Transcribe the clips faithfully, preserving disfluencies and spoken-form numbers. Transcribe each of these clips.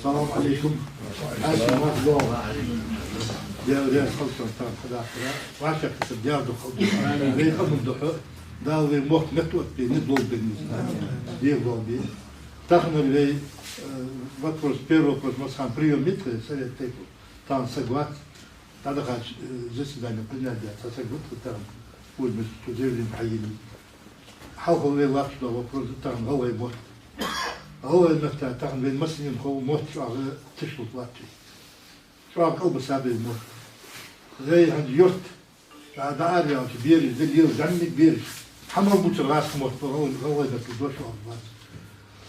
Салам Ӏалайкум. Хьаьший мах лола. Дела раьза хилва шоана тахан хьадахар. Ваша кхетар дела духьал ду. Вай къаман духьа. Дала вай мохк меттаоттабе, низ лолбе, низ. Дела лолбе. Таханара вай, э, вопрос, первый вопрос, масхан приём митхе, совет тейпу. Тахан саг вац. ДӀадахача, э, заседани принять даь цхьа саг вутта тахан, пусть мы тут заявление хьайина. Хьалха вай латташ дола вопрос да тахан гӀалгӀай мотт. ГӀалгӀай метта тахан вай массанена хов мотт чӀоагӀа тишлуш латт вай. ЧӀоагӀа кӀалбиса ба вай мотт. Вай хӀанз юрт, дӀа-, дӀаараваьлча бераш, да лела зӀамига бераш. Хьа ма бувцар гӀазкхий мотт, гӀалгӀай, гӀалгӀай метта дош оал бац.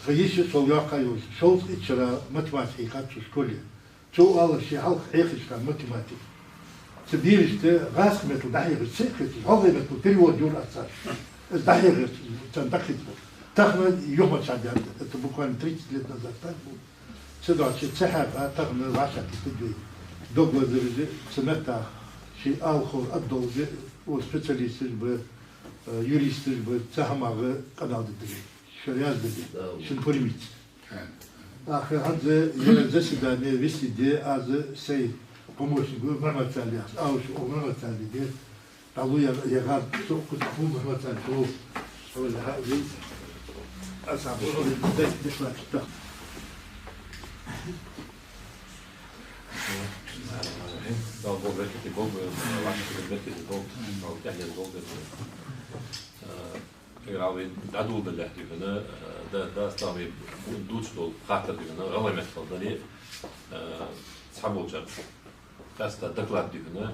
Тха йиша сол йоккха йолаш, шовзткъа итт шера математика хьийхад цо школе. Цо оалар ше хьалха хьехача хана математика. Цу берашта гӀазкхий меттала дӀахьехаш ца хеташ, гӀалгӀай меттала перевод йора аз царна. Из дӀахьехар царна дӀакхетабар. Тахан юхамача хьадаьд, это буквально тридцать лет назад так было. Цудухьа ца хьекха, тахан вӀашагӀкхетаргда вай. Дог лазараш а цу меттах шоай алхор а долаш, укх специалисташ ба, э, юристаш ба, цу хӀамах къамаьл дергда вай. Шо раьза дергда вай. Да. Шун пурамаца. Ах, хӀанз ер заседани вести де аз сай помощник ва Махьмад-Салихь, ауш о Махьмад-Салихь де, дӀалу я, я гӀад, со кхуза хьу Махьмад-Салихь, со, со я гӀад, аз а бу, со я деш, деш лачта. Дала Бог беркате болба, ваше беркате болба, Дала тӀехьенна болба. Э, Эггара хьалха вай дӀадоладалалехь дий хьона, э, да-, дас тӀа вай дувцаш дола хаттар дий хьона, гӀалгӀай меттала дале, э, цхьаболчар къаьстта доклад дий хьона,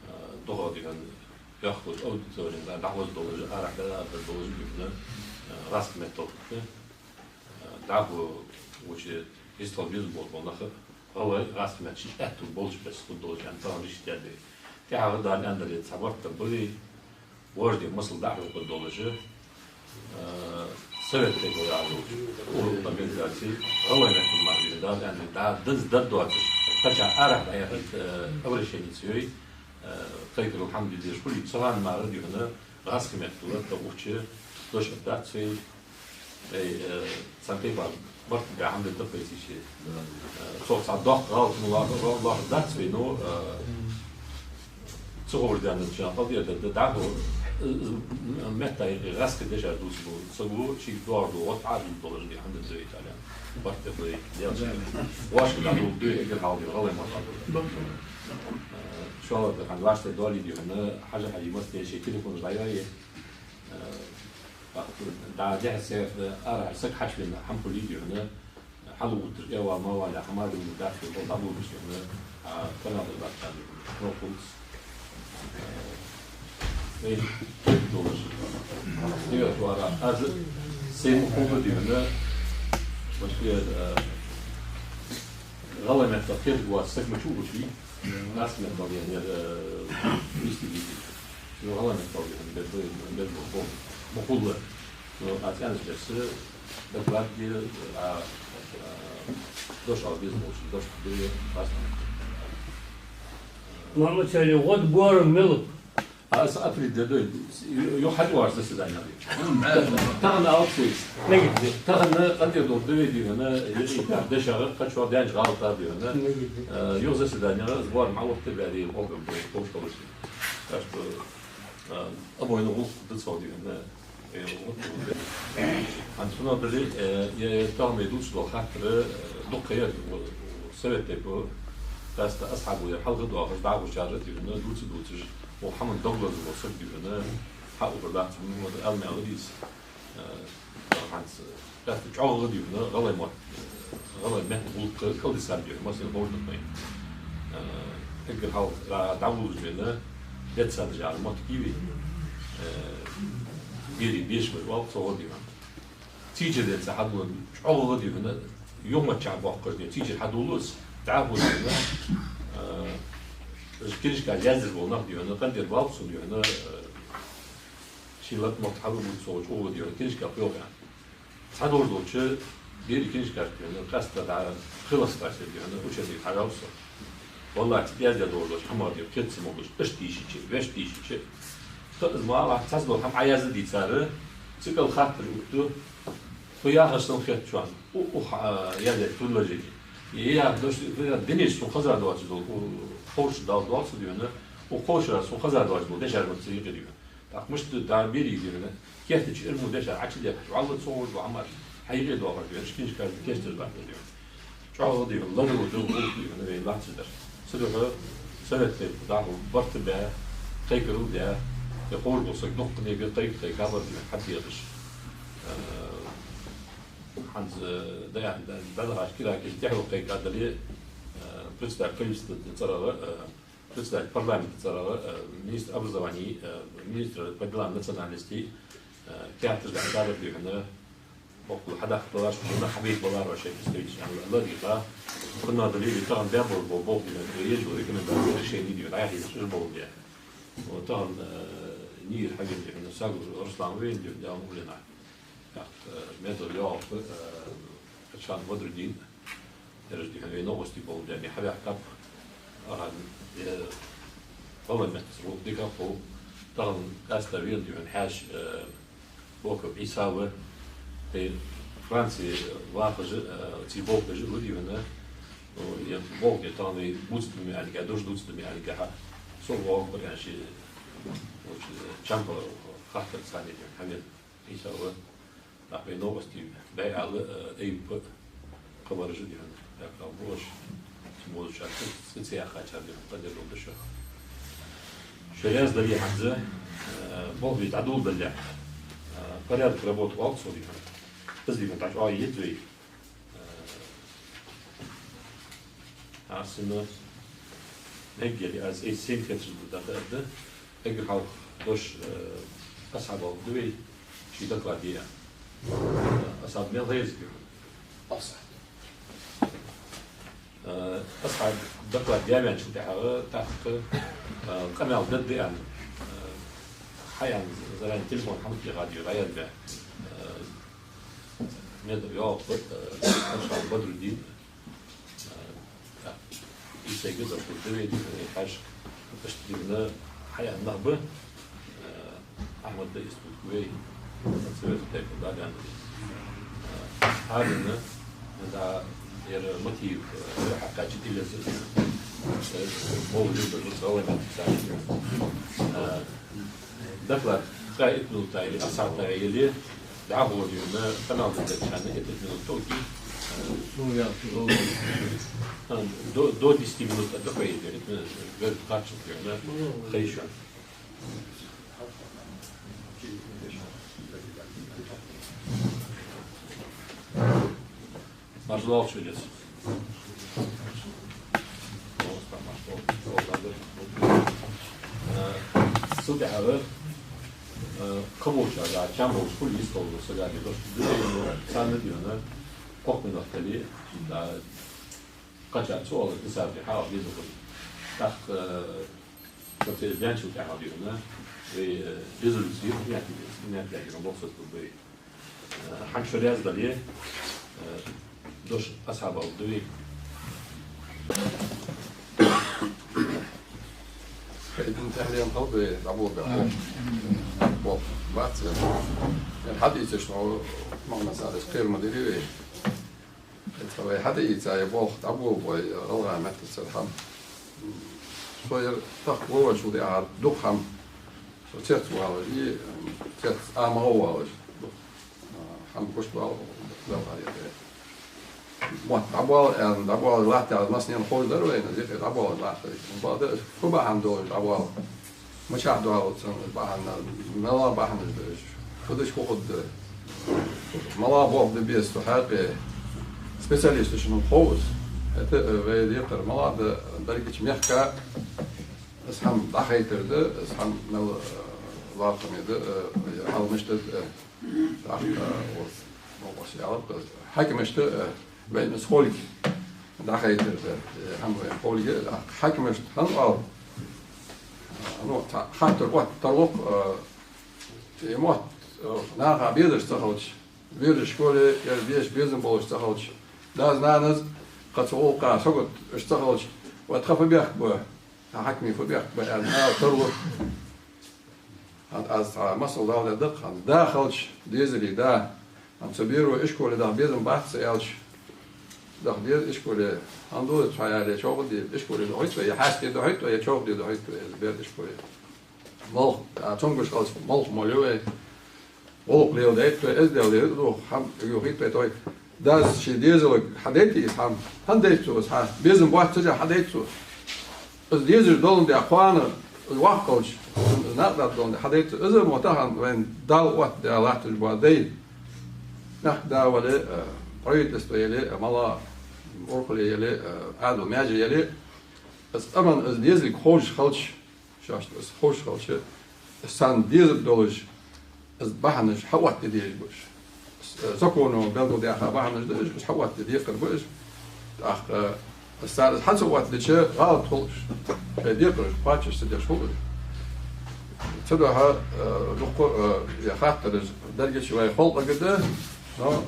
э, духьал дий хьона, йоккхача аудиторена дӀахоза долаш, арахьа дӀа-, дӀа долаш дий хьона, э, гӀазкхий меттала хӀама, э, дӀахо воча йистхила безам болаш бола нах гӀалгӀай, гӀазкхий метта шоай аьттув болаш бесса хургдолаш аьнна, тахан решить даьд вай. ТӀехьагӀа Дала аьннадар, цхьа барт бар ба вай, вожде масал дӀахьокхаргдолаш, э, совет тейпов яхаш йолча организаци, гӀалгӀай меттала мара вайна Дала аьннадар, дӀа даза дар доацаш, кхычахьа арахьа дӀаяхийта, э, обращени ца йой, э, кхайкарал хӀама де дезаш хулий, цу хана мара дий хьона, гӀазкхий меттала тӀа ухча дош а дац вай, вай, э, цхьан тайпара барт бе хӀама да тӀакхайса йиш я. Э, цох цхьа доккха гӀалат ма лоа-, лоа-, лоархӀаргдац вай, но, э, ца ховш даьннача кхалдер да, да, дӀахо, э, э, метта гӀазкхий дешаш дувцаш вола саг ва, шийга доагӀаш дола гӀод Ӏадал долаш да, хӀама да вай тӀален. Барт бе, Даьла ший. Вошка дӀадоладу, эггара хьалха гӀалгӀай мара дӀадоладу. Э, шоллагӀа да хӀанз вӀаштӀехьа доале дий хьона, Хьажа-Хьажий массане шоай телефонаш дӀаяьй. Э, дӀа дехьа-сехьа арахьа саг хьачувенна хӀама хуле дий хьона, хьал отташ, э, вала ма вала, хӀама дувла дац, дӀадоладеш дий хьона, а, канал тӀа дац, дӀа дий хьона, кхоана хулац. Э, вай долаш. Дегара тӀа вара, аз сай ма хулла дий хьона, башке, э, гӀалгӀай меттала кхетаргвоаца саг ма чу гучий, гӀазкхий меттала дий хьона, э, исти дий. Ну, гӀалгӀай меттала дий хьона, бер, бер, бер, бер, бер, ма хулла. Ну, аз аьннача бесса, доклад де, а, а, дош ала безам болча, дош де, аз. Махьмад-Салихь, гӀод боарам мел ба? А, аз апрель де дой, ю-, юха хьатӀавоагӀаш заседани я. Тахан алапсейс. Тахан къантӀера дола дове дий хьона, юкъе дешагӀа, кхыча даьннача гӀалатах дий хьона. Э, юха заседанегӀа, аз боарам Ӏооттабаь дий, округ бой, кхош халаш. Так что, э, обойна гӀулакх да цох дий хьона. Э, вот, вот. ХӀанз цунах дале, э, я, я тахан вай дувцаш дола хаттар, э, дукха яр, вот, совет тейпов, къаьстта асхьабо яр, хьалха доахаш, дӀахо чар дий хьона, дувца-дувцаш, укх хӀаман дог лазаш вола саг дий хьона, хьаухар дац хьона, вот, аьлмагӀа дийца. Э, хӀанз, э, къаьстта чӀоагӀа дий хьона, гӀалгӀай мотт, э, гӀалгӀай метта гӀулакх кӀалдисар дий хьона, массанена ховш да-кх вайна. Э, эггара хьалха дӀа-, дӀавуллаш вена, детсадаш яхаш мотт кивий. Э, берий бешамаш оал, цох дий хьона. Цийча детсад хьадоладу, чӀоагӀа дий хьона, юхамаччахьа боаккхаш дий хьона, цийчар хьадоладу из, дӀахо дий хьона, э, уж книжкаш язъеш бола нах дий хьона, къантӀера валба сона дий хьона, э, ший лата мотт хьалургболаш цох чӀоагӀа дий хьона, книжка кхоьху аьнна. Цхьа долаш долча берий книжкаш дий хьона, къаьстта дӀа хилац тхоашта дий хьона, учебник хьажав со. ВаллахӀи, цу тӀа яздаь долаш долча хӀамах дий хьона, кхет ца могаш, иштта дийшача, вешта дийшача. Тха из ма аллара, цхьацца дола хӀама Ӏоязде дийцар, цу кӀал хаттараш утту, тхо яхаш санна хет шоана, у-, укх, а, яздаь предложени. Е, я, дош, я, динаш сона хеза доацаш дола, у, кхоачаш дола доацаш да хьона, у кхоачаш сона хеза доацаш дола дешаш ма ца юкъе да хьона. ТӀаккха мишта да берий да хьона, кертача ирму дешаш Ӏочудехаш, валлахӀи, цо ховш дола хӀама хьайгӀе доахаш да хьона, шкинчкаш да керташ бахта да хьона. ЧӀоагӀа да хьона, лагӀа да хьона, гӀулакх да хьона, вай лаца дар. Цудухьа совет тайпа даха барт бе, кхайкарал де, е ховш бола саг дуккха нега кхайка-кхайка бар да хьона, хьатӀехаш. Э, хӀанз, э, да, да, да, дӀадахача киракаш тӀехьа кхайкадале, э, председатель правительства цӀерагӀа, э, председатель парламента цӀерагӀа, э, министр образования, э, министр по делам национальностей, э, театр да хьадар да хьона, боккъал хьадаккха далаш, хьона хьабийха балар вай шоай представитель, ала дика, хӀана дале, тахан бе бола бо-, болх да хьона, ежу рекомендация, решение да хьона, яхийта иш болх да. Вот тахан, э, нийр хьавена да хьона, Сагур Руслан вена да хьона, Дала мукъ лойя. ТӀаккха, э, Медов Йоакъ, э, Качан Бадрудин, ераш да хьона вай новгӀастий болх баь, ме хьабаьхкаб, ахан, э, гӀалгӀай меттаца гӀулакх дика хул, тахан къаьстта вена да хьона хьаьша, э, Боков Ӏийса ва, тӀаккха Франце вахаш, э, цига болх беш ва да хьона, ну, е болх де тахан вай дувцаргда ма аьннадий, дош дувцаргда ма аьннадий, хьа, со вахар аьнна ши, вот, э, чампа хаттар царна да хьона хьавена. Ӏийса ва, нах вай новгӀастий баь ала, э, Аюп кхабараш да хьона. Яхаш болаш, цу модачар ца, ца яхачар да хьона, къадер долда шо. Шо раьза дале хӀанз, э, болх бе дӀадоладалехь, э, порядок работы оал цо да хьона. Из да хьона дӀачӀоагӀъе еза вай. Э, Арсена, меггели аз эйс-сем хеташ да, да, да. Эггара хьалха дош, э, Асхьаб да вай, ший доклад е. Э, Асхьаб, мел хеза хьона? Асхьаб. Э, Асхьаб доклад даь ваьнначул тӀехьагӀа, тӀаккха, э, къамаьл дергда аьнна, э, хьаяьнна, заранее телефон хьа ма тӀехьа дийра, хьаяьнна бе. Э, Медов Йоакъ, э, Качан Бадрудин, э, да. Ӏийсайга дош дергда вай, э, хьаьшка, иштта да хьона хьаяьнна нах ба, э, Ахьмад да из тутка вай, совет тайпан да гаьна. Э, хӀаране, да, ер Матиев, э, хьакхаьчача Илеза, э, мол юрда жуц гӀалгӀай меттаца. Э, доклад ткъаь итт минута или ах сахьата яле, дӀахо да хьона, къамаьл дергдолчарна итт минут тоъал. Ну, я, э, до, до десяти минут отдыха еза, итт минут, гӀерта кхаччалца да хьона, хайша. Марш доаллаш вай, Ӏийса. Э, цул тӀехьагӀа, э, кхыболчар, да, чам болча хул йистхилар сага, дош да, царна да хьона, кхо минут дале, да, кхачар цу оалаш да саби, хьал беза хул. ТӀаккха, э, процесс даьнначул тӀехьагӀа да хьона, вай, э, резолюци принять, принять яхаш болх соцаргба вай. Э, хӀанз шо раьза дале, э, дош Асхьаб да вай. Хьайдин тахьрем хал бе, дӀаболабе. Бо, бац. Ер хьадийцача, ну, махна садас кхер ма дирий вай. Ца вай хьатӀаийца, е болх дӀаболабой, гӀалгӀай меттаца хӀама. Со ер тахка вовчул де ахьа дукха хӀама. Со цец валаш, и цец а ма гӀо валаш. Дукха хӀама гуш вал, вал хьа яхе. Мотт дӀабоал, аьнна, дӀабоал латт, аьнна, массанена ховш дар вайна, дикъе дӀабоал латт. Бада, фу бахьан долаш дӀабоал. Мичахьа доалац цун бахьан, мала бахьанаш да уж. Фу деш хургда. Мала болх бе беза цу хьакъе. Специалисташта хов из. ХӀаьта, э, вай декхар мала да, дерригача мехка из хӀама дӀахайтар да, из хӀама мел, э, лакхаме да, э, хьалмашта да, э, тӀаккха, э, вот, ну, вот, я вот, э, хьакимашта, э, вайна из хулга дӀахайтар да, э, хӀама вайна хулга, э, хьакимашта хӀана оал, э, ну, ца-, хаттар отта тарлуш, э, Э, мотт, э, наха безаш ца хилча, виржа школе, е вешта безам болаш ца хилча, дас-нанас кхы цу гӀулакха сагот уж ца хилча, вай тха фу бехк ба, тха хьакимий фу бехк ба, аьнна, ала тарлуш. ХӀанз аз цхьа масал дала деза, хӀанз да хилча, дезалий да, хӀанз цу беро ишколе даха безам бац ца аьлча, Даха деза ишколе. ХӀана деза, цхьа яре чӀоагӀа деза ишколе дохийт вай, е хьаьсте дохийт вай, е чӀоагӀа де дохийт вай, из бер ишколе. Молха, а, цунгаш хилча, молха молаю вай. ГӀулакх леладайт вай, эздел леладу, хӀама юхийт вай тхой. Дас ший дезалга хьадайта из хӀама. ХӀана дайт цо из хьа? Безам боацаш хьадайт цо. Из дезаш доландаь кхоана, из воккха хилча, из накъадаргдоландаь хьадайт цо. Из мо тахан вайна Дала оттадаь латташ бола дай. Мехкда вале, э, правительство яле, э, мала урхале яле, э, Ӏаьдал маьже яле. Из къаман из дезалга ховш хилча, шоашта из ховш хилча, из царна дезаргдолаш, из бахьанаш хьаоттаде дезаш ба уж. Из, э, законо белгалдаьха бахьанаш да уж, уж хьаоттаде декхар ба уж. ТӀаккха, э, из цар из хьа ца оттадича, гӀалат хул уж. Шоай декхараш кхоачаш ца деш хул уж. Цудухьа, э, дукха, э, е хаттараш дерригача вай халкъага да, но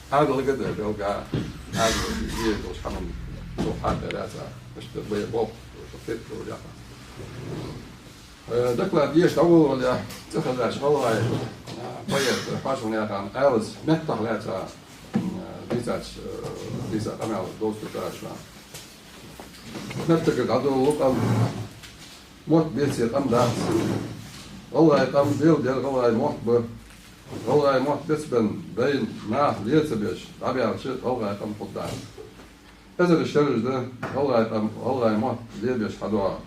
Ӏаьдалга да, белгга, Ӏаьдалга дезаш долча хӀаман цо хьатӀадаьлац. Иштта бай болх, шо хетаргдолаш. Э, доклад деш дӀаволавалале, цӀихезача гӀалгӀай, э, поэт Хьошалнаькъан Ӏаьлас меттах лаьца, э, дийцача, э, дийца къамаьл довзийтар аз шоана. Меттага дӀадолалу къам. Мотт беце къам дац. ГӀалгӀай къам белгала гӀалгӀай мотт ба. ГӀалгӀай мотт бецбенна, байна наха ле ца беш дӀабаьлча, гӀалгӀай къам хургдац. Эзар шераш да гӀалгӀай къам, гӀалгӀай мотт лебеш хьадоагӀа.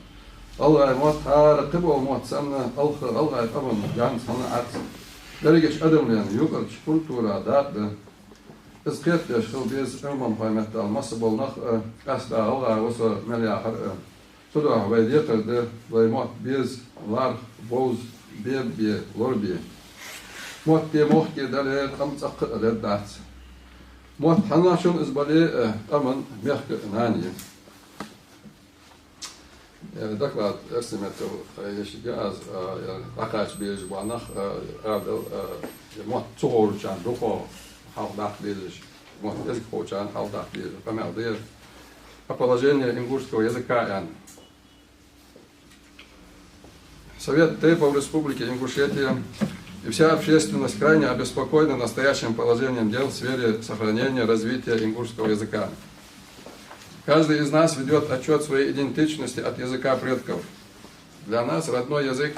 ГӀалгӀай мотт хӀара кхыбола мотт санна, алха гӀалгӀай къаман гаьнца хьална Ӏац. Дерригача адамлен юкъарча культура дакъа да. Из кхетадеш хила беза Ӏилманхой меттел массабола нах а, къаьстта гӀалгӀа ва со мел яхар а. Цудухьа вай декхар да, вай мотт беза, лархӀа, бовза, бебе, лорабе. Мотт де мохке дале, къам цӀаккха а лергдац. Мотт хьанашун из бале а, къаман мехка а нана я. Э, доклад эрсий меттала, э, ешаргья аз, э, э, дӀакхача безаш бола нах, э, Ӏаьдал, э, мотт ца ховчарна дукха хьалхадаккха безаш, мотт кӀезига ховчарна хьалхадаккха безаш къамаьл да ер. О положении ингушского языка, аьнна. Совет тейпов Республики Ингушетия и вся общественность крайне обеспокоены настоящим положением дел в сфере сохранения и развития ингушского языка. Каждый из нас ведёт отчёт своей идентичности от языка предков. Для нас родной язык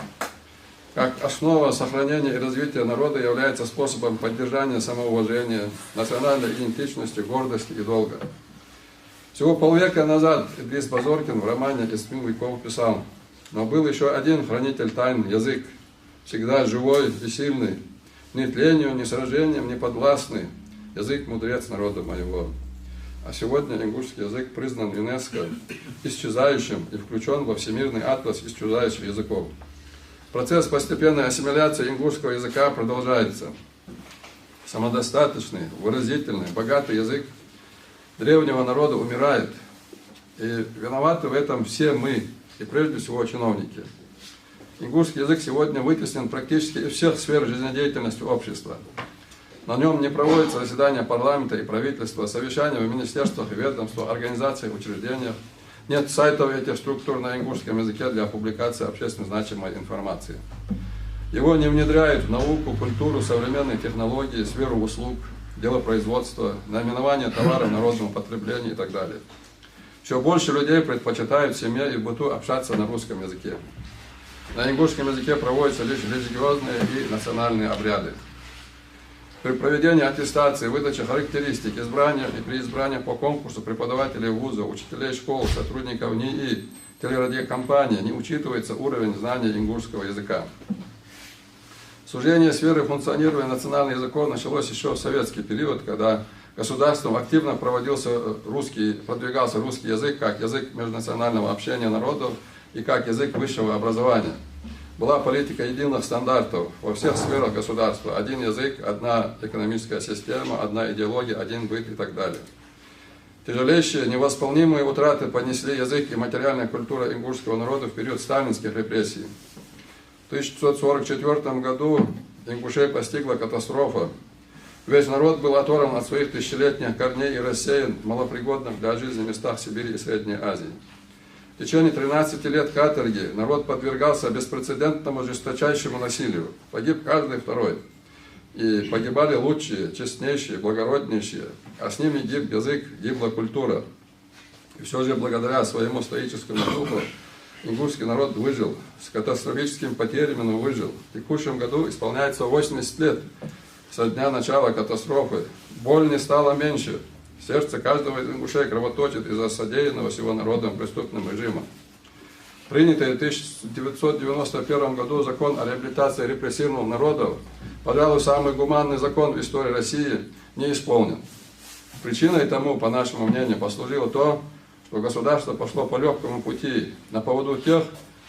как основа сохранения и развития народа является способом поддержания самоуважения, национальной идентичности, гордости и долга. Всего полвека назад Идрис Базоркин в романе «Из тьмы веков» писал: «Но был ещё один хранитель тайн — язык, всегда живой и сильный, ни тлению, ни сражениям не подвластный, язык — мудрец народа моего». А сегодня ингушский язык признан ЮНЕСКО исчезающим и включён во Всемирный атлас исчезающих языков. Процесс постепенной ассимиляции ингушского языка продолжается. Самодостаточный, выразительный, богатый язык древнего народа умирает. И виноваты в этом все мы, и прежде всего чиновники. Ингушский язык сегодня вытеснен практически из всех сфер жизнедеятельности общества. На нём не проводятся заседания парламента и правительства, совещания в министерствах и ведомствах, организациях, учреждениях. Нет сайтов этих структур на ингушском языке для публикации общественно значимой информации. Его не внедряют в науку, культуру, современные технологии, сферу услуг, делопроизводство, наименования товаров народного потребления и так далее. Всё больше людей предпочитают в семье и в быту общаться на русском языке. На ингушском языке проводятся лишь религиозные и национальные обряды. При проведении аттестации, выдаче характеристик, избрания и при избрании по конкурсу преподавателей вуза, учителей школ, сотрудников НИИ, телерадиокомпании не учитывается уровень знаний ингушского языка. Сужение сферы функционирования национальных языков началось ещё в советский период, когда государством активно проводился, э, русский, продвигался русский язык как язык межнационального общения народов и как язык высшего образования. Была политика единых стандартов во всех сферах государства: один язык, одна экономическая система, одна идеология, один быт и так далее. Тяжелейшие, невосполнимые утраты понесли язык и материальная культура ингушского народа в период сталинских репрессий. В тысяча девятьсот сорок четвёртом году ингушей постигла катастрофа. Весь народ был оторван от своих тысячелетних корней и рассеян в малопригодных для жизни местах Сибири и Средней Азии. В течение тринадцати лет каторги народ подвергался беспрецедентному жесточайшему насилию. Погиб каждый второй. И погибали лучшие, честнейшие, благороднейшие, а с ними гиб язык, гибла культура. И всё же благодаря своему стоическому духу ингушский народ выжил, с катастрофическими потерями, но выжил. В текущем году исполняется восемьдесят лет со дня начала катастрофы. Боль не стала меньше. Сердце каждого из ингушей кровоточит из-за содеянного с его народом преступным режимом. Принятый в тысяча девятьсот девяносто первом году закон о реабилитации репрессированных народов, пожалуй, самый гуманный закон в истории России, не исполнен. Причиной тому, по нашему мнению, послужило то, что государство пошло по лёгкому пути, на поводу тех,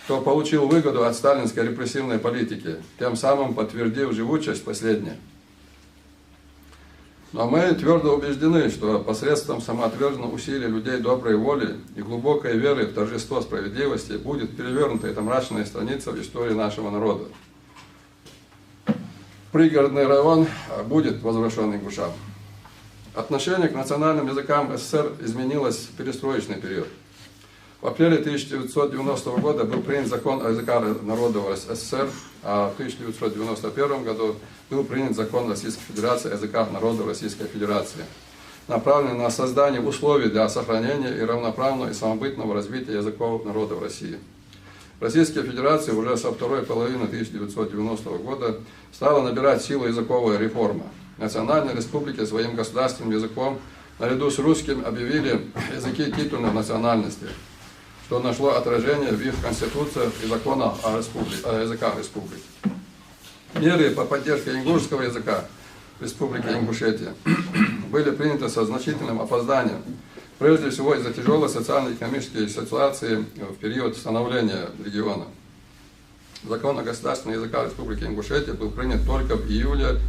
кто получил выгоду от сталинской репрессивной политики, тем самым подтвердив живучесть последней. Но мы твёрдо убеждены, что посредством самоотверженного усилия людей доброй воли и глубокой веры в торжество справедливости будет перевернута эта мрачная страница в истории нашего народа. Пригородный район, а, будет возвращён ингушам. Отношение к национальным языкам СССР изменилось в перестроечный период. В апреле тысяча девятьсот девяностого года был принят закон о языках народов СССР, а в тысяча девятьсот девяносто первом году был принят закон Российской Федерации о языках народов Российской Федерации, направленный на создание условий для сохранения и равноправного и самобытного развития языков народов России. В Российской Федерации уже со второй половины тысяча девятьсот девяностого года стало набирать силу языковая реформа. Национальные республики своим государственным языком наряду с русским объявили языки титульных национальностей, что нашло отражение в их конституциях и законах о республи-, о языках республик. Меры по поддержке ингушского языка в Республике Ингушетия были приняты со значительным опозданием, прежде всего из-за тяжёлой социально-экономической ситуации в период становления региона. Закон о государственных языках Республики Ингушетия был принят только в июле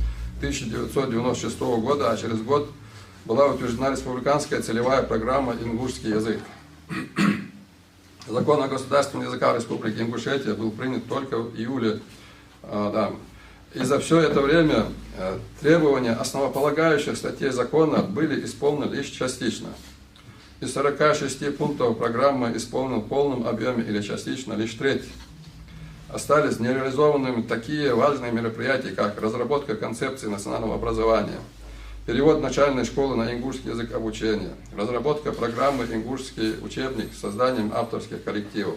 тысяча девятьсот девяносто шестого года, а через год была утверждена республиканская целевая программа «Ингушский язык». Закон о государственных языках Республики Ингушетия был принят только в июле, а, да. И за всё это время, э, требования основополагающих статей закона были исполнены лишь частично. Из сорока шести пунктов программы исполнил в полном объёме или частично лишь треть. Остались нереализованными такие важные мероприятия, как разработка концепции национального образования, перевод начальной школы на ингушский язык обучения, разработка программы «Ингушский учебник» с созданием авторских коллективов,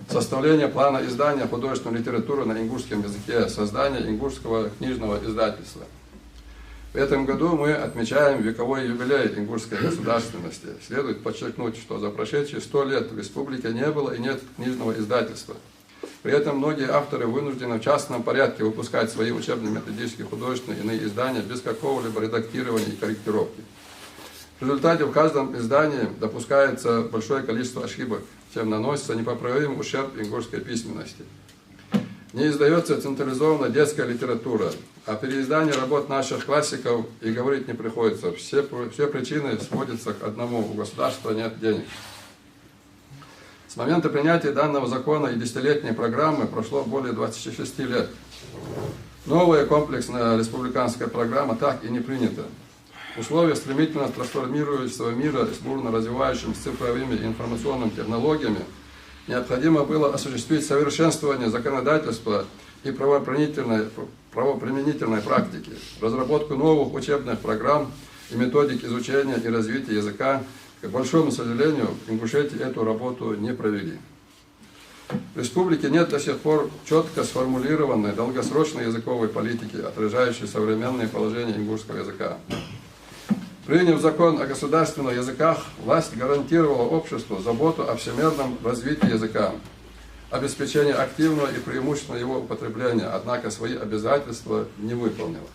составление плана издания художественной литературы на ингушском языке, создание ингушского книжного издательства. В этом году мы отмечаем вековой юбилей ингушской государственности. Следует подчеркнуть, что за прошедшие сто лет в республике не было и нет книжного издательства. При этом многие авторы вынуждены в частном порядке выпускать свои учебно-методические, художественные и иные издания без какого-либо редактирования и корректировки. В результате в каждом издании допускается большое количество ошибок, чем наносится непоправимый ущерб ингушской письменности. Не издаётся централизованно детская литература, а переиздание работ наших классиков и говорить не приходится. Все пр-, все причины сводятся к одному: у государства нет денег. С момента принятия данного закона и десятилетней программы прошло более двадцати шести лет. Новая комплексная республиканская программа так и не принята. В условиях стремительно трансформирующегося мира с бурно развивающимися цифровыми и информационными технологиями необходимо было осуществить совершенствование законодательства и правоприменительной, правоприменительной практики, разработку новых учебных программ и методик изучения и развития языка. К большому сожалению, в Ингушетии эту работу не провели. В республике нет до сих пор чётко сформулированной долгосрочной языковой политики, отражающей современные положения ингушского языка. Приняв закон о государственных языках, власть гарантировала обществу заботу о всемерном развитии языка, обеспечение активного и преимущественного его употребления, однако свои обязательства не выполнила.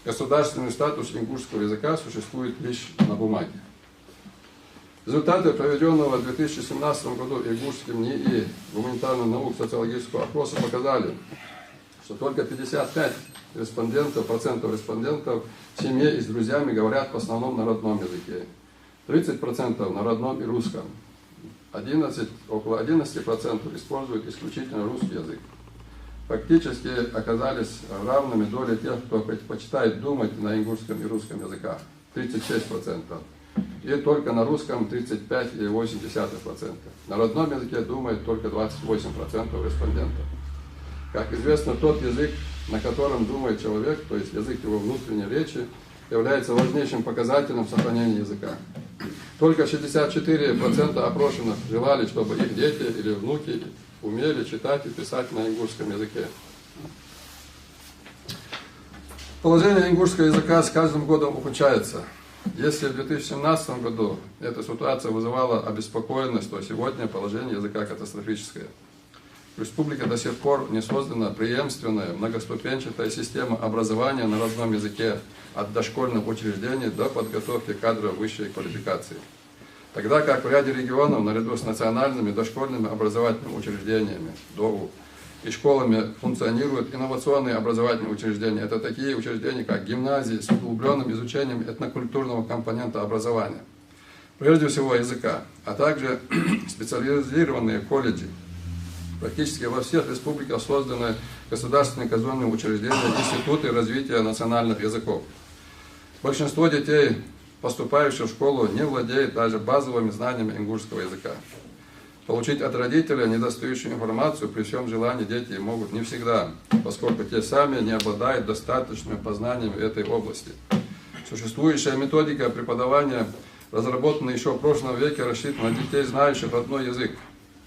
Государственный статус ингушского языка существует лишь на бумаге. Результаты проведённого в две тысячи семнадцатом году Ингушским НИИ гуманитарных наук социологического опроса показали, что только пятьдесят пять респондентов, процентов респондентов в семье и с друзьями говорят в основном на родном языке, тридцать процентов на родном и русском, одиннадцать, около одиннадцати процентов используют исключительно русский язык. Фактически оказались равными доли тех, кто предпочитает думать на ингушском и русском языках, тридцать шесть процентов, и только на русском тридцать пять и восемь десятых процента. На родном языке думает только двадцать восемь процентов респондентов. Как известно, тот язык, на котором думает человек, то есть язык его внутренней речи, является важнейшим показателем сохранения языка. Только шестьдесят четыре процента опрошенных желали, чтобы их дети или внуки умели читать и писать на ингушском языке. Положение ингушского языка с каждым годом ухудшается. Если в две тысячи семнадцатом году эта ситуация вызывала обеспокоенность, то сегодня положение языка катастрофическое. В республике до сих пор не создана преемственная многоступенчатая система образования на родном языке от дошкольных учреждений до подготовки кадров высшей квалификации. Тогда как в ряде регионов наряду с национальными дошкольными образовательными учреждениями, ДОУ, и школами функционируют инновационные образовательные учреждения. Это такие учреждения, как гимназии с углублённым изучением этнокультурного компонента образования, прежде всего языка, а также специализированные колледжи. Практически во всех республиках созданы государственные казённые учреждения, институты развития национальных языков. Большинство детей, поступающих в школу, не владеет даже базовыми знаниями ингушского языка. Получить от родителей недостающую информацию при всём желании дети могут не всегда, поскольку те сами не обладают достаточными познаниями в этой области. Существующая методика преподавания, разработанная ещё в прошлом веке, рассчитана на детей, знающих родной язык.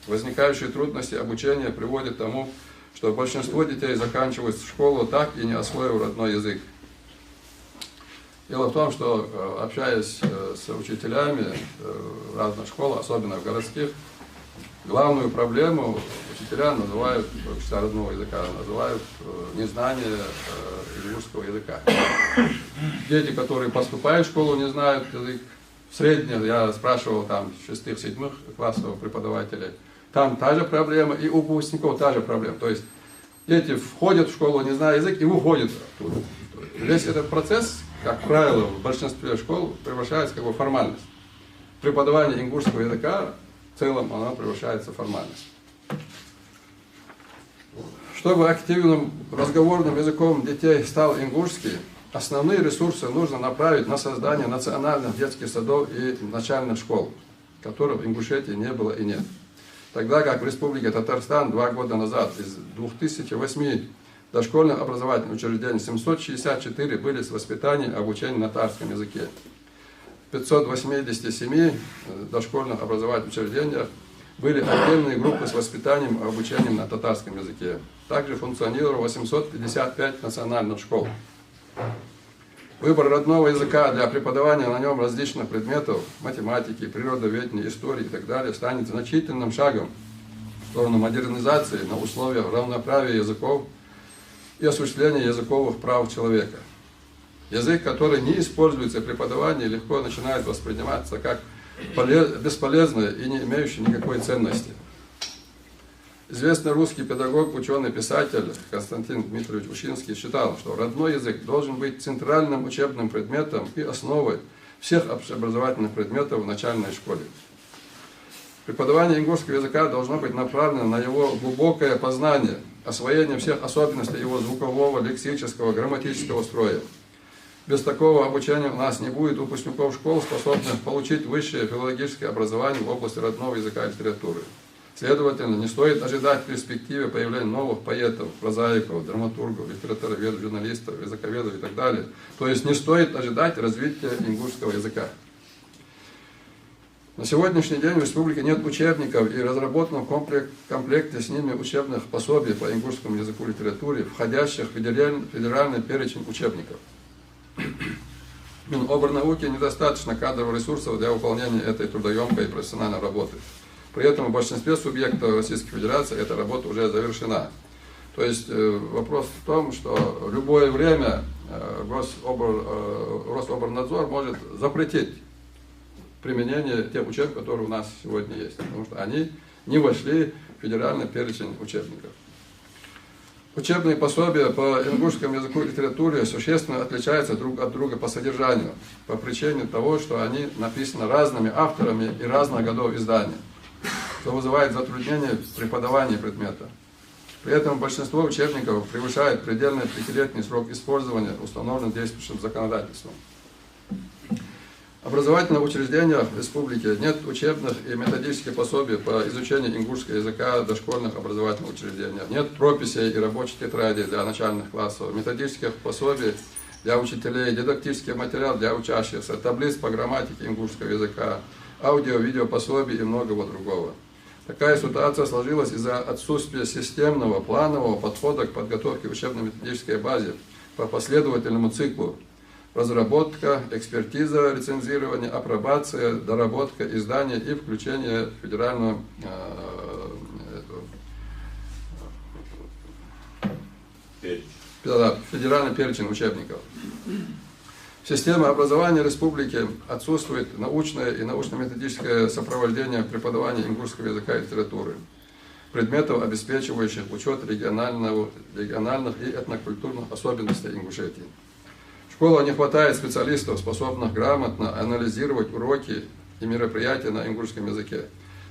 Возникающие трудности обучения приводят к тому, что большинство детей заканчивают школу, так и не освоив родной язык. Дело в том, что, э, общаясь, э, с учителями, э, разных школ, особенно в городских, главную проблему учителя называют, э, учителя родного языка называют, э, незнание, э, ингушского языка. Дети, которые поступают в школу, не знают язык. В среднем я спрашивал там шестых, седьмых классов преподавателей. Там та же проблема, и у выпускников та же проблема. То есть дети входят в школу, не зная язык, и выходят оттуда. Весь этот процесс, как правило, в большинстве школ превращается как бы в формальность. Преподавание ингушского языка в целом, оно превращается в формальность. Чтобы активным разговорным языком детей стал ингушский, основные ресурсы нужно направить на создание национальных детских садов и начальных школ, которых в Ингушетии не было и нет. Тогда как в Республике Татарстан два года назад из двух тысячи восьми дошкольных образовательных учреждений семьсот шестьдесят четыре были с воспитанием и обучением на татарском языке. В пятьсот восьмидесяти семи, э, дошкольных образовательных учреждениях были отдельные группы с воспитанием и обучением на татарском языке. Также функционировало восемьсот пятьдесят пять национальных школ. Выбор родного языка для преподавания на нём различных предметов, математики, природоведения, истории и так далее, станет значительным шагом в сторону модернизации на условиях равноправия языков и осуществления языковых прав человека. Язык, который не используется в преподавании, легко начинает восприниматься как поле-, бесполезный и не имеющий никакой ценности. Известный русский педагог, учёный, писатель Константин Дмитриевич Ушинский считал, что родной язык должен быть центральным учебным предметом и основой всех общеобразовательных предметов в начальной школе. Преподавание ингушского языка должно быть направлено на его глубокое познание, освоение всех особенностей его звукового, лексического, грамматического строя. Без такого обучения у нас не будет выпускников школ, способных получить высшее филологическое образование в области родного языка и литературы. Следовательно, не стоит ожидать в перспективе появления новых поэтов, прозаиков, драматургов, литературоведов, журналистов, языковедов и так далее. То есть не стоит ожидать развития ингушского языка. На сегодняшний день в республике нет учебников и разработанных комплек-, в комплекте с ними учебных пособий по ингушскому языку и литературе, входящих в федераль-, федеральный перечень учебников. Минобрнауки недостаточно кадровых ресурсов для выполнения этой трудоёмкой и профессиональной работы. При этом в большинстве субъектов Российской Федерации эта работа уже завершена. То есть, э, вопрос в том, что любое время, э, Гособр-, э, Рособрнадзор может запретить применение тех учебников, которые у нас сегодня есть, потому что они не вошли в федеральный перечень учебников. Учебные пособия по ингушскому языку и литературе существенно отличаются друг от друга по содержанию, по причине того, что они написаны разными авторами и разных годов издания, что вызывает затруднения в преподавании предмета. При этом большинство учебников превышает предельный пятилетний срок использования, установленный действующим законодательством. В образовательных учреждениях республики нет учебных и методических пособий по изучению ингушского языка в дошкольных образовательных учреждениях, нет прописей и рабочих тетрадей для начальных классов, методических пособий для учителей, дидактических материалов для учащихся, таблиц по грамматике ингушского языка, аудио-видео пособий и многого другого. Такая ситуация сложилась из-за отсутствия системного планового подхода к подготовке учебно-методической базы по последовательному циклу: разработка, экспертиза, рецензирование, апробация, доработка, издание и включение в федеральную, э, эту, да, федеральный перечень учебников. В системе образования республики отсутствует научное и научно-методическое сопровождение преподавания ингушского языка и литературы, предметов, обеспечивающих учёт регионального, региональных и этнокультурных особенностей Ингушетии. В школах не хватает специалистов, способных грамотно анализировать уроки и мероприятия на ингушском языке.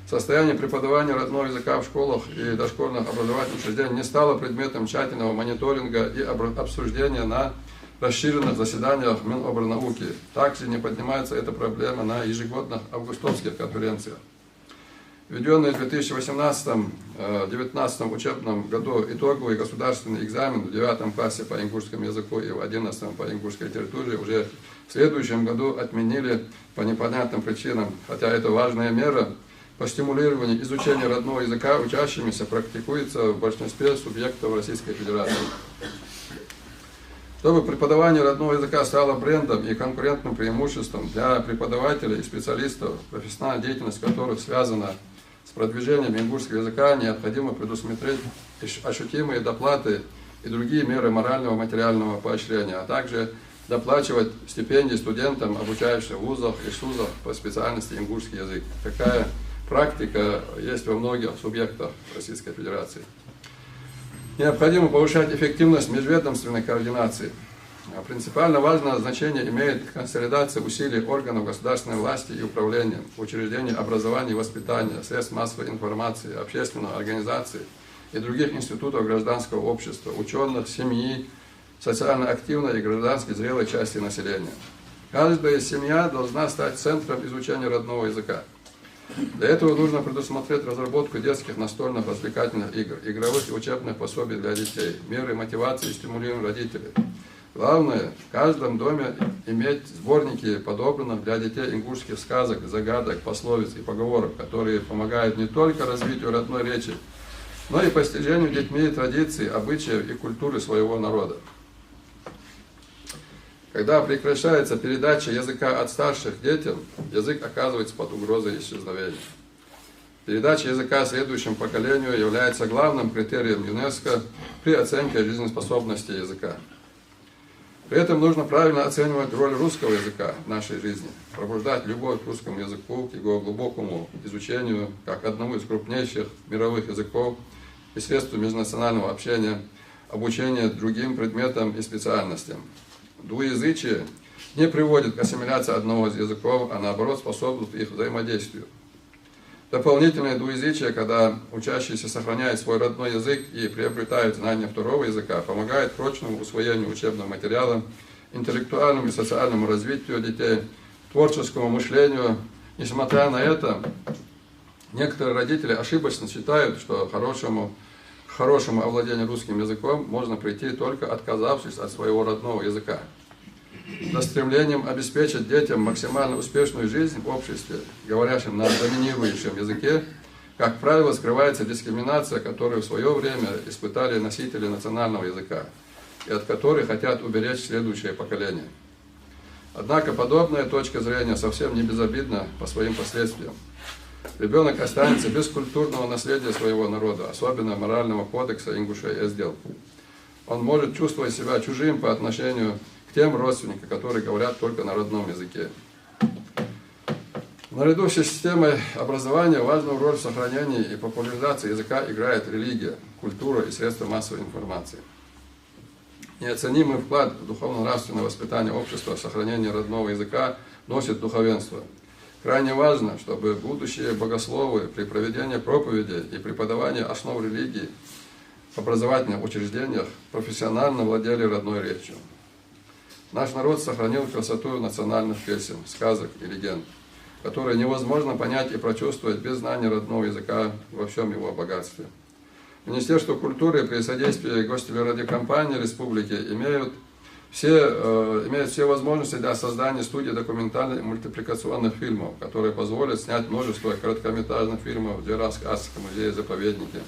Состояние преподавания родного языка в школах и дошкольных образовательных учреждениях не стало предметом тщательного мониторинга и обр-, обсуждения на расширенных заседаниях Минобрнауки. Также не поднимается эта проблема на ежегодных августовских конференциях. Введённые в две тысячи восемнадцатом, э, девятнадцатом учебном году итоговый государственный экзамен в девятом классе по ингушскому языку и в одиннадцатом по ингушской литературе уже в следующем году отменили по непонятным причинам, хотя это важная мера по стимулированию изучения родного языка учащимися практикуется в большинстве субъектов Российской Федерации. Чтобы преподавание родного языка стало брендом и конкурентным преимуществом для преподавателей и специалистов, профессиональная деятельность которых связана с продвижением ингушского языка, необходимо предусмотреть ощ-, ощутимые доплаты и другие меры морального и материального поощрения, а также доплачивать стипендии студентам, обучающимся в вузах и СУЗах по специальности ингушский язык. Такая практика есть во многих субъектах Российской Федерации. Необходимо повышать эффективность межведомственной координации. А принципиально важное значение имеет консолидация усилий органов государственной власти и управления в учреждении образования и воспитания, средств массовой информации, общественных организаций и других институтов гражданского общества, учёных, семьи, социально активной и граждански зрелой части населения. Каждая семья должна стать центром изучения родного языка. Для этого нужно предусмотреть разработку детских настольных развлекательных игр, игровых и учебных пособий для детей, меры мотивации и стимулирования родителей. Главное, в каждом доме иметь сборники подобранных для детей ингушских сказок, загадок, пословиц и поговорок, которые помогают не только развитию родной речи, но и постижению детьми традиций, обычаев и культуры своего народа. Когда прекращается передача языка от старших к детям, язык оказывается под угрозой исчезновения. Передача языка следующему поколению является главным критерием ЮНЕСКО при оценке жизнеспособности языка. При этом нужно правильно оценивать роль русского языка в нашей жизни, пробуждать любовь к русскому языку, к его глубокому изучению, как одному из крупнейших мировых языков и средств межнационального общения, обучения другим предметам и специальностям. Двуязычие не приводит к ассимиляции одного из языков, а наоборот способствует их взаимодействию. Дополнительное двуязычие, когда учащиеся сохраняют свой родной язык и приобретают знания второго языка, помогает прочному усвоению учебного материала, интеллектуальному и социальному развитию детей, творческому мышлению. Несмотря на это, некоторые родители ошибочно считают, что хорошему, к хорошему овладению русским языком можно прийти, только отказавшись от своего родного языка. За стремлением обеспечить детям максимально успешную жизнь в обществе, говорящем на доминирующем языке, как правило, скрывается дискриминация, которую в своё время испытали носители национального языка и от которой хотят уберечь следующее поколение. Однако подобная точка зрения совсем не безобидна по своим последствиям. Ребёнок останется без культурного наследия своего народа, особенно морального кодекса ингушей эздел. Он может чувствовать себя чужим по отношению к тем родственникам, которые говорят только на родном языке. Наряду с системой образования важную роль в сохранении и популяризации языка играет религия, культура и средства массовой информации. Неоценимый вклад в духовно-нравственное воспитание общества, сохранение родного языка носит духовенство. Крайне важно, чтобы будущие богословы при проведении проповеди и преподавании основ религии в образовательных учреждениях профессионально владели родной речью. Наш народ сохранил красоту национальных песен, сказок и легенд, которые невозможно понять и прочувствовать без знания родного языка во всём его богатстве. Министерство культуры при содействии Гостелерадиокомпании республики имеют все, э, имеют все возможности для создания студии документальных и мультипликационных фильмов, которые позволят снять множество короткометражных фильмов для рассказов в музее-заповеднике,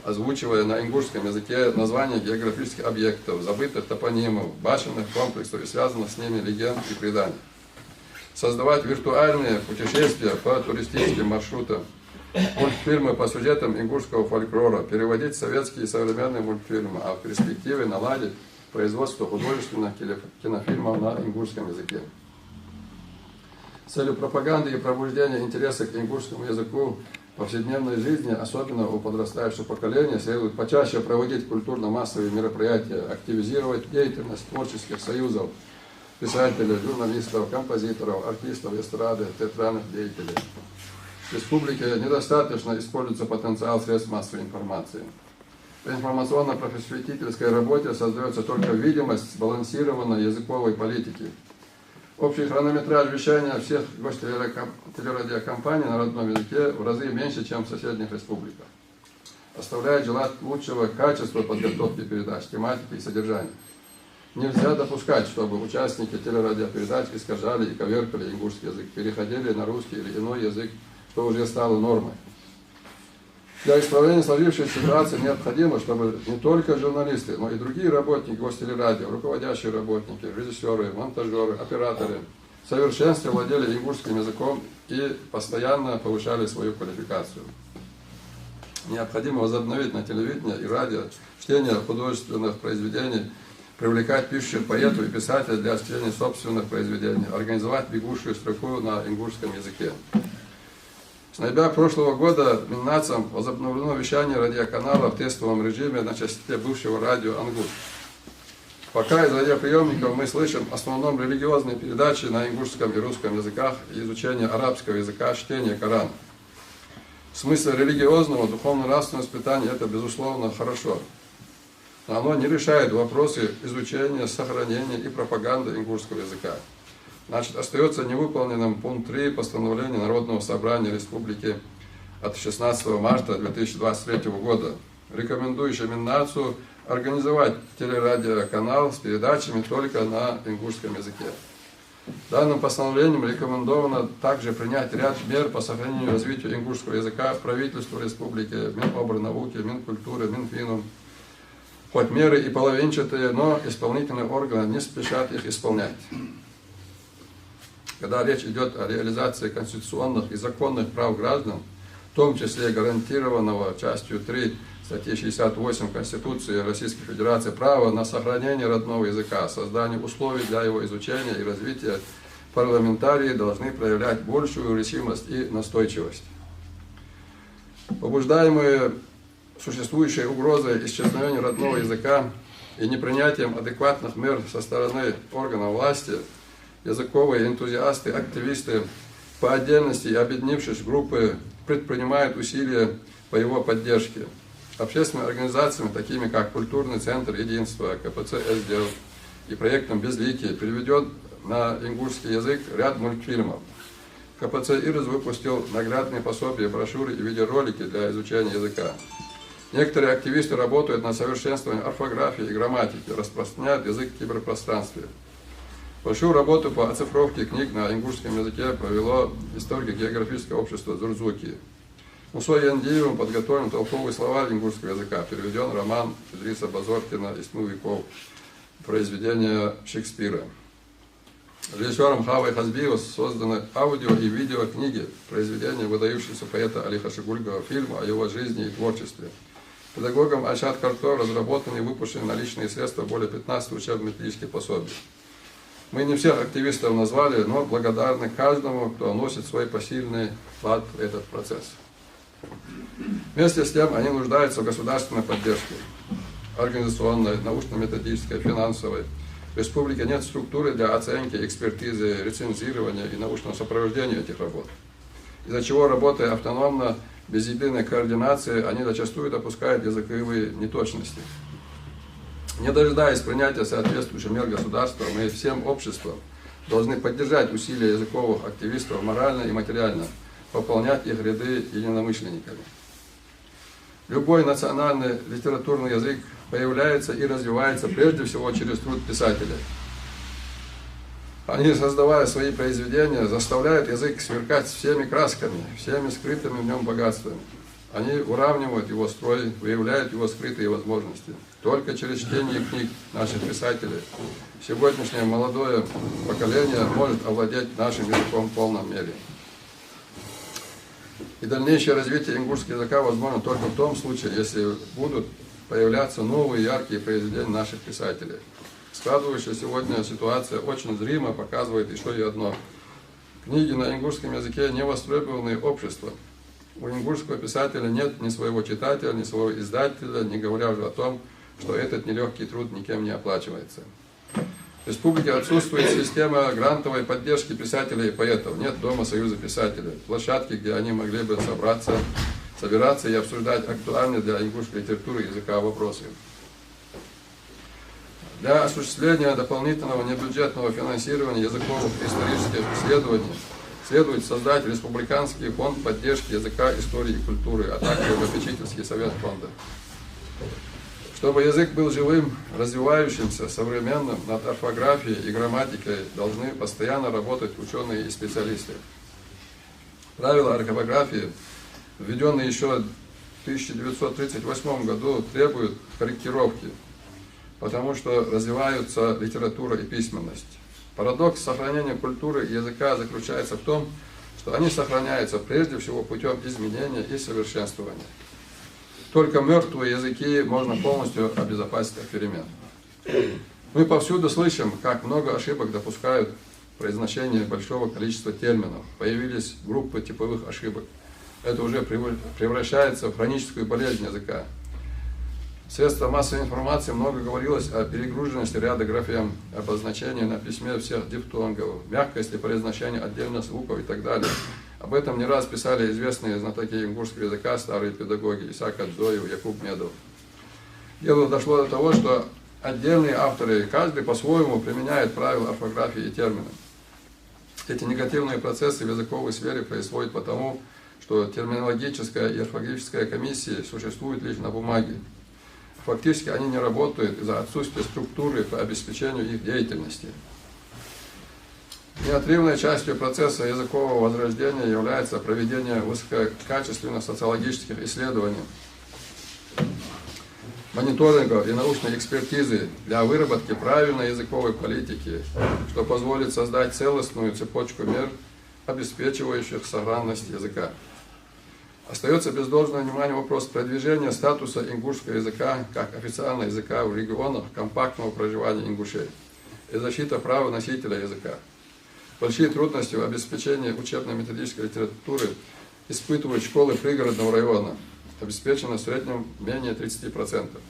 озвучивая на ингушском языке названия географических объектов, забытых топонимов, башенных комплексов и связанных с ними легенд и преданий. Создавать виртуальные путешествия по туристическим маршрутам, мультфильмы по сюжетам ингушского фольклора, переводить советские и современные мультфильмы, а в перспективе наладить производство художественных теле- кинофильмов на ингушском языке. С целью пропаганды и пробуждения интереса к ингушскому языку в повседневной жизни, особенно у подрастающего поколения, следует почаще проводить культурно-массовые мероприятия, активизировать деятельность творческих союзов писателей, журналистов, композиторов, артистов эстрады, театральных деятелей. В республике недостаточно используется потенциал средств массовой информации. При информационно-просветительской работе создаётся только видимость сбалансированной языковой политики. Общий хронометраж вещания всех гостелерадиокомпаний на родном языке в разы меньше, чем в соседних республиках. Оставляет желать лучшего качества подготовки передач, тематики и содержания. Нельзя допускать, чтобы участники телерадиопередач искажали и коверкали ингушский язык, переходили на русский или иной язык, что уже стало нормой. Для исправления сложившейся ситуации необходимо, чтобы не только журналисты, но и другие работники гостелерадио, руководящие работники, режиссёры, монтажёры, операторы, в совершенстве владели ингушским языком и постоянно повышали свою квалификацию. Необходимо возобновить на телевидении и радио чтение художественных произведений, привлекать пишущих поэтов и писателей для чтения собственных произведений, организовать бегущую строку на ингушском языке. С ноября прошлого года Миннацом возобновлено вещание радиоканала в тестовом режиме на частоте бывшего радио «Ангуст». Пока из радиоприёмников мы слышим в основном религиозные передачи на ингушском и русском языках и изучение арабского языка, чтение Корана. В смысле религиозного, духовно-нравственного воспитания это, безусловно, хорошо. Но оно не решает вопросы изучения, сохранения и пропаганды ингушского языка. Значит, остаётся невыполненным пункт три постановления Народного собрания республики от шестнадцатого марта две тысячи двадцать третьего года, рекомендующий Миннацу организовать телерадиоканал с передачами только на ингушском языке. Данным постановлением рекомендовано также принять ряд мер по сохранению и развитию ингушского языка правительству республики, Минобрнауки, Минкультуры, Минфину. Хоть меры и половинчатые, но исполнительные органы не спешат их исполнять. Когда речь идёт о реализации конституционных и законных прав граждан, в том числе гарантированного частью три статьи шестьдесят восемь Конституции Российской Федерации, права на сохранение родного языка, создание условий для его изучения и развития, парламентарии должны проявлять большую решимость и настойчивость. Побуждаемые существующей угрозой исчезновения родного языка и непринятием адекватных мер со стороны органов власти, языковые энтузиасты, активисты, по отдельности и объединившись в группы, предпринимают усилия по его поддержке. Общественными организациями, такими как Культурный центр «Единство», К П Ц «Эздел» и проектом «Безликие», переведён на ингушский язык ряд мультфильмов. К П Ц «Ирис» выпустил наглядные пособия, брошюры и видеоролики для изучения языка. Некоторые активисты работают над совершенствованием орфографии и грамматики, распространяют язык в киберпространстве. Большую работу по оцифровке книг на ингушском языке провело историко-географическое общество «Зурзуки». Мусой Яндиевым подготовлен толковый словарь ингушского языка, переведён роман Идриса Базоркина «Из тьмы веков», произведение Шекспира. Режиссёром Хавой Хазбиевой созданы аудио и видеокниги, произведения выдающегося поэта Али Хашигульгова, фильм о его жизни и творчестве. Педагогом Айшат Карто разработаны и выпущены на личные средства более пятнадцати учебно-методических пособий. Мы не всех активистов назвали, но благодарны каждому, кто вносит свой посильный вклад в этот процесс. Вместе с тем они нуждаются в государственной поддержке: организационной, научно-методической, финансовой. В республике нет структуры для оценки, экспертизы, рецензирования и научного сопровождения этих работ, из-за чего, работая автономно, без единой координации, они зачастую допускают языковые неточности. Не дожидаясь принятия соответствующих мер государства, мы всем обществом должны поддержать усилия языковых активистов морально и материально, пополнять их ряды единомышленниками. Любой национальный литературный язык появляется и развивается прежде всего через труд писателей. Они, создавая свои произведения, заставляют язык сверкать всеми красками, всеми скрытыми в нём богатствами. Они выравнивают его строй, выявляют его скрытые возможности. Только через чтение книг наших писателей сегодняшнее молодое поколение может овладеть нашим языком в полном мере. И дальнейшее развитие ингушского языка возможно только в том случае, если будут появляться новые яркие произведения наших писателей. Складывающаяся сегодня ситуация очень зримо показывает ещё и одно. Книги на ингушском языке не востребованы обществом. У ингушского писателя нет ни своего читателя, ни своего издателя, не говоря уже о том, что этот нелёгкий труд никем не оплачивается. В республике отсутствует система грантовой поддержки писателей и поэтов, нет Дома союза писателей, площадки, где они могли бы собраться, собираться и обсуждать актуальные для ингушской литературы и языка вопросы. Для осуществления дополнительного небюджетного финансирования языковых исторических исследований следует создать республиканский фонд поддержки языка, истории и культуры, а также попечительский совет фонда. Чтобы язык был живым, развивающимся, современным, над орфографией и грамматикой должны постоянно работать учёные и специалисты. Правила орфографии, введённые ещё в тысяча девятьсот тридцать восьмом году, требуют корректировки, потому что развиваются литература и письменность. Парадокс сохранения культуры и языка заключается в том, что они сохраняются прежде всего путём изменения и совершенствования. Только мёртвые языки можно полностью обезопасить от перемен. Мы повсюду слышим, как много ошибок допускают в произношении большого количества терминов. Появились группы типовых ошибок. Это уже превы-, превращается в хроническую болезнь языка. В средствах массовой информации много говорилось о перегруженности ряда графем, обозначении на письме всех дифтонгов, мягкости произношения отдельных звуков и так далее. Об этом не раз писали известные знатоки ингушского языка, старые педагоги Исаак Адзоев, Якуб Медов. Дело дошло до того, что отдельные авторы, каждый по-своему применяет правила орфографии и термины. Эти негативные процессы в языковой сфере происходят потому, что терминологическая и орфографическая комиссии существуют лишь на бумаге. Фактически они не работают из-за отсутствия структуры по обеспечению их деятельности. Неотрывной частью процесса языкового возрождения является проведение высококачественных социологических исследований, мониторинга и научной экспертизы для выработки правильной языковой политики, что позволит создать целостную цепочку мер, обеспечивающих сохранность языка. Остаётся без должного внимания вопрос продвижения статуса ингушского языка как официального языка в регионах компактного проживания ингушей и защита права носителя языка. Большие трудности в обеспечении учебно-методической литературы испытывают школы пригородного района. Обеспечено в среднем менее тридцати процентов.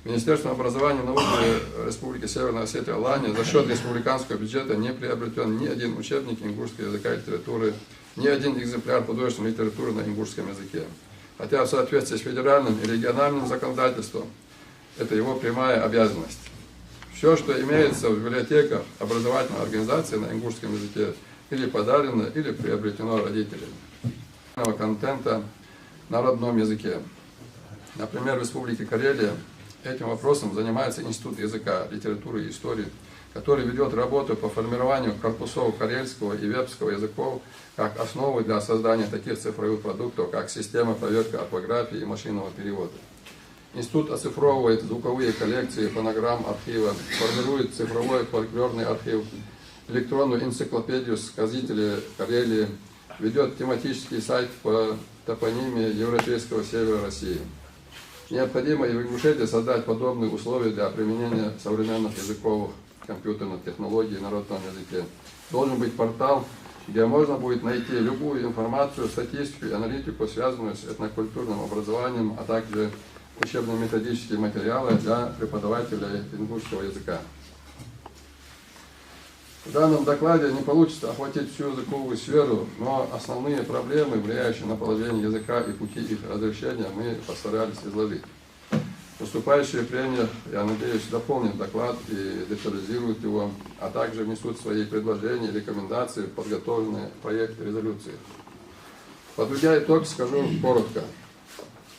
Министерством образования и науки Республики Северная Осетия-Алания за счёт республиканского бюджета не приобретён ни один учебник ингушского языка и литературы, ни один экземпляр художественной литературы на ингушском языке. Хотя в соответствии с федеральным и региональным законодательством это его прямая обязанность. Всё, что имеется в библиотеках образовательной организации на ингушском языке, или подарено, или приобретено родителями. Контента на родном языке. Например, в Республике Карелия этим вопросом занимается Институт языка, литературы и истории, который ведёт работу по формированию корпусов карельского и вепского языков как основы для создания таких цифровых продуктов, как система проверки орфографии и машинного перевода. Институт оцифровывает звуковые коллекции фонограмм архива, формирует цифровой фольклорный архив, электронную энциклопедию сказителей Карелии, ведёт тематический сайт по топонимии Европейского севера России. Необходимо и в Ингушетии создать подобные условия для применения современных языковых компьютерных технологий в народном языке. Должен быть портал, где можно будет найти любую информацию, статистику и аналитику, связанную с этнокультурным образованием, а также учебно-методические материалы для преподавателей ингушского языка. В данном докладе не получится охватить всю языковую сферу, но основные проблемы, влияющие на положение языка и пути их разрешения, мы постарались изложить. Выступающие прения, я надеюсь, дополнят доклад и детализируют его, а также внесут свои предложения и рекомендации в подготовленный проект резолюции. Подведя итог, скажу коротко.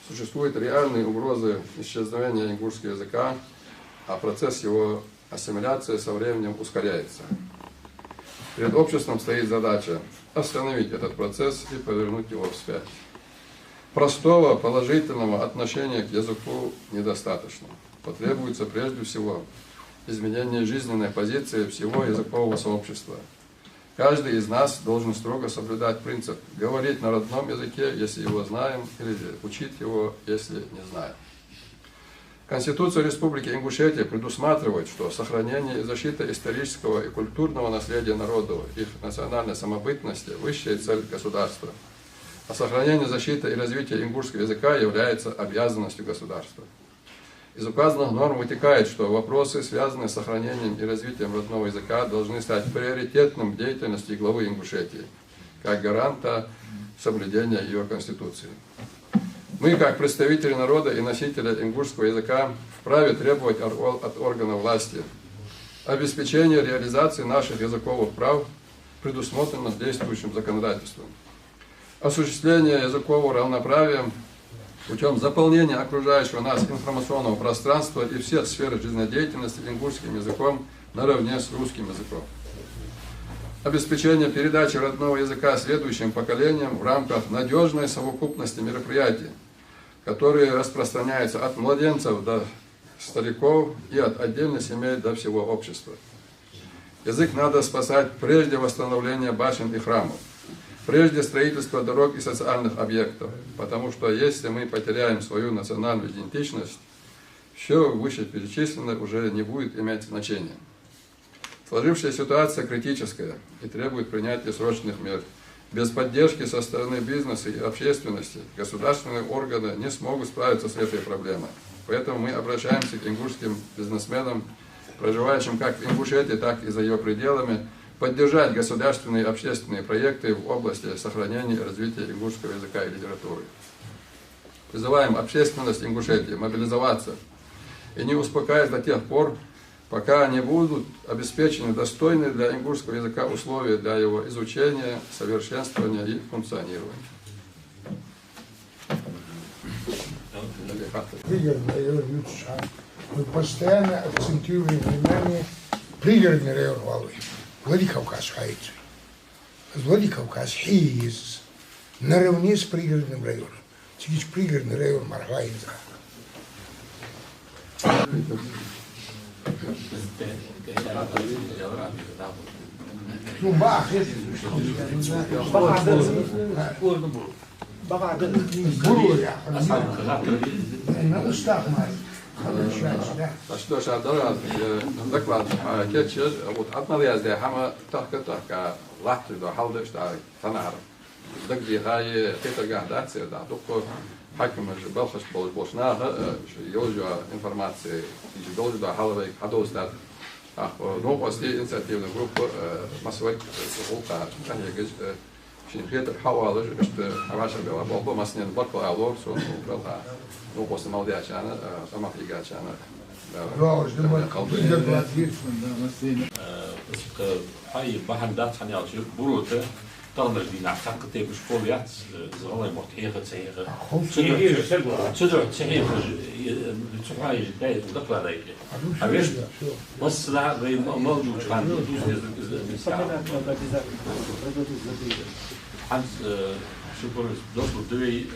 Существуют реальные угрозы исчезновения ингушского языка, а процесс его ассимиляции со временем ускоряется. Перед обществом стоит задача остановить этот процесс и повернуть его вспять. Простого положительного отношения к языку недостаточно. Потребуется прежде всего изменение жизненной позиции всего языкового сообщества. Каждый из нас должен строго соблюдать принцип: говорить на родном языке, если его знаем, или учить его, если не знаем. Конституция Республики Ингушетия предусматривает, что сохранение и защита исторического и культурного наследия народов, их национальной самобытности — высшая цель государства. А сохранение, защита и развитие ингушского языка является обязанностью государства. Из указанных норм вытекает, что вопросы, связанные с сохранением и развитием родного языка, должны стать приоритетным в деятельности главы Ингушетии, как гаранта соблюдения ее Конституции. Мы, как представители народа и носители ингушского языка, вправе требовать ор-, от органов власти обеспечения реализации наших языковых прав, предусмотренных действующим законодательством. Осуществление языкового равноправия путём заполнения окружающего нас информационного пространства и всех сфер жизнедеятельности ингушским языком наравне с русским языком. Обеспечение передачи родного языка следующим поколениям в рамках надёжной совокупности мероприятий, которые распространяются от младенцев до стариков и от отдельных семей до всего общества. Язык надо спасать прежде восстановления башен и храмов, прежде строительства дорог и социальных объектов, потому что если мы потеряем свою национальную идентичность, всё вышеперечисленное уже не будет иметь значения. Сложившаяся ситуация критическая и требует принятия срочных мер. Без поддержки со стороны бизнеса и общественности государственные органы не смогут справиться с этой проблемой. Поэтому мы обращаемся к ингушским бизнесменам, проживающим как в Ингушетии, так и за её пределами, поддержать государственные и общественные проекты в области сохранения и развития ингушского языка и литературы. Призываем общественность Ингушетии мобилизоваться и не успокаиваться до тех пор, пока не будут обеспечены достойные для ингушского языка условия для его изучения, совершенствования и функционирования. Пригородный район Ютша. Мы постоянно акцентируем внимание: пригородный район валуй. Владикавказ хьаийцай. Владикавказ хьаийца наравне с пригородным районом. Цига пригородный район мара хьаийца. Ну, бахе. Буру я. На устах мара. Хорошо, да. Аш дош а дара, э, доклад, а, кечъяр, вот, атмал язде хӀама тахка-тахка латташ да, хьалдеш да, санахьара. Дагадехай, хетаргахьа дац ер, да, дукха хьакимаш, балхаш болаш болча наха, э, шоай йолаш йола информаци, иштта долаш да хьал вайга хьадовзийтар. Ах, э, новкъостий инициативни группа, э, массаварг, э, гӀулакха къахьегаш, э, шийна хетар хьаоалаш, иштта хьавӀашагӀбелла болх ба, массанена баркал ала ловр сона, укх белха новкъостал мел даьчарна, э, къамах йигачарна. Э, хьай бахьан дац, хӀана аьлча, Буро тӀа таханарча дийнахьа цхьаккха тайпара школа яц, э, из гӀалгӀай мотт хьеха, ца хьеха. Цудухьа, цудухьа ца хьехаш, э, цу хьаийца дай, дакъа дай. А вешта, массанахьа вай ма-, мел дувцача хана дувца деза из, из, из. ХӀанз, э, ши пурс досла дувей, э,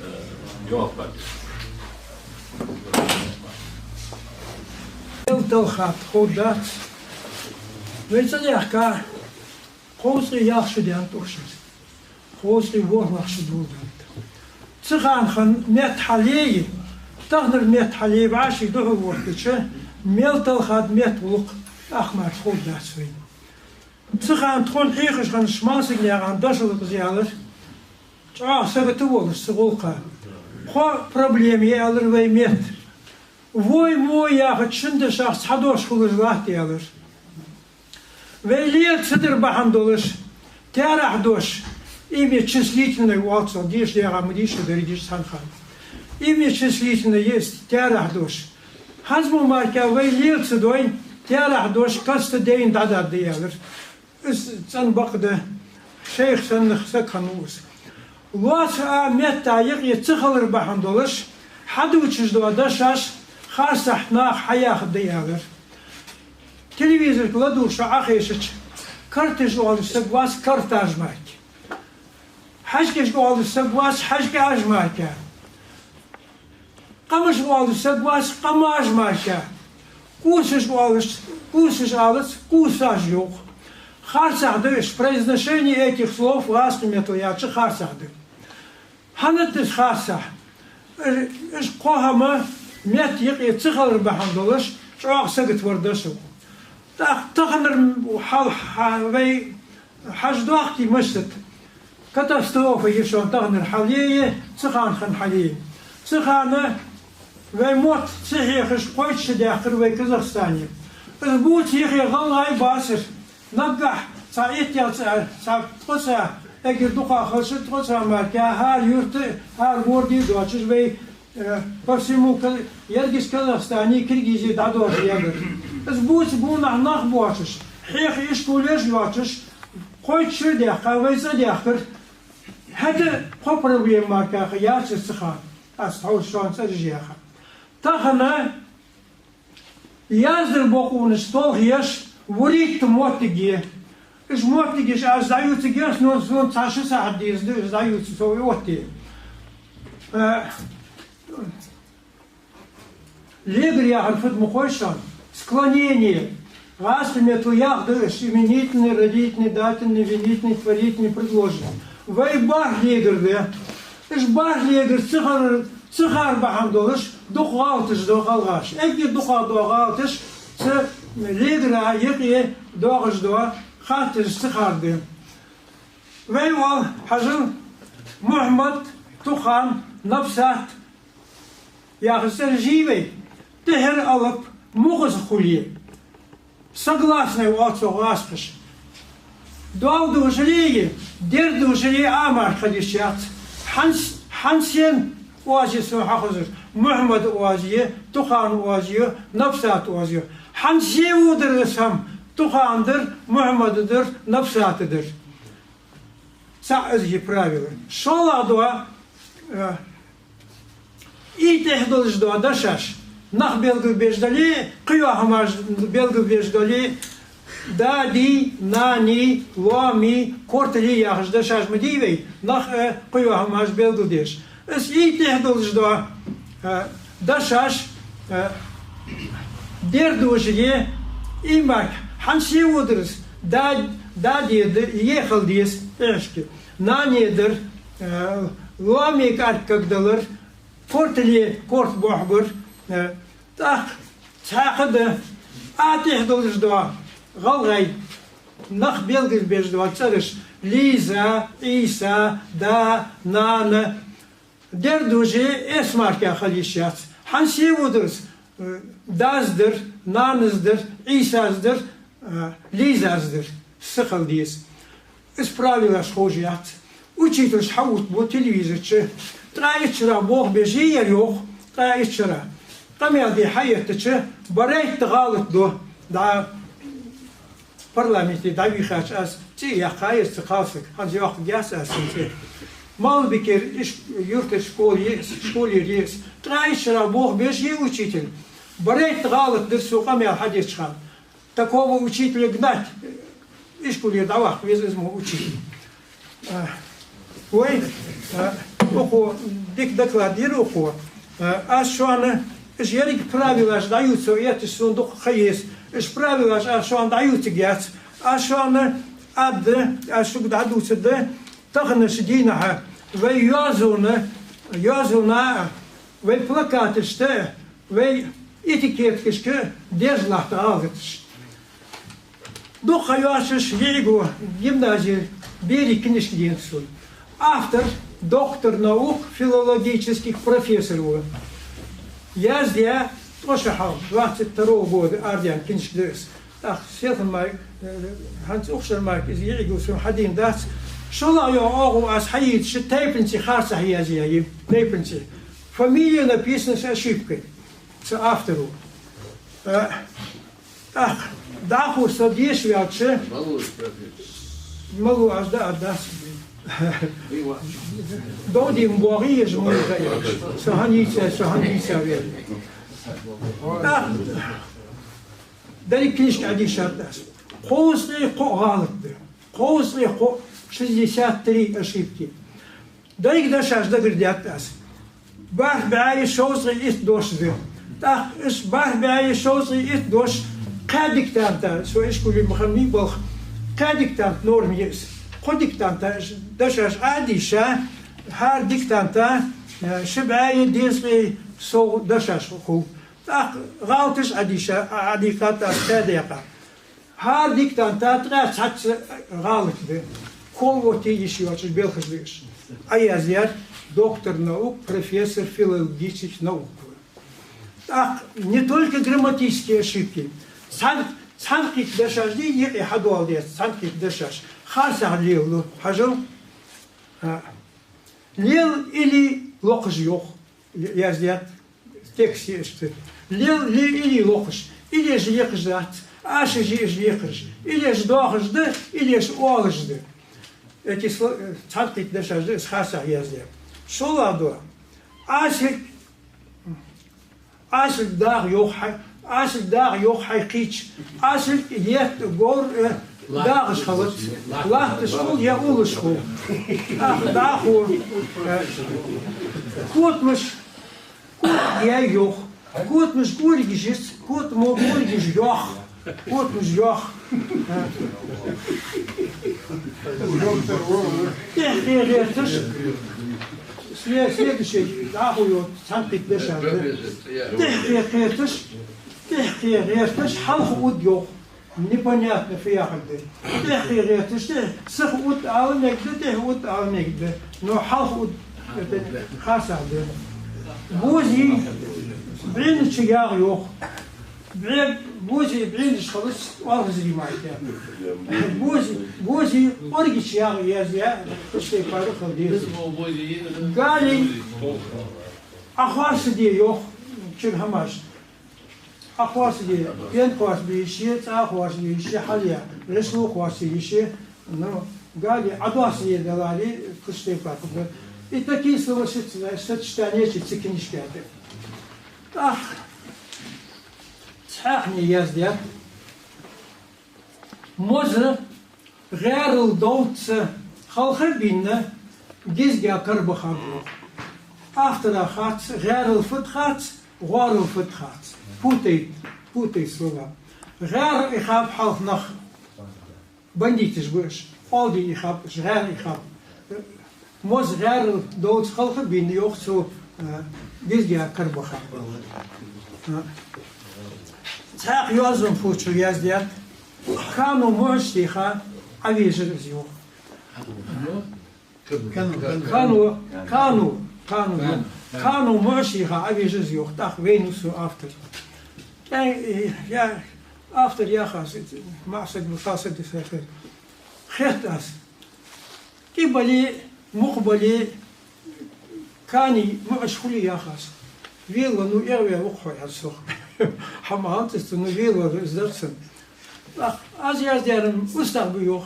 йоах баьб. Мел талхад ховргдац. Вай цӀадаьхка, кховзткъеи ялх шу даьннад укх шера. Кховзткъеи ворхӀлагӀа шу доладаьннад. Цу хана хинна метта хьалъяй, таханара метта хьалъяй вӀаший духьал вохкача, мел талхад метта гӀулакх, ах мара ховргдац вайна. Цу хана тхона хьехаш хиннача Малсагнаькъан Дошалкъас аьлар, чӀоагӀа сагота волаш цу гӀулакха. Кхо проблема я, аьлар, вай метта. Вой, вой яхача шин дешах цхьа дош хулаш латт, аьлар. Вай лела ца дар бахьан долаш, таьрахь дош, имя числительное оал цох, деша дегӀа ма дийша, дерригаш цхьан хана. Имя числительное есть, таьрахь дош. ХӀанз мо мара вай лела ца дой, таьрахь дош каста дайна дӀадаргда, аьлар. Из цӀена бакъда, шайх санна саг хиннав из. Лоаца а метта юкъе ца хилар бахьан долаш, хьадувцаш дола дешаш харцахьа наха хьаяхаргда, аьлар. Телевизорга ладувгӀаш Ӏохайшача, карташ оалаш саг вац, картаж мара. ХьажкӀаш оалаш саг вац, хьажкӀаж мара. Къамаш оалаш саг вац, къамаж мара. Кусаш оалаш, кусаш алац, кусаж йоах. Харцахьа да уж, произношение этих слов гӀазкхий меттала яьлча харцахьа да. ХӀана да из харцахьа? Уж, уж кхо хӀама метта юкъе ца хилар бахьан долаш чӀоагӀа сагота вар да саг. ТӀаккха таханара хьал, хьа-, вай хьажа дохкий, мишта да? Катастрофа я шоана таханара хьал е, цу хана хинна хьал е. Цу хана вай мотт ца хьехаш кхойтта шу даьккхар вай Казахстане. Из бувца юхе гӀалгӀай бацар. Наггахьа цхьа иттех цхьа, цхьа ткъо цхьа, эггара дукха хилча ткъо цхьа мара, хӀара юрта, хӀара городе доацаш вай, э, по всему Ка-, еррига Казахстане, Киргизе дӀадоаладаьдар. Из бувца гонахьа нах боацаш, хьеха ишколаш йоацаш, кхойтта шу даьккха, вай цӀадаьхкар. ХӀаьта кхо проблема мара яцар цу хана, аз хьо шоана цӀераш яха. Тахан яздар бокъонаш толхаеш вурийтта моттиг я. Уж моттигаш аз дӀаювцаргьяц, но сона цхьа шу сахьат дезаш да уж дӀаювца, со оттае. Э, легар яхар фуд ма хой шоана? Склонение. ГӀазкхий меттала яхар да уж: именительный, родительный, дательный, винительный, творительный, предложительный. Вай бархӀ легар да. Уж бархӀ легар ца хар-, ца хар бахьан долаш дукха гӀалаташ ду хьалхаш. Эггара дукха дола гӀалаташ цу легара юкъе доагӀаш дола хаттараш ца хар да. Вай оал, хьажал, Мухьмад, Тухан, Напсат яхаш цӀераш йий вай? ТӀехьара алап мукъаза хуле, согласный оал цох гӀазкхаша. Доал дувцале е дер дувцале а мара хила йиш яц. ХӀанз, хӀанз сен оаз я сона хьахозар? Мухьмада оаз я, Тухана оаз я, Напсата оаз я. ХӀанз зе водар из хӀама? Тухана дар, Мухьмада дар, Напсата дар. ЦаӀ из я правила. ШоллагӀа дола, э, из тӀехьа долаш дола дешаш нах белгалбеш дале, кхыйола хӀамаш белгалбеш дале, дади, нани, лоами, кортали яхаш дешаш ма дий вай, нах, э, кхыйола хӀамаш белгалдеш. Из из тӀехьа долаш дола, э, дешаш, э, дер дувцале, из мара, хӀанз зе водар из? Да-, дади дар, е хила деза, тӀехьашка. Нани дар, э, лоами кӀарг кагдалар, кортали корта бохьбар, э, тӀаккха цхьаькха да, а тӀехьа долаш дола гӀалгӀай нах белгалбеш дола цӀераш: Лиза, Ӏийса, да, нана. Дер дувцале эс мара хила йиш яц. ХӀанз зе водар из? Э, дас дар, нанас дар, Ӏийсас дар, э, Лизас дар. Са хила деза. Из правилаш ховш яц. Учителаш хьаоттабу телевизора чу. Ткъаь итт шера болх беш я ер, йоах, ткъаь итт шера. Къамаьл де хьаэттача, барайтта гӀалат ду. ДӀа парламенте дӀавийхача аз цӀи яьккхаяр цу кхалсага, хӀанз йоаккхаргьяц аз цун цӀи. Малбикера иш-, юртара школа я из, школера я из. Ткъаь итт шера болх беш я учитель. Барайтта гӀалат дир цо къамаьл хьадеча хана. Такого учителя гнать. Ишколера дӀаваккха веза из мо учитель. А, вай, а, укхо дика доклад дир укхо. А, аз шоана уж еррига правилаш дӀаювца, этташ сона дукха ха еза. Уж правилаш аз шоана дӀаювцаргьяц. Аз шоана аргда, аз шуга дӀадувцаргда, таханарча дийнахьа вай йоазона, йоазона а, вай плакаташта а, вай этикеткашка а деш латт гӀалаташ. Дукха ха йоацаш йиӀиго гимназера берий книжка денад сона. Автор доктор наук филологических, профессор ва. Яздаь ткъо шу хьалха, двадцать второго года арадаьнна книжка да из. ТӀаккха селхан мара, э, хӀанз укх шера мара из йиӀиго сона хьадена дац. ШоллагӀа йола оагӀув аз хьаийцача, тайпанций харцахьа язъяь я, тайпанций. Фамилия написана с ошибкой. Цу авторо. Э, тӀаккха дӀахо со дешаш ваьлча, малув аз да а дац. Довдийна богӀий ежа муйга яхаш. Со хӀана йийца, со хӀана йийца вер. ТӀаккха деррига книжка Ӏодийшад аз. Кхузткъеи кхоъ гӀалат да. Кхузткъеи кхоъ, шестьдесят три ошибки. Деррига дешаш дагардаьд аз. БархӀ бӀаьи шовзткъеи итт дош да. ТӀаккха уж бархӀ бӀаьи шовзткъеи итт дош кхаь диктанта, со ишколе ма хиннавий балха, кхаь диктанта норма я из. Кхо диктанта уж дешаш Ӏодийша, хӀара диктанта, э, ши бӀаьи дезткъеи совгӀа дешаш хул. ТӀаккха гӀалаташ Ӏодийша, Ӏодийхад аз кхаь декъа. ХӀара диктанта ткъаь цхьацца гӀалат да. Колоти йиш йоацаш белхаш да уж. Ӏояздаьр доктор наук, профессор филологических наук. ТӀаккха не только грамматические ошибки. Цхьан, цхьан кхитта дешаш да, юкъе хьадоаладаьд, цхьан кхитта дешаш. Харцахьа лелалу, хьажал. А. Лел или локхаш йоах, яздаьд текст иштта. Лел, ле или локхаш. Илеш лекхаш дац, ашаш иеш лекхараш. Илеш доахаш да, илеш оалаш да. Эти сло-, цхьан кхитта дешаш да, из харцахьа яздаьд. ШоллагӀа дола. Асилг Асилг дагӀа йоах хьай, асилг дагӀа йоах хьай кхийча. Асилг етт гор, э, дагӀаш хилац. Латташ хул е уллаш хул. Ах, дӀахо, э, котамаш, кот яй йоах. Котамаш гургаш яц, котамо гургаш йоах. Котамаш йоах. ТӀехье гӀерташ. Сле-, следующий дӀахо йоах, цхьан кхитта дешаш да. ТӀехье гӀерташ, тӀехье гӀерташ, хьалха уд йоах. Непонятно фу яхар да. ТӀехье гӀерташ, тӀе-, сиха уд ала мегаргда, тӀехье уд ала мегаргда. Но хьалха уд, это, харцахьа да. Бози бӀеннача ягӀа йоах. БӀе-, бози бӀенаш хилац, оалхазарий мара. Бози, бози кӀоргача ягӀа язъяь, кхыча тайпара хила деза. Гали Ӏохоарсаде йоах, чура хӀамаш. Ӏохоарсаде, пен кхоарсабе йиш я, цӀа кхоарсабе йиш я, хьалъяь, гӀишло кхоарсае йиш я, ну, гали Ӏодоссаде даларе, кхыча тайпара хургда. И такие слова соч-, сочетания чу цу книжке да. ТӀаккха цхьаькхане яздаьд. Моза гӀаьрал довца халха бийна гизга кара бахар. Автора хац, гӀаьрал фуд хац, гӀоарал фуд хац. Путает, путает слова. ГӀаьра ихаб хьалха нах. Бандиташ ба уж, кӀолдий ихаб уж, гӀаьра ихаб. Моза гӀаьрал довца халха бийна йоах цо, э, гизга кара бахар. Э, цхьаькха йоазонхочо яздаьд, Кано муӀаш теха Ӏовежар из йоах. Кано, Кано, Кано, Кано, Кано муӀаш теха Ӏовежар из йоах, тӀаккха вайнав цу автор. КӀай-, э, я автор яхаш, маӀсаг ва хасаг да сахар. Хетт аз. ТӀа бале, мукх бале, Кани муӀаш хуле яхаш. Велавенна эгӀаваь ва-кх хьо, аьлар сох. Хьа ма ханцац, ну велавар из дар сан. Ах, аз яздаьр-м устагӀа ба йоах.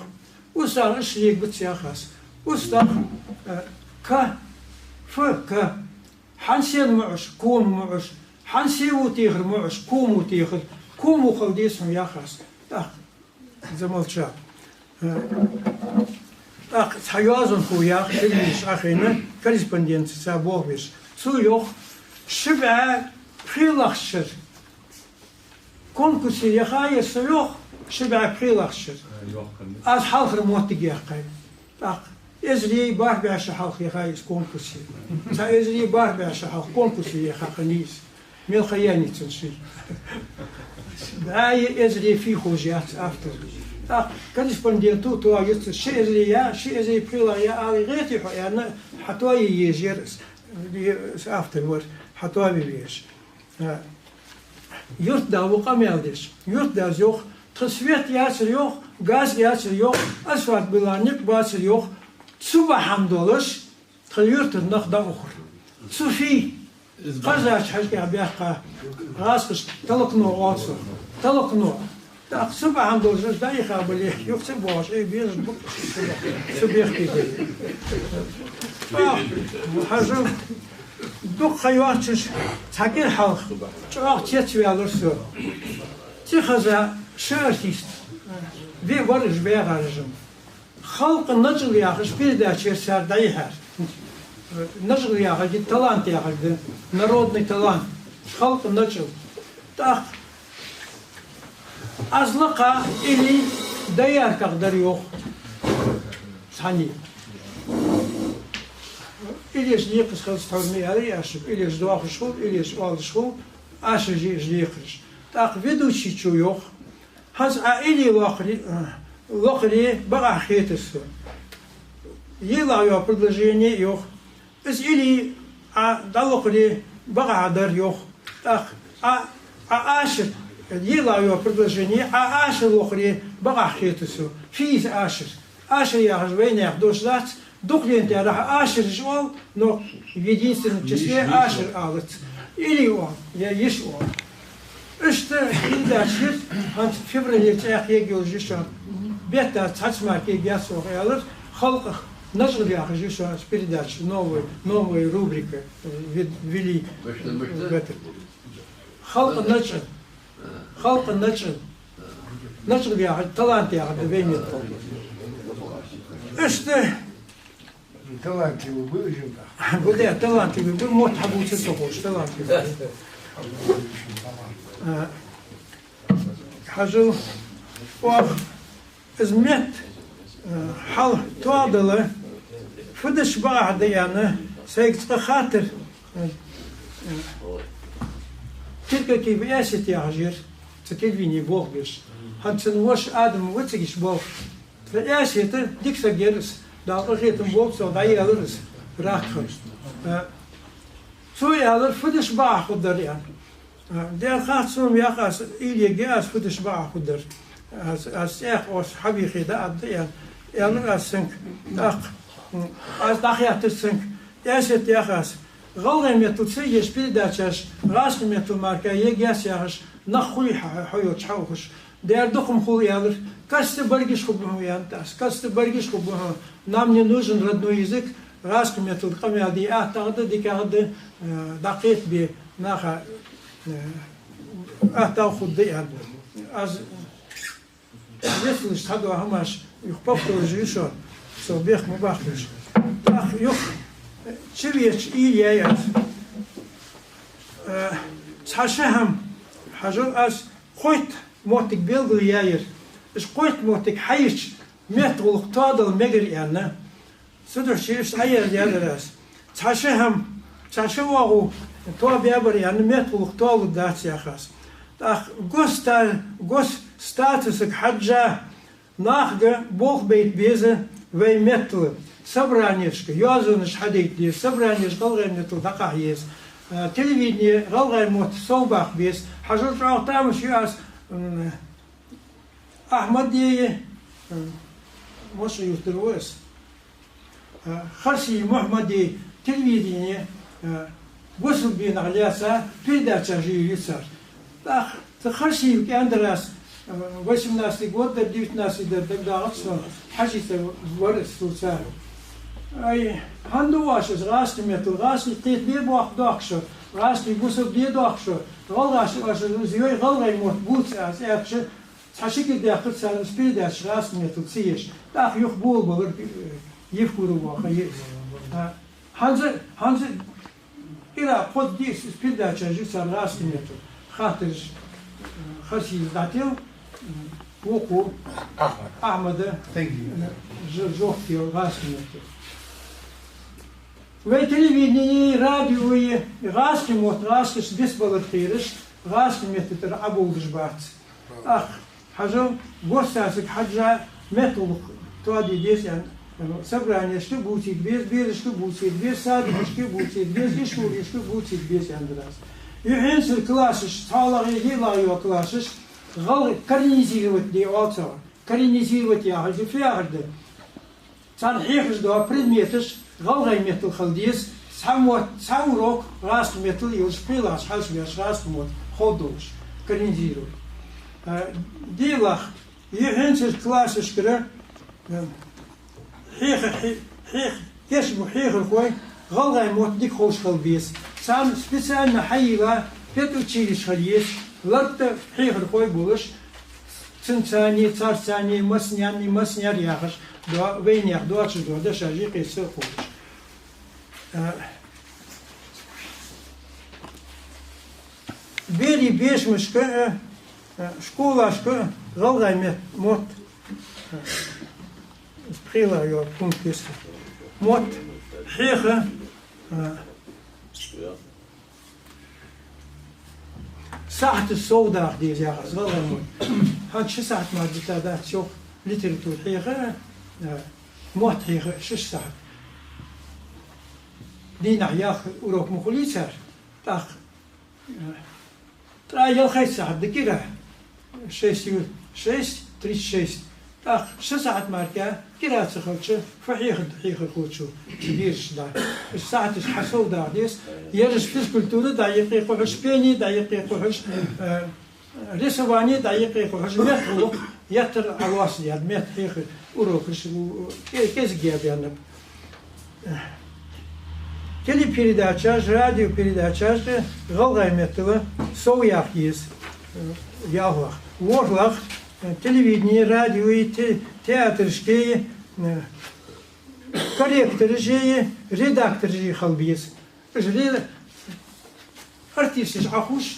УстагӀа иштта легац яхаш. УстагӀа, э, К, Ф, К. Хьан сен муӀаш, кома муӀаш. Хьан се ва техар муӀаш, кома ва техар. Кома хила деза хьона яхаш. ТӀаккха Замолчал. Э, тӀаккха цхьа йоазонхо яха, телевизораш Ӏохайна, корреспондентаца цхьа болх беш. Цо йоах, ши бӀаь пхелагӀча шера конкурсе яха я со йоах, ши бӀаь пхелагӀча шера. Аз хьалхара моттиг яьккхай. ТӀаккха эзари бархӀ бӀаь шу хьалха яха я из конкурсе. Цхьа эзари бархӀ бӀаь шу хьалха конкурсе яха хиннай из. Мел ха яьннай цун ший. БӀаьи эзари фу ховш яц автор. ТӀаккха корреспонденто тоаяц, ши эзари я, ши эзари пхелагӀа я ала гӀертий хьо, аьнна, хьатоае езар из, из автор вар, хьатоаве везаш. А, юртда ва къамаьл деш. Юртдас йоах, тха свет яцар йоах, газ яцар йоах, асфальт биллар никъ бацар йоах, цу бахьан долаш тха юртара нах дӀаухар. Цу фу Кхарзача хьажкӀехьа баьккха гӀазкхашка толокно оал цох. Толокно. ТӀаккха цу бахьан долаш дӀаихабале, юха ца боагӀаш, э, безаш ба цу бехке. ТӀаккха хьажал, дукха ха йоацаш, цхьа кӀира хьалха чӀоагӀа цецваьлар со. Ци хеза ши артист. Ве вараш, ве гӀаржам. «Халкъа начӀал» яхаш передача яр цар дӀайихьар. НачӀал яхар да, талант яхар да, народный талант. «Халкъа начӀал». ТӀаккха аз лакха Илий доярках дар йоах. Цхьанне. Илеш лийкхас хилац тхьовра ма аьлар аз шуга. Илеш доахаш хул, Илеш оалаш хул, ашараш лекхараш. ТӀаккха ведущийчо йоах: «ХӀанз Ӏа Илий локхаре, локхаре бакъахьа хетар сона. Йиълагӏа йола предложени йоах. Из Илий Ӏа дӀалокхаре бакъахьа дар йоах. ТӀаккха Ӏа, Ӏа ашар, йиълагӏа йола предложени, Ӏа ашар локхаре бакъахьа хетар сона. Фу я из ашар?» Ашар яхаш вайнаьха дош дац, дукха лентарахьа ашараш оал, но в единственном числе ашар алац. Илий оал, е йиша оал. Иштта передача яр, хӀанз феврале цӀаькха ергйолаш я шоана. Бетта цхьацца мара кегаяц оаха, аьлар, «Халкъа начӀал» яхаш я шоана передача, новая, новая рубрика, э, вед-, ввели в это. «Халкъа начӀал». «Халкъа начӀал». НачӀал яхар, талант яхар да вай меттала. Иштта. Талантливый ба уж. Ба, да, талантливый ба, мотт хьабувцар ца ховш, талантливый ба. А, хьажал, оаха из метта, а, хьал тоадала, фу дича бакъахьа да аьнна, сайга цкъа хаттар, а, а, Теркачиева Эсет яхаш яр, цу телевидене болх беш. ХӀанз цун воша Адам ва цига болх. Цу Эсета дика саг яр из, Дала къахетам болба цох, дӀааьлар из, ракхар. А, цо аьлар, фу дича бакъахьа хургдар аьнна. А, дера хац сона, яхаш, Илега аз, фу дича бакъахьа хургдар. Аз, аз цӀаькха оаш хьавийхе дӀааргда аьнна. Аьлар аз цунга. ТӀаккха, м, аз дӀахаьттар цунга. Эсет, яхаш, гӀалгӀай меттала ца еш передачаш гӀазкхий меттала мара ергьяц яхаш, нах хуй хьа-, хьо йолча хьаухаш. Дера дукха-м хул, аьлар, каста баргиш хургба хьона, аьннад аз, каста баргиш хургба хьона. Нам не нужен родной язык, гӀазкхий меттала къамаьл де аттагӀа да, дикагӀа да, э, дӀакхетабе наха, э, аттагӀа хургда, аьннад. Аз вецалаш цхьадола хӀамаш юха повторить ю шоана, со бехк ма баккхалаш. ТӀаккха юха чувеча уйла яьй аз. Э, цхьа ши хӀама, хьажал, аз кхойтта моттиг белгалъяьяр. Уж кхойтта моттиг хьайича, метта гӀулакх тоадала мегар аьнна. Цудухьа чура иштта Ӏояздаьдар аз. Цхьа ши хӀама, цхьа ши оагӀув тоабаьбар аьнна, метта гӀулакх тоалургдац, яхаш. ТӀаккха госста-, госстатусага хьежжа, нахага болх байта беза вай меттала. Собранешка йоазонаш хьадайта деза, собранеш гӀалгӀай меттала дӀакхахьа еза. А, телевидене гӀалгӀай мотт совбаккха беза. Хьажал, чӀоагӀа тамаш ю аз, м, Ахьмадеи, м, Мошо юртара ва из, а, Харсиев Мухьмадеи телевидене, а, бусалба динах лаьца передачаш йир цар. ТӀаккха цу Харсиевга аьннадар аз, а, восемнадцатый год дар, девятнадцатый дар, дагадоагӀац сона, Хьажий цӀи вар из цу цар. Ай, хӀана ду оаш из гӀазкхий меттала, гӀазкхий кхетабе бохк доахк шо, гӀазкхий бусалба де доахк шо, гӀалгӀашта оаш из йой, гӀалгӀай мотт бувца аз, аьлча, цхьа ши кӀира даьккхар царна из передача гӀазкхий меттала ца еш. ТӀаккха юха болабалар, э, Евкуров ваха, е-, а, хӀанз, хӀанз кӀира кхозза-диъ передачаш ю цар гӀазкхий меттала. Хаттараш, э, Харсиевс дӀател, м, вокхо Ахьмада, Ахьмада, э, ж-, жоп тел гӀазкхий меттала. Вай телевиденеи радиои гӀазкхий мотт гӀазкхашца бицбалар кхераш, гӀазкхий метта тӀара Ӏобовлаш бац. ТӀаккха, хьажал, госстатусага хьежжа метта гӀулакх тоаде деза аьнна, собранешка бувцийта беза, берашка бувцийта беза, садикашка бувцийта беза, ишколашка бувцийта беза аьннадар аз. Юххьанцара классаш, цхьоалагӀа, йиълагӀа йола классаш, гӀал-, коренизировать де оал цох. Коренизировать яхар да, фу яхар да? Царна хьехаш дола предметаш гӀалгӀай меттала хила деза, Цхьа мотт, цхьа урок гӀазкхий меттала йолаш, пхелагӀча хьалхашка гӀазкхий мотт ховргдолаш, корректировать. Э, дийла, юххьанцарча классашкара, э, хьехар, хье-, хьех-, кийчбола хьехархой гӀалгӀай мотт дика ховш хила беза. Царна специально хьайийлла педучилища хила еза, латта хьехархой болаш, цунцани, царцани, массанена, массанена яхаш, до-, вайнаьха доацаш дола дешаш юкъе ца кхувсаш. Э, берий бешамашка, э, э, школашка гӀалгӀай мет-, мотт, э, пхелагӀа йола пункт я из. Мотт хьеха, э, сахьаташ совдаха деза яхаш, гӀалгӀай мотт. ХӀанз ши сахьат мара дита дац, йоах, литература хьеха, э, мотт хьеха ши сахьат. Дийнахьа ялх урок ма хулий цар, тӀаккха, э, ткъаь ялхайтта сахьат да кӀира, шесть ю-, шесть тридцать шесть. ТӀаккха ши сахьат мара кӀира ца хилча, фу хьехаргда хьехархочо цу берашта? Уж сахьаташ хьасовдаха деза, ераш физкультура дӀа юкъе кхухьаш, пение дӀа юкъе кхухьаш, э, рисование дӀа юкъе кхухьаш, меттагӀулакх еттара Ӏолоаца даьд, метта хьехар урокаш, у, у, кӀе-, кӀезига я баьннаб. Телепередачаш, радиопередачаш гӀалгӀай меттала совъяха еза, э, ялхлагӀа. ВорхӀлагӀа, э, телевидени, радиои, те-, театрашкеи, э, корректорашеи, редакторашеи хила беза. Уж ре-, артисташ Ӏохувш,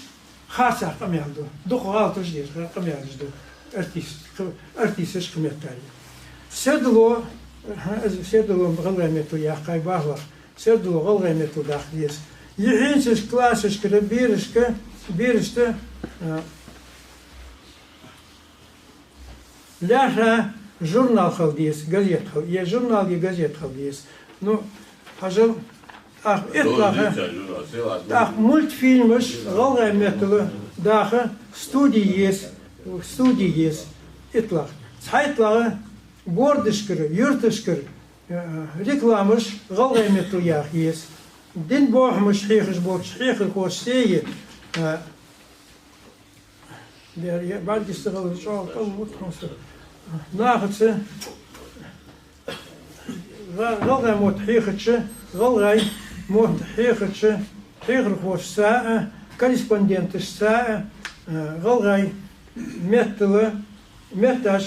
харцахьа къамаьл ду. Дукха гӀалаташ деш къамаьлаш ду. Артист-, артисташ кхыметтел. Сердало, хӀа, из сердало гӀалгӀай меттала яьккхай бархӀлагӀа. Сердало гӀалгӀай меттала даккха деза. Юххьанцарча классашкара берашка, берашта, а, лаьрхӀа журнал хила деза, газет хила, е журнал, е газет хила деза. Ну, хьажал, тӀаккха иттлагӀа, тӀаккха мультфильмаш гӀалгӀай меттала даха студи еза, студи еза, иттлагӀа. ЦхьайттлагӀа, городашкара, юрташкара, э, рекламаш гӀалгӀай меттала яха еза. Дин бахьанаш хьехаш болча хьехархошца, э, Дер, я бӀаргашта гӀалгӀай чӀоагӀа кӀал мут хьона са. Нахаца гӀа-, гӀалгӀай мотт хьехача, гӀалгӀай мотт хьехача хьехархошца а, корреспонденташца а, гӀалгӀай меттала, метташ,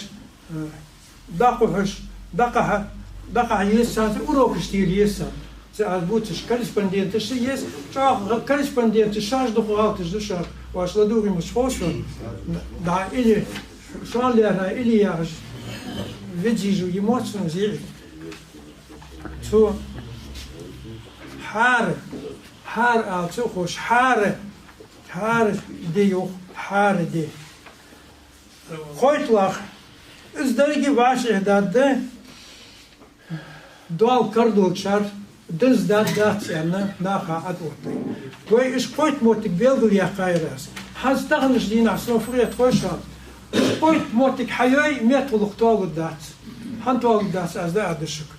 дӀакхухьаш, дӀакхахьа-, дӀакхахьа еза царца, урокаш тела еза царна. Цу аз бувцаш корреспонденташ еза, чӀоагӀа корреспонденташ шоаш дукха гӀалаташ ду шоаш, оаш ладувгӀа мича хов шоана, да, или шоана лаьрхӀа, или яхаш, визижу емоцию зиӀиг. Цу хьара, хьара ала цу ховш, хьара, хьара де йоах, хьара де. КхойтлагӀа, из деррига вӀашагӀдаргда, доал кара долчар дизза даьд дац аьнна, наха Ӏооттай. Вай уж кхойтта моттиг белгалъяьккхаяр аз. ХӀанз таханарча дийнахьа сона фу хет хой шоана? Уж кхойтта моттиг хьайой, меттагӀулакх тоалургдац. ХӀана тоалургдац, аз дӀааргда шуга.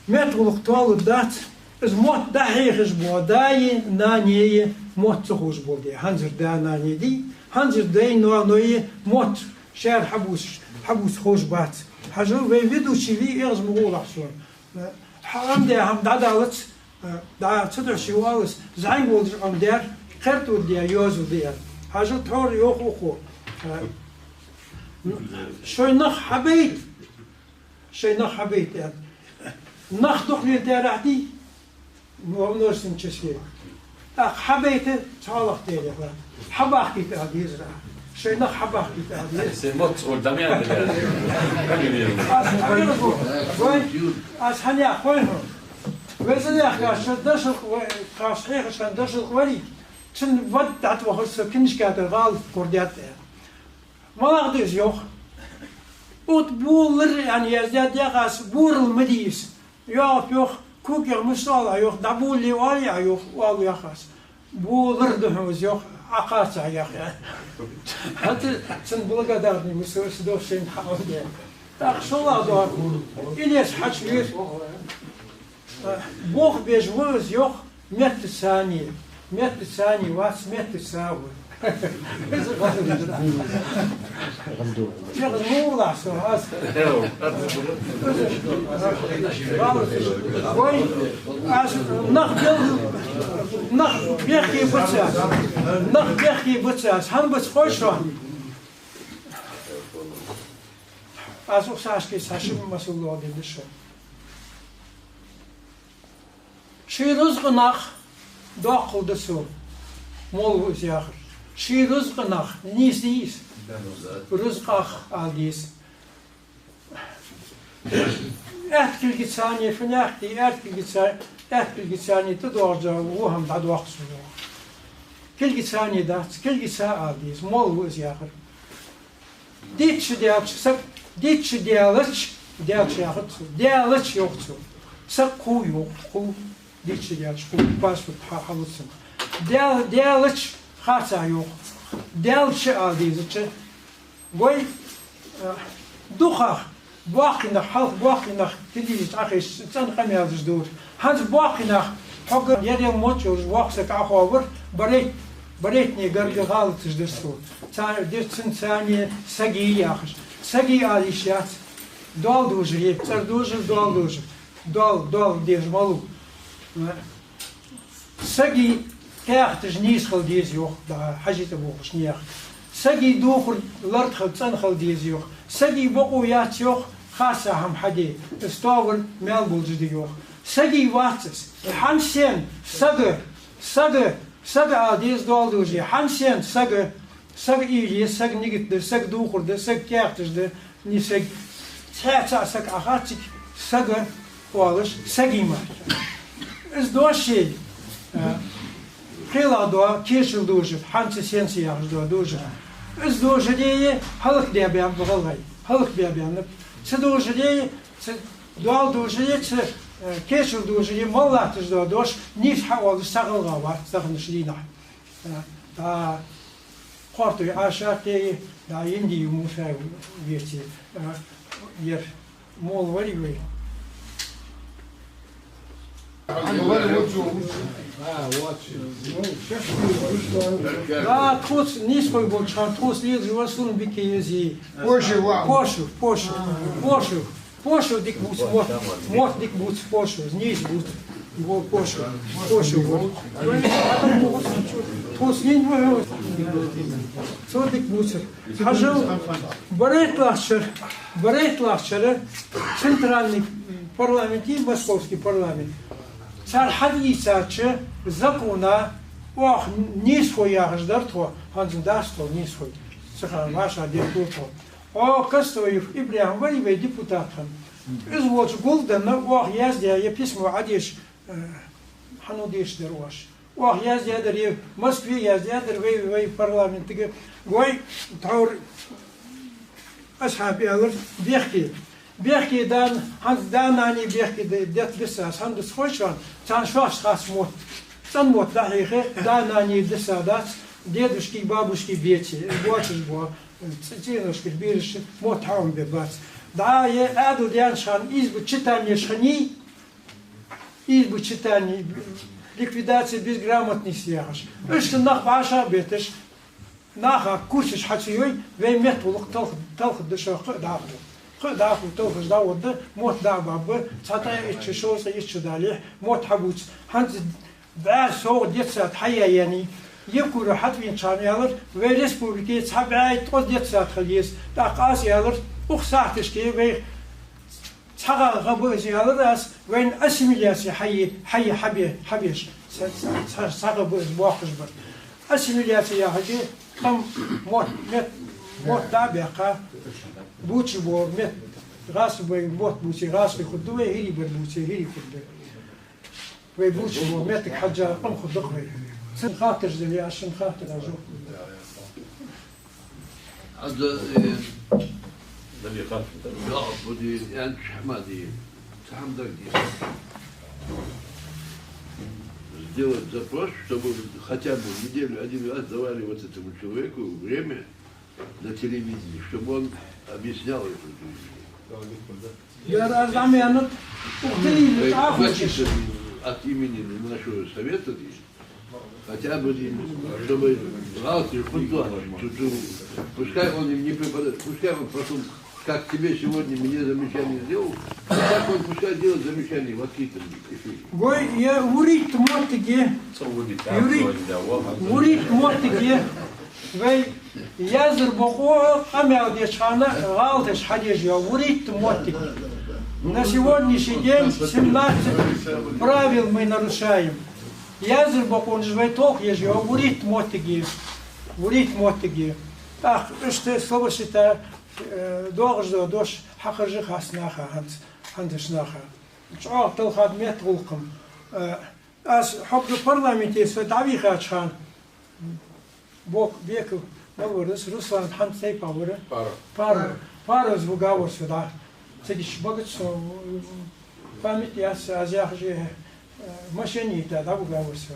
МеттагӀулакх тоалургдац, из мотт дӀахьехаш бола даи нанеи мотт ца ховш бола ди. ХӀанзара да, нане дий, хӀанзара даьи ноаной мотт шаьра хьабувцаш, хьабувца ховш бац. Хьажал, вай ведущий вий, эгӀаз ма гӀолахь сона. Хьа Ӏомадаь хӀама дӀадалац, дӀа ца доши валас, зӀамига волча Ӏомадаьр, кхертургдаь йоазув да ер. Хьажал, тхьовра йоах укхо. Шоай нах хьабайта, шоай нах хьабайта аьнна. Нах дукха лелдаьрахь дий? Во множественном числе. ТӀаккха хьабайта цхьоалагӀа тӀера яхар. Хьабахкийта ала дезар. Шоай нах хьабахкийта ала дезар. Се мотт цӀор дам ян дер. Аз хьаьнех хой хьона. Веза яхкаш, шо дошалкъ ва-, кхаш хьехаш хинна дошалкъ варий? Цун вад дӀатӀавахар, со книжка тӀара гӀалат кхордаьд. МалагӀа да из, йоах? Ут булар аьнна яздаьд, яхаш, бурал ма дий из. ЙоагӀа, йоах, кукъех мишта оал, йоах, дӀабулале оал, йоах, оал, яхаш. Булар да хьона из, йоах, Ӏокхарцахь, яхаш. ХӀаьта цун благодарный мишта, мишта дош шийна хьаалде. ТӀаккха шоллагӀа доагӀар Илес хьачувера. Бохабеш ва из, йоах, меттаца цхьана, меттаца цхьана вац, меттаца цхьа ва. Из гӀалгӀа. Чехаз мугӀлахь со, аз. Вай, аз нах бел-, нах бехке бац аз. Нах бехке бац аз. ХӀана бац хой шоана? Аз укх сахьашка цхьа ши масал лоадергда шоана. Ший рузкъа нах доккхал да цо, молла ва из яхар. Ший рузкъа нах, нийса дий из? Рузкъах ала деза. Аьтта кулгаца цхьана, фу наькъа тӀа, аьтта кулгаца, аьтта кулгаца цхьана тӀадоагӀаш да во хӀама дӀадоаккх цо. Кулгаца цхьана дац, кулгаца ала деза, молла ва из яхар. Дитт шу даьлча, саг, дитт шу даьлча, даьлча яхац цо, даьлча йоах цо. Саг кхувл йоах, кхувл, дитт шу даьлча, кхувл, паспорт хьа-, хьалуццанна. Даьл-, даьлча харцахьа йоах. Даьлча ала дезача, вай, а, дукхагӀа боккхий нах, хьалха боккхий нах, телевизоре Ӏохайша, цӀена къамаьлаш дора. ХӀанз боккхий нах, хьога ер-ер мотт йолаш воккха саг Ӏохоавир, барайт-, барайтта гаргга гӀалаташ дир цо. Цар дир цунца цхьана саги яхаш. Саги ала йиш яц. Доал дожаре, цӀердожар, доал дожар. Доал, доал деш малув. Саги каьхаташ нийса хила деза йоах, да, хьажий тӀабохаш наьха. Саги духар лартхал цӀена хила деза йоах. Саги бокъо яц йоах, харцахьа хӀама хьаде. Из тоавар маьл болча да йоах. Саги вац из. ХӀана, сен, сага, сага, сага ала деза доал дожаре. ХӀана, сен, сага, сага уйла я, сага нигат да, сага духар да, сага каьхаташ да, ни саг. Цхьаь цаӀ саг Ӏохоац цига, сага оалаш, саги мара. Из дош ший, а, кхелахь доа кечал дожар, хӀанз а, сенца яхаш доа дожар. Из дожаре хӀалакдаь баьннаб гӀалгӀай, хӀалакбаь баьннаб. Цу дожаре, цу доал дожаре, цу, э, кечал дожаре мел латташ доа дош нийса хьаоалаш цхьа гӀалгӀа вац таханарча дийнахьа. А, а, Кхортой Ӏаьшат а, да, Индиев Муса а веце, а, ер молла варий вай? Да, тхоца нийсхой болча хана, тхоца лелаш ва Сулумбикий из. Пошев ва. Пошев, Пошев, Пошев. Пошев дика бувц, мотт, мотт дика бувц Пошев, нийса бувц. Во Пошев, Пошев во. Тхоца нин ва, цо дика бувцар. Хьажал, барайттлагӀча шера, барайттлагӀча шера центральный парламент я, московский парламент. Цар хьаийцача закона оаха нийсхой яхаш дар тхо, хӀанз дац тхо нийсхой. Цу хана вӀашагӀдетталу тхо. О, Костоев ИбрахӀим варий вай депутат хинна? Из волча гулденна оаха яздаь я письмо Ӏодеша, э, хьан дешаш дар оаш? Оаха яздаь дар, е Москве яздаь дар вай, вай парламентага. Вай, тхьовра, асхьаб аьлар, бехке. Бехке да, хӀанз да-нана бехке де-, детта дисса, хӀана дисса хой шоана, царна шоашта хац мотт. ЦӀена мотт дӀахьехе, да-нана дисса дац, дедушки, бабушки беце, боацаш боа, ц-, цӀеношкаш, берашкаш мотт хьаӀомабе бац. ДӀа е Ӏаьдал даьннача хана избы читанеш хиннай, избы читанеш, ликвидация безграмотности яхаш. Иштта нах бӀаьша а беташ, наха курсаш хьа ца йой, вай метта гӀулакх талх-, талхаргда шоана кхы а дӀахо. Кхы а дӀахо талхаш дӀагӀоргда, мотт дӀа а баргба, цхьа ткъаь итт шу, шовзткъеи итт шу далехь, мотт хьабувц. ХӀанз бӀаь совгӀа детсад хьаяь яьннай. Евкуровс хьатӀавенача хана аьлар, вай республике цхьа бӀаь ткъо детсад хила еза. ТӀаккха аз аьлар, укх сахьаташка вай цхьа гӀа ба из, аьлар аз, вайна ассимиляци хьае, хьае, хьабе-, хьабеш. Цхьа, цхьа, цхьа гӀа ба из боаккхаш бар. Ассимиляци яхилга, къам мотт, метта, мотт дӀа а баьккха, бувцаш бола метта, гӀазкхий бар мотт бувце, гӀазкхий хургда вай, хӀирий бар бувце, хӀирий хургда. Вай бувцаш бола меттага хьежжа къам хургда-кх вай. Цун хаттараш дале, аз шун хаттарашта жоп лу. Аз, э, да, бе, хаттар да. Да, буди, ян чхьамади, цхьа хӀама дагадехар. Сделать запрос, чтобы хотя бы в неделю один раз давали вот этому человеку время на телевидении, чтобы он объяснял эту идею. Яр аз дӀа ма аьннад, ухтилийна Ай, тӀаккха хватит, от имени нашего совета здесь. Хотя бы, чтобы знал, что хоть кто, что, что, пускай он им не преподает, пускай он потом, как тебе сегодня мне замечание сделал, так он пускай делает замечание в открытом эфире. Гой, я вуритта моттиге, Юрий, вуритта моттиге, вай яздар бокъо къамаьл деча хана гӀалаташ хьадеш йола вуритта моттиг. На сегодняшний день семнадцать правил мы нарушаем. Яздар бокъонаш вай толхаеш йола вуритта моттиге. Вуритта моттиге. ТӀаккха иштта слово сита, э, доагӀаш дола дош хьахержа хьа наха хӀанз, хӀанзарча наха. ЧӀоагӀа талхад метта гӀулакх-м. Э, аз хьогга парламенте со дӀавийхача хана, Бок-, Беков мала вар из, Руслан хьан тайпа вар? Паро. Паро. Паро из вуга вар со дӀа. Цига багац со, память яц, аз яхаш, э, машен йита дӀавуга вар со.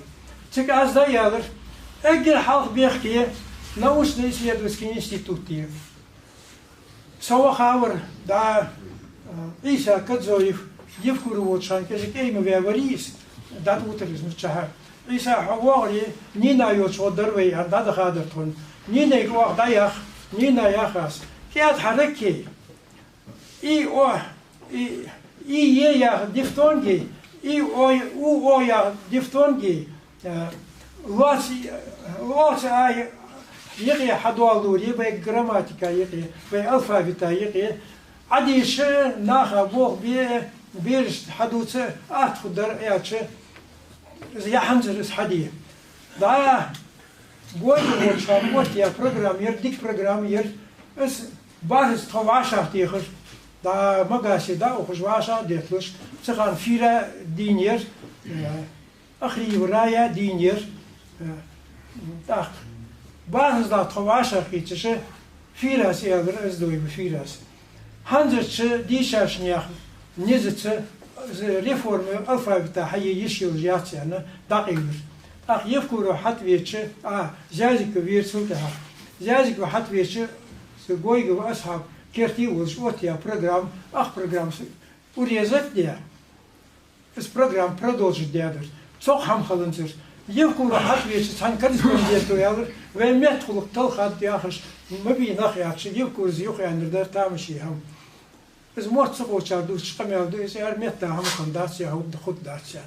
Цига аз дӀаяьлар, эггара хьалха бехке научно-исследовательский институт я. Со вахавар дӀа, э, Ӏийса Кадзоев, Евкуре волча хана кӀезига кӀайма ваь вар из, дӀатӀавутар из миччахьа. Ӏийса, хьо воагӀаре, Нина йолча гӀо дар вай, аьнна, дӀадахадар тхона. Нинайга оаха дӀаях, Нина, яхар аз, кӀаьда хьа ракей. И, о, и, и, е яха дифтонги, и, о, у, о яха дифтонги, э, лоаца, лоаца а юкъе хьадоалалуре, вай грамматика юкъе, вай алфавита юкъе, Ӏадийша наха болх бе, берашта хьадувца атта хургдар аьлча, из яхьанзар из хьаде. ДӀа, Гойга волча хана оттаяь программа яр, дика программа яр. Из бархӀаза тхо вӀашагӀтехар. ДӀа Магасе дӀаухаш вӀашагӀ а детталуш, цу хана фира дийна яр, э, Ахриева Рая дийна яр. Э, тӀаккха бархӀаза дӀа тхо вӀашагӀкхийттача, Фирас аьлар, Оздоева Фирас. ХӀанзарча дийшача наьха низаца, из реформа алфавита хьае йиш йолаш яц аьнна, дӀакъайлар. ТӀаккха Евкуров хьатӀавеча, а, Зязиков вера цул тӀехьагӀа. Зязиков хьатӀавеча, из Гойгов Асхьаб керте волаш оттаяь программа, ах программа с-, урезать а даь, из программа продолжить даьдар. Цох хӀама хиланзар. Евкуров хьатӀавеча цхьан корреспонденто аьлар, вай метта гӀулакх талхад яхаш, ма бий нах яхаш, Евкуровс юхаьннар дар тамашийна хӀама. Из мотт ца ховчар дувцаш къамаьл да, из аьр метта хӀама хиннадац, е хӀама хургдац аьнна.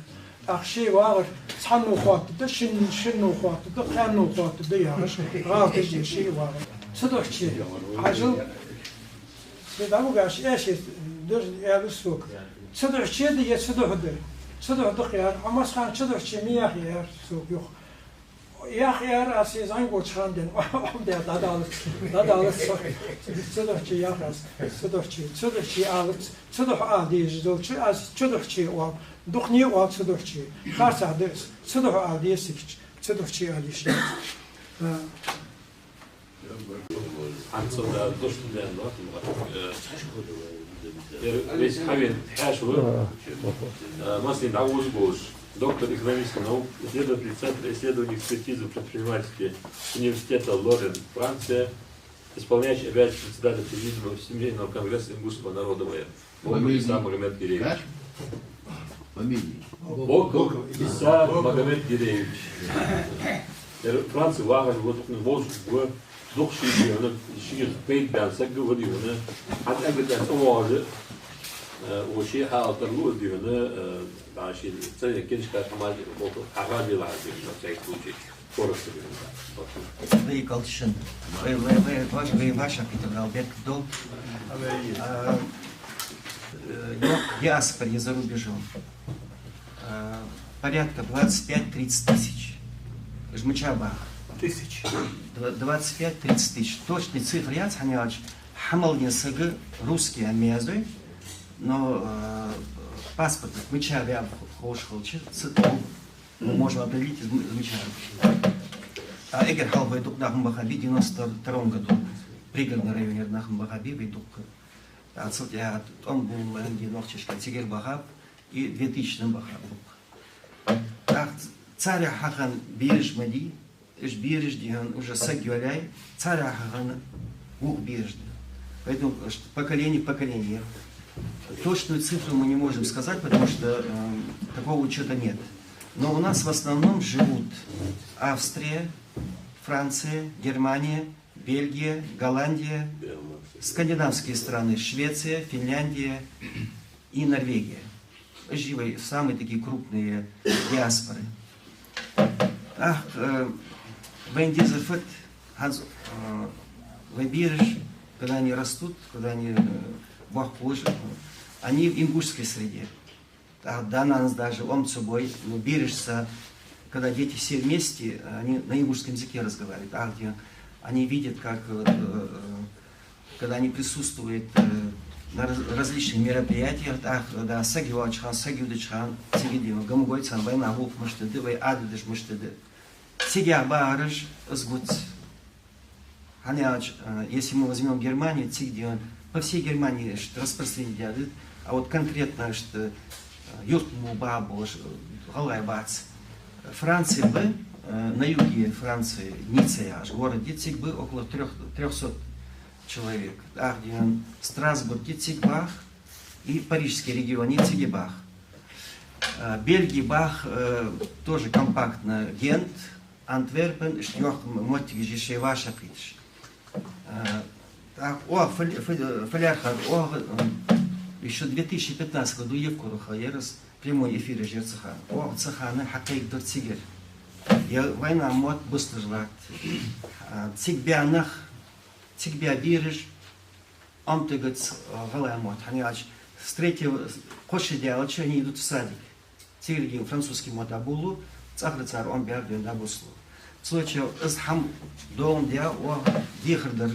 ТӀаккха ше вагӀар цхьанне хоаттаргда, шин-, шинне хоаттаргда, кхаьнне хоаттаргда яхаш, гӀалаташ деш ше вагӀар. Цудухьа ше, хьажал, Се дӀавугаш эши дер аьлар сога. Цудухьа да е цудухьа да? Цудухьа да-кх аьлар. Ӏа массахана цудухьа ма яхий аьлар сога юха. Яхар аз се зӀамига волча хана денна. Ӏомадаь дӀадалац. ДӀадалац со. Цудухьа яхар аз. Цудухьа. Цудухьа алац. Цудухьа ала дезаш долча аз цудухьа оал. Дукхане оал цудухьа. Харцахьа да из. Цудухьа ала деза цига. Цудухьа ала йиш яц. А. ХӀанз цо да, дош да, да, э, э, вай хьавена хьаьша ва, э, массане дӀавоалаш вола, доктор экономических наук, исследователь Центра исследований и экспертизы в предпринимательстве университета Лорен, Франция, исполняющий обязанности председателя Президиума Всемирного конгресса ингушского народа в Боков Фамилия? Иса Магомед-Гиреевич. Как? Фамилия? Боков Иса Магомед-Гиреевич. Ер Франце вагӀаш ва, дукха волаш ва, дукха ший дийна, шийх пайда баьнна саг ва дийна. ХӀанз эггара цӀавоагӀаш, э, ва ший хьал тарлу дийна, э, да, ший цӀена книжкаш хӀамаш Боков хьагӀадийла дийна, на всякий случай. Вай калтишан. Вай, вай, вай, ваш, вай, ваша пита брал бек дол. А, э, йо-, диаспоре за рубежом. А, порядка двадцать пять тридцать тысяч. Жмачаба. Тысяч. Дв-, двадцать пять тридцать тысяч. Точный цифра яц, хӀана аьлча, хьамалден сага русский аммиязуй, но, э, паспорт мича вяв хош хилча, ц-, Ну, можно определить из, из мичара. А эггара хьалха вай дукха нах ма бахабий, девяносто втором году Пригородный районера нах ма бахабий вай дукха. А цул тӀехьа тӀом бу ланги нохчашка цигара бахаб, и две тысячи ма бахаб дукха. ТӀаккха царех хьахинна бераш ма дий, уж бераш дий хьона, уже саг йолаяй, царех хьахинна вух бераш да. Поэтому, э, что поколение в поколение. Точную цифру мы не можем сказать, потому что, э, такого учёта нет. Но у нас в основном живут Австрия, Франция, Германия, Бельгия, Голландия, скандинавские страны, Швеция, Финляндия и Норвегия. Уж я вай самые такие крупные диаспоры. Ах, э, вайна дезар фуд, хӀанз, э, вай бераш, когда они растут, когда они, э, бахкуж, они в ингушской среде. А да, нас даже омцу бой, ну, бераш са, когда дети все вместе, они на ингушском языке разговаривают. А где они видят, как, э, э, когда они присутствуют, э, на раз-, различных мероприятиях, ах, да, саг йоагӀача хана, саг йодача хана, цига дийна, гамгой царна вайна гӀулакх мишта да, вай Ӏадаташ мишта да. Цига бахараш аз гуц. ХӀана аьлча, э, если мы возьмём Германию, цига дийна, по всей Германии, что распространить дядут, а вот конкретно, что, э, юрт мо баха болаш, э, гӀалгӀай бац. Франция ба, э, на юге Франции, Ницца яхаш город я, цига ба около трёх, трёхсот человек. Ах дийна, Страсбург я, цига бах, и Парижский регион я, цига бах. Э, Бельги бах, э, тоже компактно, Гент, Антверпен, иштта йоккха м-, моттигаш я шоай вӀашагӀкхийташ. Э, так, о, фал-, фал-, фалярхар, о, м, ещё две тысячи пятнадцатом году евкурха ерас прямой эфир ежерцаха. О, цаха хьакхайкадар цигара. Я вайна мотт бустаж латт. А, цига баь нах, цига баь бераш, омтагац, а, гӀалгӀай мотт. ХӀана аьлча, с третьего, кхо шу даьлча, они идут в садик. Цигара дийна французский мотт дӀаболалу, цӀагӀара цар омбаьр дийна дӀабуссалу. Цудухьа аз хӀама долан дя, о, дехар дар.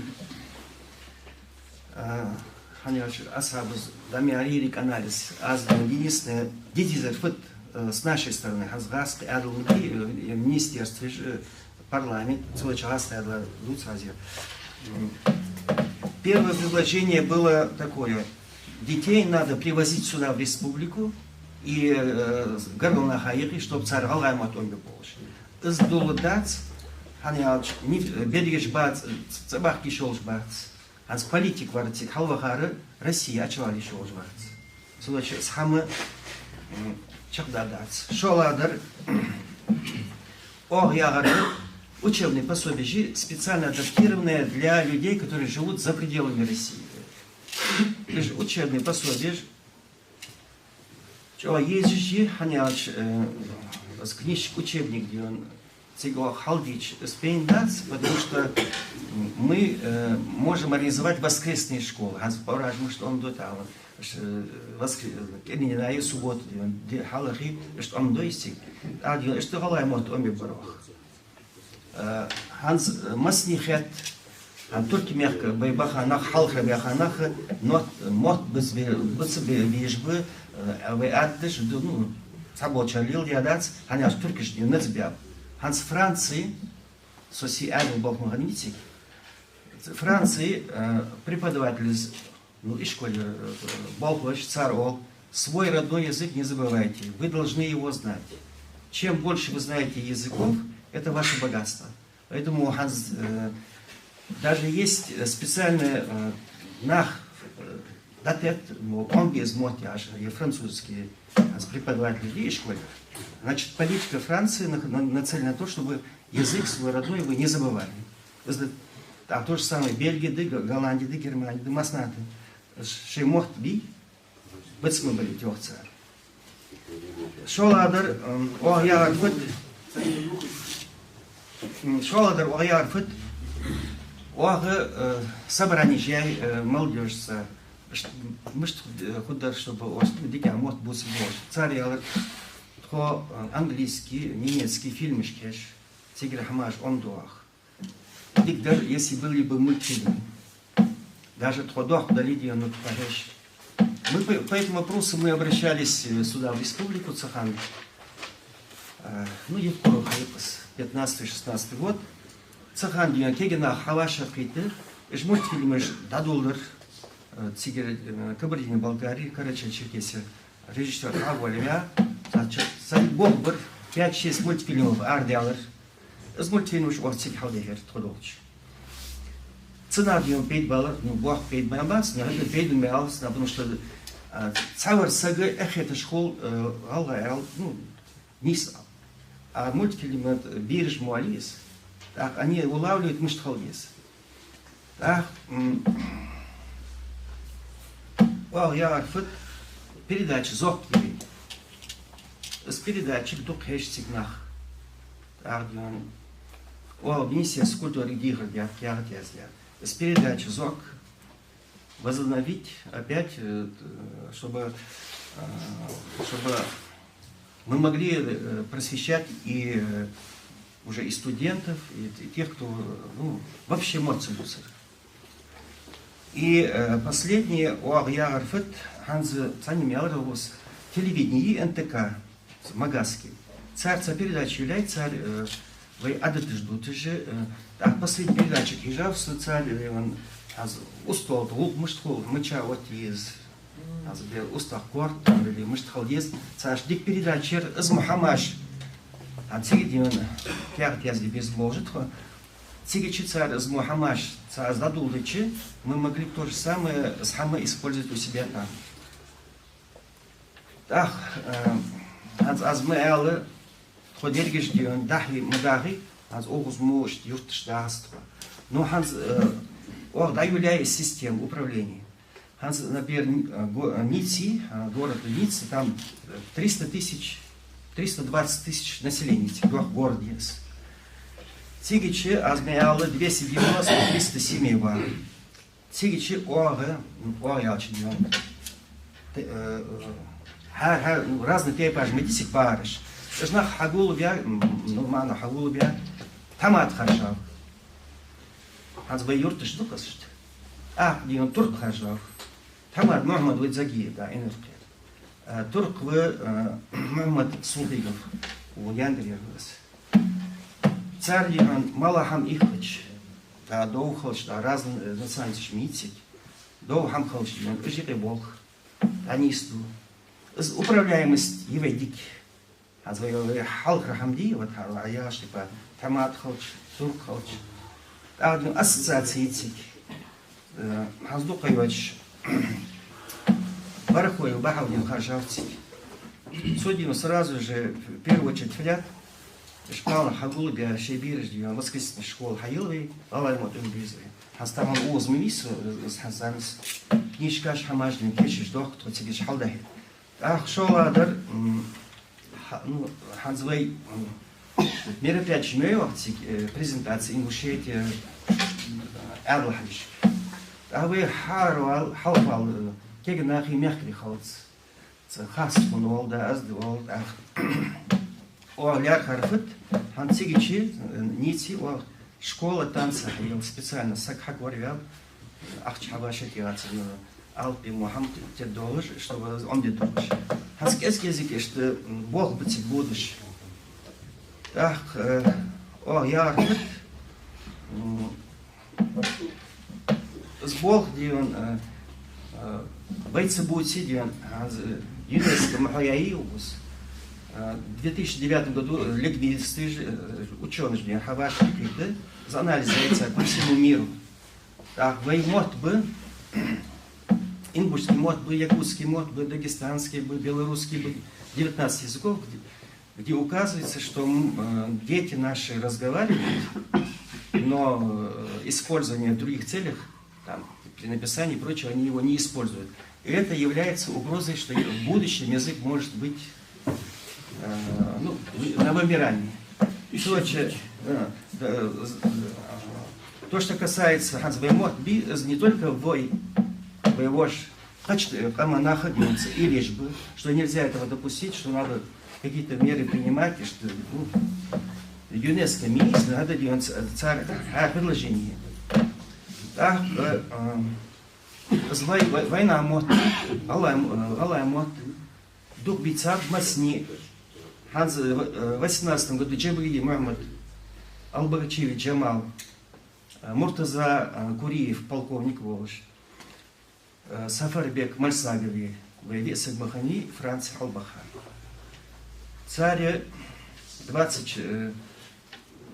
А, хӀана аьлча, асхьабаз дӀамаьр ерриг анализ, аз дийна единственное, дитизар фуд, э, с нашей стороны, хӀанз гӀаскхи Ӏаьдал ма дий, э, министерстваш, э, парламент, цудухьа гӀаскхи Ӏаьдала дувц хӀанз ер. М. Первое предложение было такое. Детей надо привозить сюда, в республику, и, э, гаргара наха юкъе, чтоб цар гӀалгӀай мотт омбе болаш. Из дола дац, хӀана аьлча, ниф-, берригаш бац, ц-, цӀабахка йиш йолаш бац. ХӀанз политик вар цига хьалвахар Россе ачавала йиш йолаш вац. Цудухьа из хӀама, м, чакхдаргдац. ШоллагӀдар, оаха яхар да, учебные пособия, специально адаптированные для людей, которые живут за пределами России. Уж учебные пособия, чӀоагӀа езаш я, хӀана аьлча, э, из книжка, учебник дийна, цига оаха хьалдича, из пайна дац, потому что мы, э, можем организовать воскресные школы. ХӀанз параж мишта омду тӀала, э, воскре-, кӀирнинай, суббота дийна, ди хьалахи, иштта омду из цига. А дийна, иштта гӀалгӀай мотт омбе бар оаха. Э, хӀанз, э, массане хет, хӀанз Турке мехка вай баха нах, хьалхара баьха нах, нот-, мотт бац бе-, бац бе-, беш ба, э, вай Ӏадаташ, ду, ну, цхьаболчар леладаь дац, хӀана аьлча туркаш дийна ца баьб. ХӀанз Франце, со сий Ӏаьдал болх ма хиннай цига. Франце, э, преподаватель из, ну, ишколе, э, болхлоша, цар оал: «Свой родной язык не забывайте, вы должны его знать. Чем больше вы знаете языков, это ваше богатство». Поэтому хӀанз, э, даже есть, э, специальные, э, нах, э, датет, мо, омбе из мотт яхаш, я французский, хӀанз преподаватель я ишколе. Значит, политика Франции на-, на-, нацелена на то, чтобы язык свой родной вы не забывали. Из да, а то же самое Бельгия да, Г-, Голландия да, Германия да, массанахьа да. Шоай мотт бий, бац ма балийта, йоах цар. ШоллагӀдар, м, оаха яхар фуд, м, шоллагӀдар оаха яхар фуд, оаха, э, собранеш яьй, э, молодёжца, ш-, мишта худ-, э, хургдар, чтобы оаш дикагӀа мотт бувца болаш. Цар аьлар: «Тхо, э, английский, немецкий фильмаш кхеш, цигара хӀамаш омаду оаха. Дика дар, если были бы мультфильмы. Даже тхо дохк дале а, ну, тхо хьеш». Мы по, по этому вопросу мы обращались, э, сюда, в республику, цу хана. Э, ну, евкурха я-кх из, пятнадцатый-шестнадцатый год. Цу хана дийна кагий нах хьавӀашагӀкхийтта, уж мультфильмаш дӀадоладир, э, цигара, э, Кабардино-Балкаре, Карачаево-Черкесии режиссёр хьавоалаваь, цхьа ча-, цхьа болх бир, пять-шесть мультфильмов арадаьлар. Из мультфильмаш оаха цига хьалдехар тхо долча. Цу наха дийна пайда балар, ну, боккха пайда ма бац, но хӀаьта пайда ма алац, потому что, а, цхьавар саг эхь хеташ хул, э, гӀалгӀай аьлча, ну, нийса. А мультфильм бераш мо ле из. ТӀаккха они улавливают, мишта хила деза. ТӀаккха, м, оаха яхар фуд, передача зоккха дий. Из передача дукха хьежа цига нах. ТӀаккха дийна, оаха Министерство культуры дехар даьд, каьхат яздаьд. Из передача зоккха возобновить опять, э, чтобы, э, чтобы мы могли, э, просвещать и, э, уже и студентов, и т-, тех, кто, э, ну, вообще мотт ца дувцар. И, э, последнее, оаха яхар фуд, хӀанз цхьанне мел яр укхаза телевидение, Н Т К, Магасе. Цар цхьа передача йолаяьй, цар, э, вай Ӏадаташ дувцаш, э, тӀаккха последняя передача хьежав со цар, э, вай хӀанз устагӀа гӀулакх мишта хул, мича оттае еза. ХӀанз бе устагӀа корта там или мишта хила деза. Цар дика передача яр, из мо хӀамаш. ХӀанз цига дийна каьхат язде безам болаш да тхо. Цига чу цар из мо хӀамаш, цар из дӀадоладича, мы могли то же самое, из хӀама использовать у себя там. ТӀаккха, э, хӀанз аз ма аьлла, тхо дерригаш дийна дахье ма дахе, хӀанз укхаза мо иштта юрташ дахац тхо. Ну, хӀанз, э, оаха дӀайолаяьй система управления. ХӀанз, например, Н-, э, го-, э, Ницце, э, город Ницца, там, э, триста тысяч, триста двадцать тысяч населения, цига йоах город я из. Цига чу, аз ма аьлла, двести девяносто, триста семей бар. Цига чу оаха, оаха яьлча дийна, те-, э, э, хӀара, хӀара, ну, разный тайпаш ма дий цига бараш. Уж нах хьагулбаь, м, ну, маӀан хьагулбаь, тхьамада харжав. ХӀанз вай юрташ да укхаза иштта. ТӀаккха дийна турк харжав. Тхьамада Мухьмад ва Загиев, да, Инаркъера. Э, турк ва, э, Мухьмад Султыгов, ва Яндыре ва из. Цар дийна мел хӀама ихача, да, дов хилча, да, разный, э, национальносташ ма йий цига. Дов хӀама хилча дийна, уж юкъе болх, дӀанийсду. Из управляемость я вай дика. ХӀанз вай, вай хьалхара хӀама дий, вот хӀа-, хьа яхаш типа, тхьамада хилча, турк хилча. ТӀаккха дийна ассоциаци я цига. Э, хӀанз дукха йоацаш, Барахоев Бахьаудин харжав цига. Цо дийна сразу же, в первую очередь, фу даьд, школа хьагулбаь, шоай бераш дийна воскресный школа хьайийлла вай, гӀалгӀай мотт Ӏомабе беза вай. ХӀанз тахан укхаза ма вий со, э, хӀанз замес книжкаш, хӀамаш дийна кийчъеш доахк тхо, цига уж хьалдахьийта. ТӀаккха шоллагӀдар, м, хӀа-, ну, хӀанз вай, м, мероприятеш ма йий цига, э, презентация Ингушетии, э, аьнна хьадеш. ТӀаккха вай хӀара вал, хьалха вал, э, кегий нахи мехкарий хилац. Цхьа харц хӀама оал, да, аз да оал, тӀаккха оаха лаьрхӀар фуд, хӀанз цига чу, э, Ницце оаха школа танца хьайийлла, специально саг хьагор ваьв, ахча хьабашшийта яцар, ну, алапи мо хӀама тӀадоалаш, чтобы из Ӏомаде долаш. ХӀанз кӀезиг-кӀезига иштта, м, болх ба цига бодаш. ТӀаккха, э, оаха яхар фуд, м, из болх дийна, э, э, вай ца бувце дийна, хӀанз, э, ЮНЕСКО ма хьаяьй укхаза. Э, в две тысячи девятом году, э, лингвисты же, э, учёные же дийна хьавӀашагӀкхийтта, из анализ яьй цар по всему миру. ТӀаккха вай мотт ба, ингушский мотт ба, якутский мотт ба, дагестанский ба, белорусский ба, девятнадцать языков, где, где указывается, что, м, э, дети наши разговаривают, но, э, использование в других целях, там, при написании и прочего, они его не используют. И это является угрозой, что в будущем язык может быть, э, ну, на вымирании. Всё, че-, э, да, э, то, что касается хӀанз вай мотт ба, из не только вай, вай воаш, кхыча, э, къаман наха дийна ца, и леш ба, что нельзя этого допустить, что надо какие-то меры принимать, и что, ну, ЮНЕСКО ма йий из, надо дийна ца-, цар хӀара предложение. ТӀаккха, э, э, из вай, вай, вайна мотт, гӀалгӀай м-, э, гӀалгӀай мотт дукха бийцаб массане. ХӀанз, э, в-, э, в восемнадцатом году Джабалиев Мухьмад, Албогачиев Джамал, э, Муртаза, э, Куриев, полковник волаш, э, Сафарбек Мальсагов, вай виъ саг ма хиннай, Франце хьалбаха. Цар двадцать, э,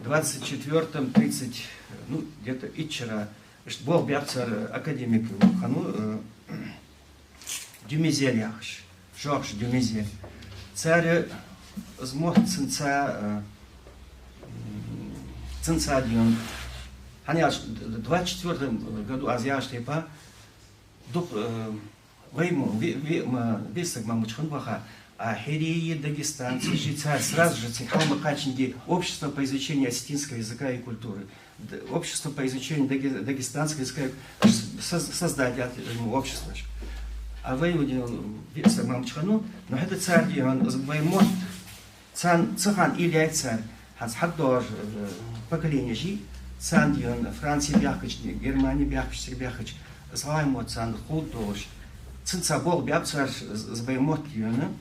двадцать четвёртом, тридцать, ну, где-то итт шера Иштта болх баьб цар академик хиннав, э, Дюмезель яхаш, шоаш Дюмезель. Цар, э, из мотт цунца, э, м, цунца дийна. ХӀана аьлча, д-, д-, двадцать четвёртом году аз яхача тайпара, дукха, э, вай мо, ве-, ве-, ма, весаг ма мучхан ваха, а хӀирий дагестанцаш, цар сразу же цига хьалмакхачинге общество по изучению осетинского языка и культуры. Д-, общество по изучению даге-, дагестанского языка соз-, создать даьд, э, общество. А вай вадин весаг ма мучхан, ну, хӀаьта цар дийна, из вай мотт, царна, цу хана уйла яьй цар, хӀанз хьадоагӀаш, э, поколени жи, царна дийна Франце баьхкача, Германе баьхкача, цига баьхкача, из вай мотт царна ховргдолаш. Цунца болх баьб цар, из, из вай мотт дийна,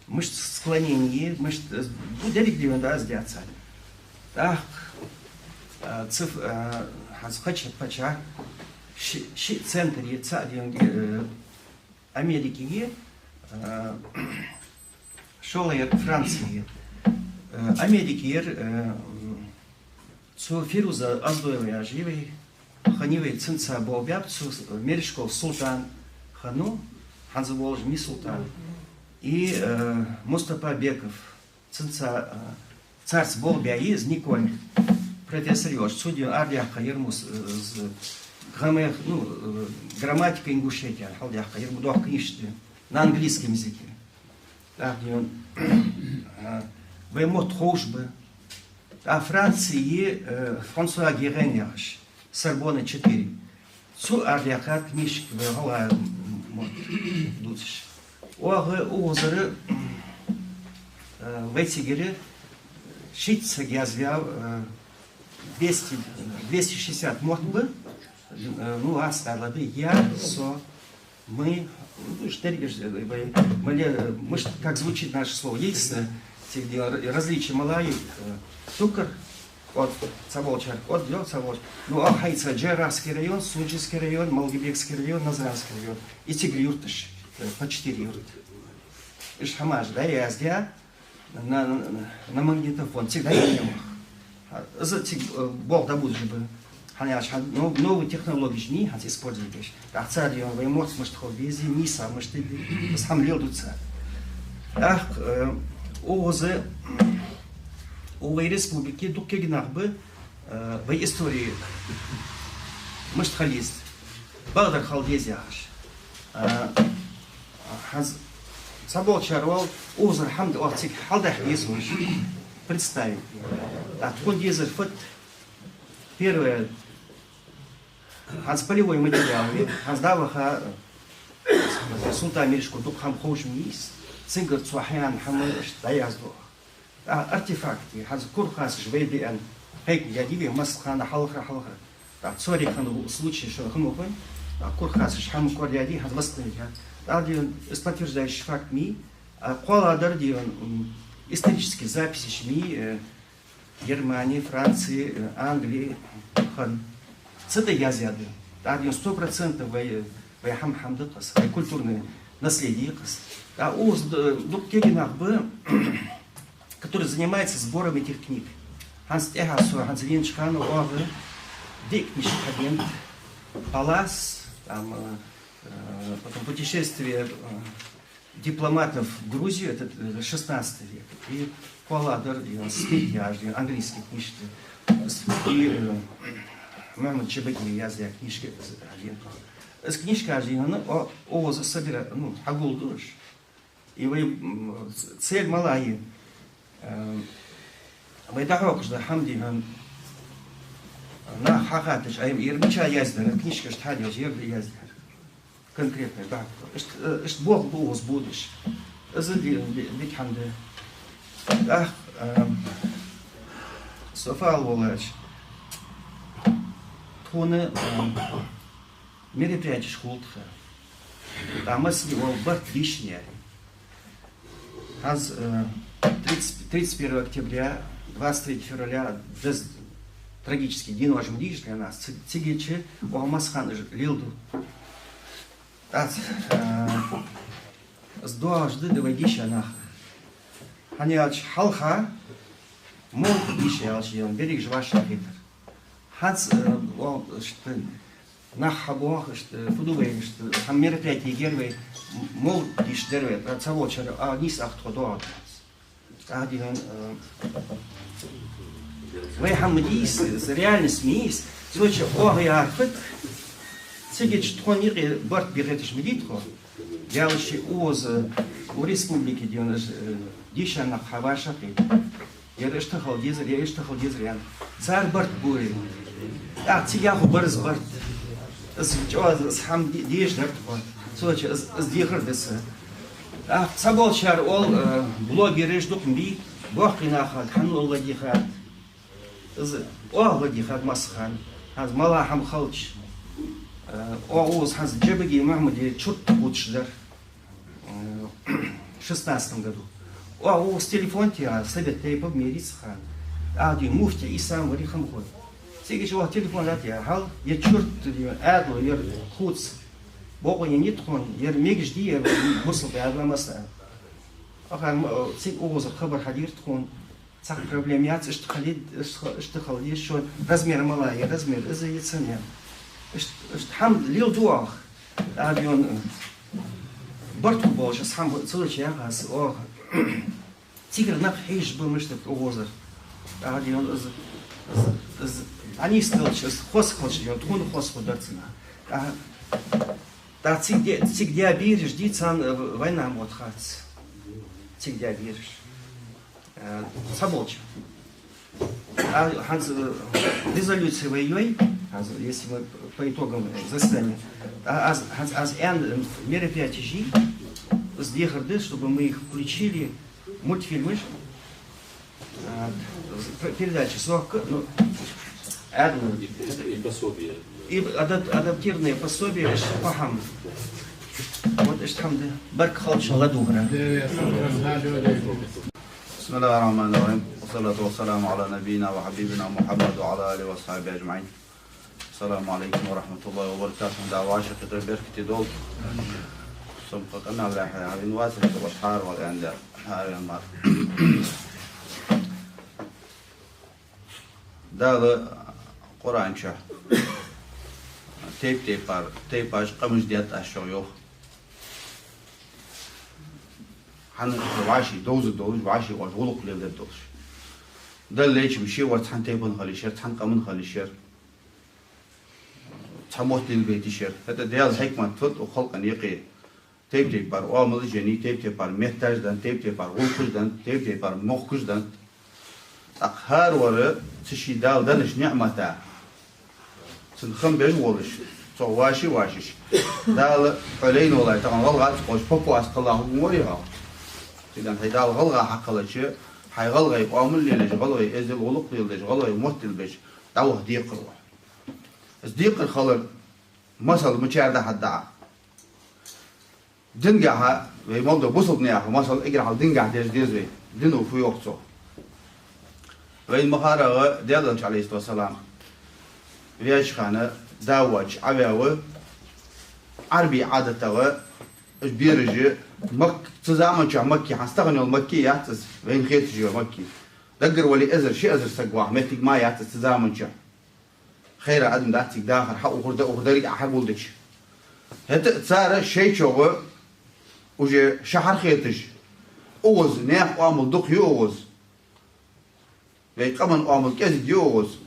мишта склонение, мишта, э, ну, деррига дийна да аз даьд царна. ТӀаккха, э, цу, э, хӀанз кхыча паччахьа ши, ши центр я цаӀ дийна, э, Америкера, э, шоллагӀъяр Францера. Э, Америкера, э, м, цу Фируза Оздоева яхаш я вай, хиннай вай, цунца болх баьб, цу Мережковс Султан хиннав, хӀанз волаш ма йий Султан. И, э, Мустапа Беков. Цунца, э, царца болх баь я из Николь, профессор йолаш. Цо дийна арадаьккха яр мо из, э, из граммех-, ну, э, грамматика Ингушетии, хьалдаьккха яр мо доккха книжка на английском языке. ТӀаккха дийна, э, вай мотт ховш ба. ТӀаккха Францера, э, Франсуа Герен яхаш, Сорбонна четыре. Цо арадаьккхад книжка вай гӀалгӀай мотт дувцаш. Оаха укхазара, э, вай цигара шийтта саг язваьв, э, двести, двести шестьдесят мотт ба, э, ну, аз тӀадилла да: я, со, мы, ну, уж дерригаш, э, вай, мы ле-, э, мышт-, как звучит наше слово, есть, э, цига р-, различия мала я, э, Тукар, от, цхьаболчар, от, йо, цхьаболчар. Ну, а хьайца Джейрахский район, Сунженский район, Малгобекский район, Назранский район. И цига юрташ, э, по четыре юрта. Уж хӀамаш дӀаяздаь на, на, на магнитофон, цига дӀаяьннай оаха. Из цига, э, болх дӀабузаш ба. ХӀана аьлча, хӀанз нов-, новые технологеш ма йий хӀанз использовать деш. ТӀаккха цар дийна вай мотт мишта хила беза, нийса мишта де, из хӀама леладу цар. ТӀаккха, э, укхаза, укх вай республике дукха кегий нах ба, э, вай истори мишта хила еза, бакъдар хила деза яхаш. Э, хӀанз цхьаболчар оал, укхазара хӀама да, оаха цига хьалдахьа деза уж, представить. ТӀаккха тхона дезар фуд? Первое, хӀанз полевой материал я, хӀанз дӀаваха, э, Султан Мережков дукха хӀама ховш ма йий из, цунгара цо хьаяьнна хӀама иштта дӀаяздо. А, артефакты, хӀанз курхасаш вай биан, кхайкадаьдий вай массахана хьалхара, хьалхара. ТӀаккха царех хинна случай шоана хиннав хой, тӀаккха курхасаш хӀама корадаьдий, хӀанз восстановить яьй. ТӀаккха дийна из подтверждающий факт ма йий, а кхоалагӀдар дийна, м, исторически записаш ма йий, э, Германе, Франце, э, Англе хинна. Цу тӀа яздаьд. ТӀаккха дийна сто процентов вай, вай хӀама, хӀама да-кх из, вай культурное наследие я-кх из. ТӀаккха укхаза д-, дукха кегий нах ба, который занимается сбором этих книг. ХӀанз тӀехьа со, хӀанз венача хана оаха диъ книжка хьаденад: «Палас», там, э, э, потом «Путешествие, э, дипломатов в Грузию», это, э, шестнадцатый век. И кхоалагӀдар, и «Смит» яхаш, и английски книжка. И, э, Мухьаммад Чебоги яздаь книжка, э, хьаденад. Из книжкаш дийна, о, укхаза собира-, ну, хьагулдеш. И вай, м, ц-, цель мала я? Э, вай дӀахьокхаш да хӀама дийна, нах хьахаттача, ай, ер мича яздаьр, книжкаш тхьаделча, ер да яздаьр. Конкретно, да. Иштта, э, иштта болх ба укхаза будаш. Из ди-, ди-, дика хӀама да. ТӀаккха, э, со фу ала волаш, тхона, э, мероприятеш хул тха. ТӀаккха массане оал барт дийшандаь. ХӀанз, э, тридцать, тридцать первого октября, двадцать третьего февраля, деза трагически денош ма дий уж для нас. Ц-, цигача оаха массахана уж леладу. ТӀаккха, э, из доагӀаш да, да вай дийша нах. ХӀана аьлча хьалха мохк дийша аьлча, дийна, берригаш вӀашагӀкхетар. ХӀанз, э, о, иштта, Нах хьабоагӀа, иштта, фу ду вай, иштта, хьа мероприяти ергья вай, м-, мовлид дешаш дар вай, ткъа цхьаболчар, а, нийса ах тхо доагӀа. ТӀаккха дийхьан, э, вай хьа ма дий из, из реальность ма йий из. Цо чу оаха яхар фуд, цига чу тхона юкъе барт бе хеташ ма дий тхо. Даьла ший укхаза, э, у республики дийхьан, э, дийша нах хьавӀашагӀкхийтта. Ер иштта хила дезар, ер иштта хила дезар, яхаш. Цар барт бу ер. ТӀаккха цига яхо бар из барт. Из чӀоагӀа, из хьа ма де-, дезаш дар тхо. Цо чу из, из дехар да са. ТӀаккха цхьаболчар оал, э, блогераш дукха ма бий, боккхий нахага хьан ладийгӀад. Из оаха ладийгӀад массахана. ХӀанз мала хӀама хилча. Э, оаха укхаза хӀанз Джабаги Мухьмади чурт хьабувцаш дар. Э, шестнадцатом году. Оаха укхаза телефон тӀа совет тейпов мерица хана. ТӀаккха дийхьан муфти Ӏийса вар хӀама хой. Цига чу оаха телефон латтаяь хьал, ер чурт, ер Ӏаьдало, ер хувца. Бокъо еннай тхона, ер мегаш дий, ер бусалба Ӏаьдала масса. Ахар ма, э, цига укхаза хабар хьадийр тхона. Цхьаккха проблема яц, иштта хила, иштта хила, иштта хила деза, шо размер мала я, размер из я, цхьан я. Иштта, иштта хӀама леладу оаха. ТӀаккха дийхьан, э, барт хургболаш из хӀама ца луш яхаш оаха. Цигара нах хьежаш ба мишта укхазара. ТӀаккха дийхьан из, из, из дӀанийсделча, из хоза хилча дийхьан, тхона хоза хургдар цунах. ТӀаккха, тӀаккха цига де-, цига даь бераш дий царна, э, вайна мотт хац. Цига даь бераш. Э, цхьаболча. А, хӀанз, э, резолюци вай йой, хӀанз, если мы по итогам заседания, а, аз, хӀанз, аз аьнна мероприятеш йий, из дехар да, чтобы мы их включили, мультфильмаш, а, п-, передача сохка, ну, Ӏаьдала. И пособие. И адап-, адаптированное пособие, иштта хӀама. Вот иштта хӀама да. Баркал хилда шун ладувгӀара. بسم الله الرحمن الرحيم. والصلاة والسلام على نبينا وحبيبنا محمد وعلى آله وأصحابه أجمعين. السلام عليكم ورحمة الله وبركاته. Да, вӀашагӀкхетар беркате долда. Со-м кхы къамаьл яхьа, хьавена вацар, хӀара вал аьнна, хӀара вал мара. Дала Къуръан чу тайп-тайпара, тайпаш, къамаш детта аз шуга, йоах. ХӀана, вӀаший довза долаш, вӀаший оаш гӀулакх леладе долаш. Далла лечим ший вар цхьан тайпан хила йиш яр, цхьан къаман хила йиш яр, цхьа мотт лелабе йиш яр. ХӀаьта Даьла хьикмат фуд укх халкъа юкъе. Тайп-тайпара оамалаш еннай, тайп-тайпара метташ деннад, тайп-тайпара гӀулакхаш деннад, тайп-тайпара мохкаш деннад. ТӀаккха хӀара вар цу ший Дала деннача ниӀмата, цунна хам беш волаш, цох вӀаший вӀаший. Дала хьо лайна волаш, тахан гӀалгӀа ца кхоачаш, папуас кхелла хӀама ма варий хьо. Цига хьай Дала гӀалгӀа хьакхеллача, хьай гӀалгӀай оамал лелаеш, гӀалгӀай эздел гӀулакх леладеш, гӀалгӀай мотт лелабеш, дӀаваха декхар ва хьо. Из декхар хилар масал мичара да хьа даа. Динагахьа, вай мо да бусалба наьха масал, эггара хьалха динагахьа деш деза вай. Дино фу йоах цо. Вайна ма харра, Даьла Элча, عليه الصلاة والسلام, ваьча хана, да воацаш Ӏоваьв, Ӏарбий Ӏадатагахьа, уж бераш, Мак-, цу заман чухь Макка, хӀанз тахан йола Макка яц из, вайна хеташ йола Макка. Даггара вале эзар, ши эзар саг ваха моттиг ма яц из цу заман чухь. Хайра адам дац цига дахар, хьаухар, даухар, деррига а хьагулдича. ХӀаьта а цар шоай чӀоагӀа уже шахьар хеташ, укхаза наьха оамал дукха я укхаза, вай къаман оамал кӀезига я укхаза.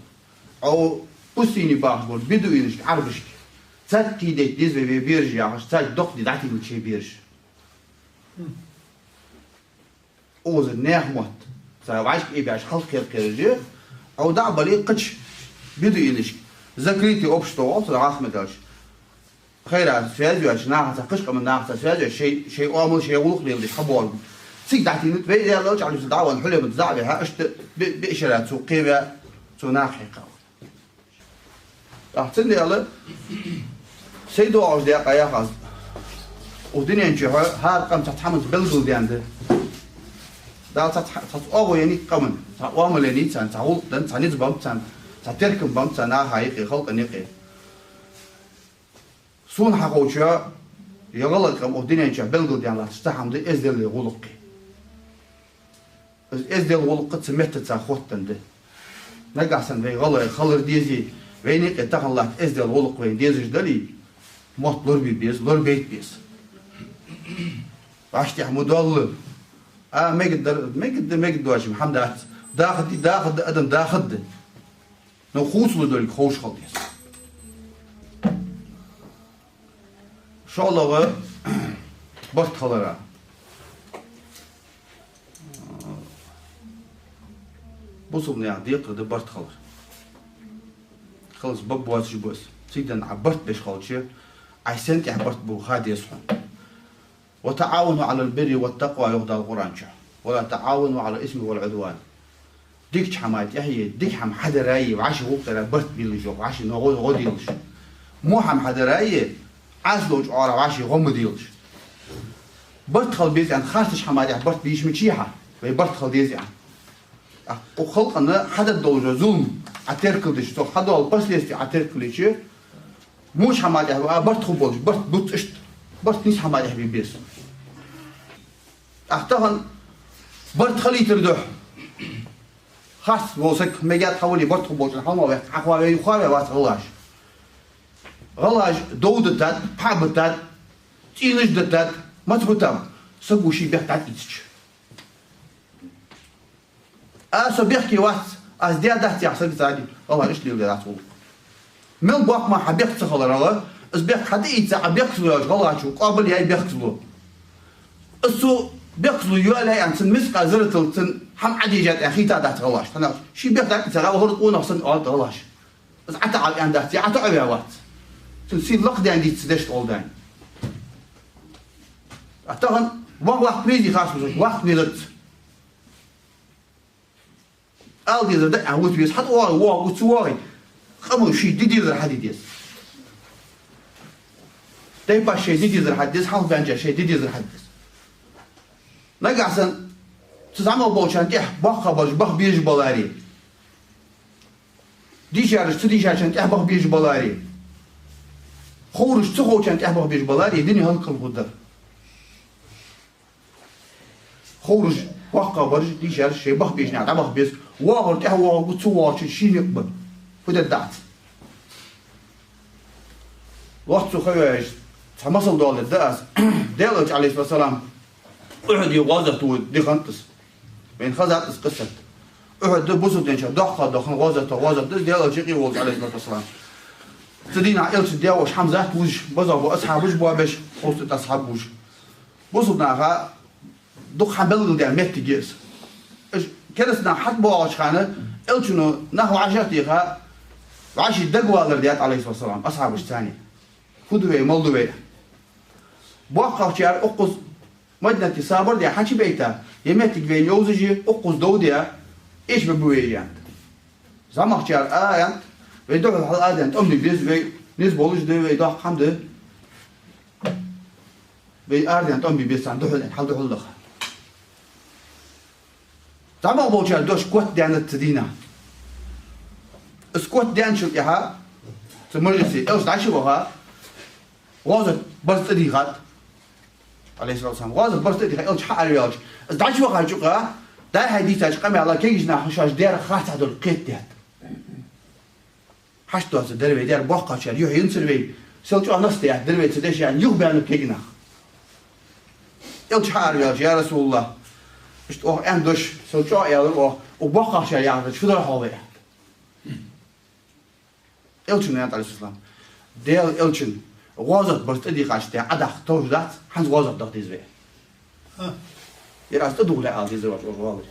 Ӏо пустыне бахаш бола бедуинашка, Ӏарбашка, царга кхийдайта деза вай, вай бераш яхаш, царга доккха ди дӀатийна шоай бераш. Укхаза наьха мотт, цар вӀашка айбеш хьалха кхер-кхераш, Ӏо дӀа а бале, кхыча бедуинашка, закрытое общество оал цунах, хӀанз ма аьлча. Хайра связь йоацаш, нахаца, кхыча къаман нахаца связь йоацаш, шоай, шоай оамал, шоай гӀулакх леладеш хьабоагӀа. Цига дӀатийнад вай, Даьла Элча, عليه الصلاة والسلام, дӀа а ваьнна, хьуле ма деза а ваьхьа, иштта бе-, бе-, бешара цо кхеваь, цо наха хьекхав. ТӀаккха цудухьа сай доагӀаш даькъа яхаш, укх дунен чухь хӀара къам цхьацца хӀаманца белгалдаьннад. Дала цхьацца, цхьацца оагӀув еннай къаман, цхьа оамал еннай царна, цхьа гӀулакх деннад царна, цхьа низ беннаб царна, цхьа теркам беннаб царна наха юкъе, халкъа юкъе. Сона хьаховча, е гӀалгӀай къам укх дунен чухь белгалдаьнна латташ цхьа хӀама да эздел, гӀулакх. Из эздел, гӀулакх цу меттаца хоттаденна да. Нагахьа санна вай гӀалгӀай хилар дезий, Вайна юкъе тахан латта эздел, гӀулакх вайна дезаш дале, мотт лорабе беза, лорабайта беза. ВӀаший тӀехьа ма доалла. А, мегаргдар, мегаргда, мегаргдоацаш хӀама дац. Дахаргда, дахаргда, адам дахаргда. Но хувцалуш долга ховш хила деза. ШоллагӀа, барт хилар. Бусалба наьха декхар да барт хилар. Хилац баб боацаш ба из. Цига денз Ӏа барт беш хилча, Ӏа сен тӀехьа барт бу ха деза хьона. «وتعاونوا على البر والتقوى», йоах Дала Къуръан чу. «ولا تعاونوا على الإثم والعدوان». Дикача хӀаман тӀехьа е, дика хӀама хьадарах е, вӀаший гӀулакх дара барт биллаш, йоах, вӀаший гӀо, гӀо делаш. Во хӀама хьадарах е, Ӏаьса долча оагӀорахьа вӀаший гӀо ма делаш. Барт хила беза аьнна, харцача хӀаман тӀехьа барт бе йиш ма яций хьа, вай барт хила деза аьнна. А, укх халкъа хьадаргдолаш зулам Ӏа теркалдича, цох хьадоала последствия Ӏа теркалйича, воча хӀаман тӀехьа а барт хургболаш, барт бувц иштта, барт нийса хӀаман тӀехьа бе беза. ТӀаккха тахан барт хилийтар духьа, харц вола саг мегаргда хьавале, барт хургболчун хьалмагӀа ваьккха, Ӏохоаве, юхаоаве вац гӀалгӀаш. ГӀалгӀаш дов дитад, пхьа битад, цӀенаш дитад, маца битаб, саго ший бехк дӀатӀаийцача. А, со бехке вац, аз даь дац яха саг ца дий, гӀалгӀаш иштта леладаь дац гӀулакх. Мел боккха ма хьа бехк ца хиларах, из бехк хьатӀаийца, Ӏа бехказло йоалаеш гӀалгӀачо къоабал яьй бехказло. Из цо бехказло йоалаяьй аьнна, цун мискъал зарратал цун хӀама Ӏодийшад аьнна хетадац гӀалгӀашта. ХӀана аьлча ший бехк дӀатӀаийцар гӀалгӀа хӀара къонах санна оалац гӀалгӀаша. Из ӀотаӀав аьнна дац, е ӀотаӀаваь вац. Цун сий лакхденна дийца дешта гӀолла даьнна. А тахан ваха-ваха призи хасмусаш, ваха везац. Ала дезар да аьнна вута веза, хьатӀавоагӀе, воагӀа, вуца воагӀе. Къамо ший де дезар хьаде деза. Тайпаш шоай де дезар хьаде деза, хьалхабаьнначар шоай де дезар хьаде деза. Нагахь санна цу зӀамагӀа болчарна тӀехьа боккхагӀбараш баха безаш баларе, дийшараш ца дийшачарна тӀехьа баха безаш баларе, ховраш ца ховчарна тӀехьа баха безаш баларе, дуне хӀалакхилла хургдар. Ховраш, боккхагӀбараш, дийшараш шоай баха безача наха дӀабаха беза. ВоагӀар тӀехьа воагӀаргва, ца воагӀачун ший никъ ба. Фу дергдац. Лоацца ха йоаеш, цхьа масал доаладергда аз. Даьла Элча, Ӏалайхи ссалам, Ухьуде гӀазоте вода ди хиннад из. Вайна хезад из къиссат. Ухьуд да бусалба динча доккхагӀа дола гӀазот, гӀазот да из, Даьла Элча юкъе волча, Ӏалайхи ссалату вассалам. Цу дийнахьа Элчан даь-воша хӀама затта вузаш, база бола асхьабаш боабеш, ховсткъа тӀа асхьабаш. Бусалба наха дукха хьабелгалдаь моттиг я из. Уж кераста нах хьатӀабоагӀача хана, Элчано нах вӀашагӀтеха, вӀаший дагавалар даьд, Ӏалайхи ссалату вассалам, асхьабашца цхьана. Фу ду вай, мала ду вай? БоккхагӀчар укхаза Мадинате сабар даь хьачубайта, ер моттиг вайна йовзаш я, укхаза дов даь, эшабергба вай, аьннад. ЗӀамагӀчар а аьннад: вай духьал хьаларадаьнна тӀом бе беза, вай низ болаш да, вай доккха хӀама да. Вай арадаьнна тӀом бе беза царна духьал, аьнна, хьал духьал даха. ЗӀамагӀа болчар дош котдаьннад цу дийнахьа. Из котдаьнначул тӀехьа цу мажлисе Элча дӀачуваха, гӀазот барзкъа дийхад. Ӏалайхи ссалату вассалам, гӀазот барзкъа дийха Элча хьаараваьлча, из дӀачувахача юкъа, Дала хьадийцача къамаьла кегийча наха шоаш даьр харцахьа долга кхетадаьд. Хьашт доацар дар вай даьр, боккхагӀчар юхь йинцар вай, сел чӀоагӀа наста яхар дар вай цу дешаца, юхабаьннаб кегий нах. Элча хьаараваьлча: «Я РасулаллахӀ, иштта оаха аьнна дош, сел чӀоагӀа аьлар оаха, укх боккхагӀчар яхар дар фу дар хьогӀ вай?» Элчано аьннад, Ӏалайхи ссалам: «Даьла Элчан гӀазот барзкъа дийхача тӀехьа Ӏодаккха товш дац, хӀанз гӀазот даха деза вай». Ер аз тӀадувхале ала дезар вац, оаш гӀалгӀай.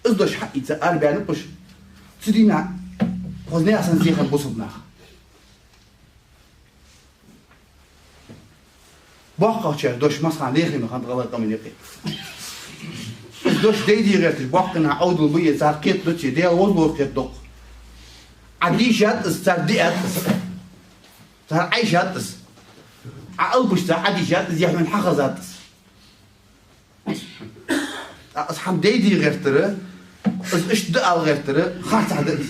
Из дош хьаийца арабаьннаб уж. Цу дийнахьа хоза наьха санна зехар бусалба нах. БоккхагӀчар дош массахана лерхӀаме хиннад гӀалгӀай къаман юкъе. Из дош дайде гӀерташ боккхий нах Ӏовдал ба е, цар кхетаду е, Даьла возалора кхетаду-кх. Ӏа дийшад из, цар диад из. Цар Ӏайшад из. Ӏа алапашца Ӏа дийшад из, е хьона хьахезад из. ТӀаккха из хӀама дайде гӀертар, из иштта да ала гӀертар харцахьа да из.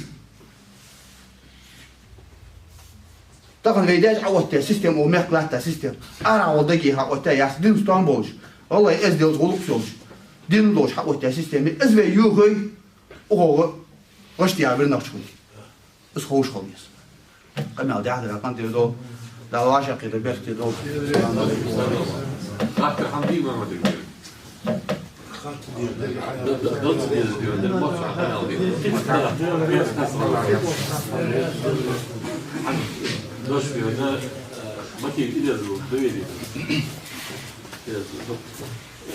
Тахан вай даьша Ӏооттаяь система, укх мехка латта система, арахьа вола дагахьа Ӏооттаяь яц, динца товш болаш, гӀалгӀай эзделца гӀулакх йолаш, дин долаш хьаоттаяь система я из. Вай йохайой, укхаза гӀашта яха вир нохчий хул. Из ховш хила деза. Къамаьл дехьа дара къинтӀера довла, Дала вӀашагӀкхетар беркате довла. Хаттар хӀама дий, Мамадик? Д-, д-, доцца деза дийна дер, мотт хьа къамаьл дий. Дош дийна, э, мотив идерзу, доверие. Идерзу.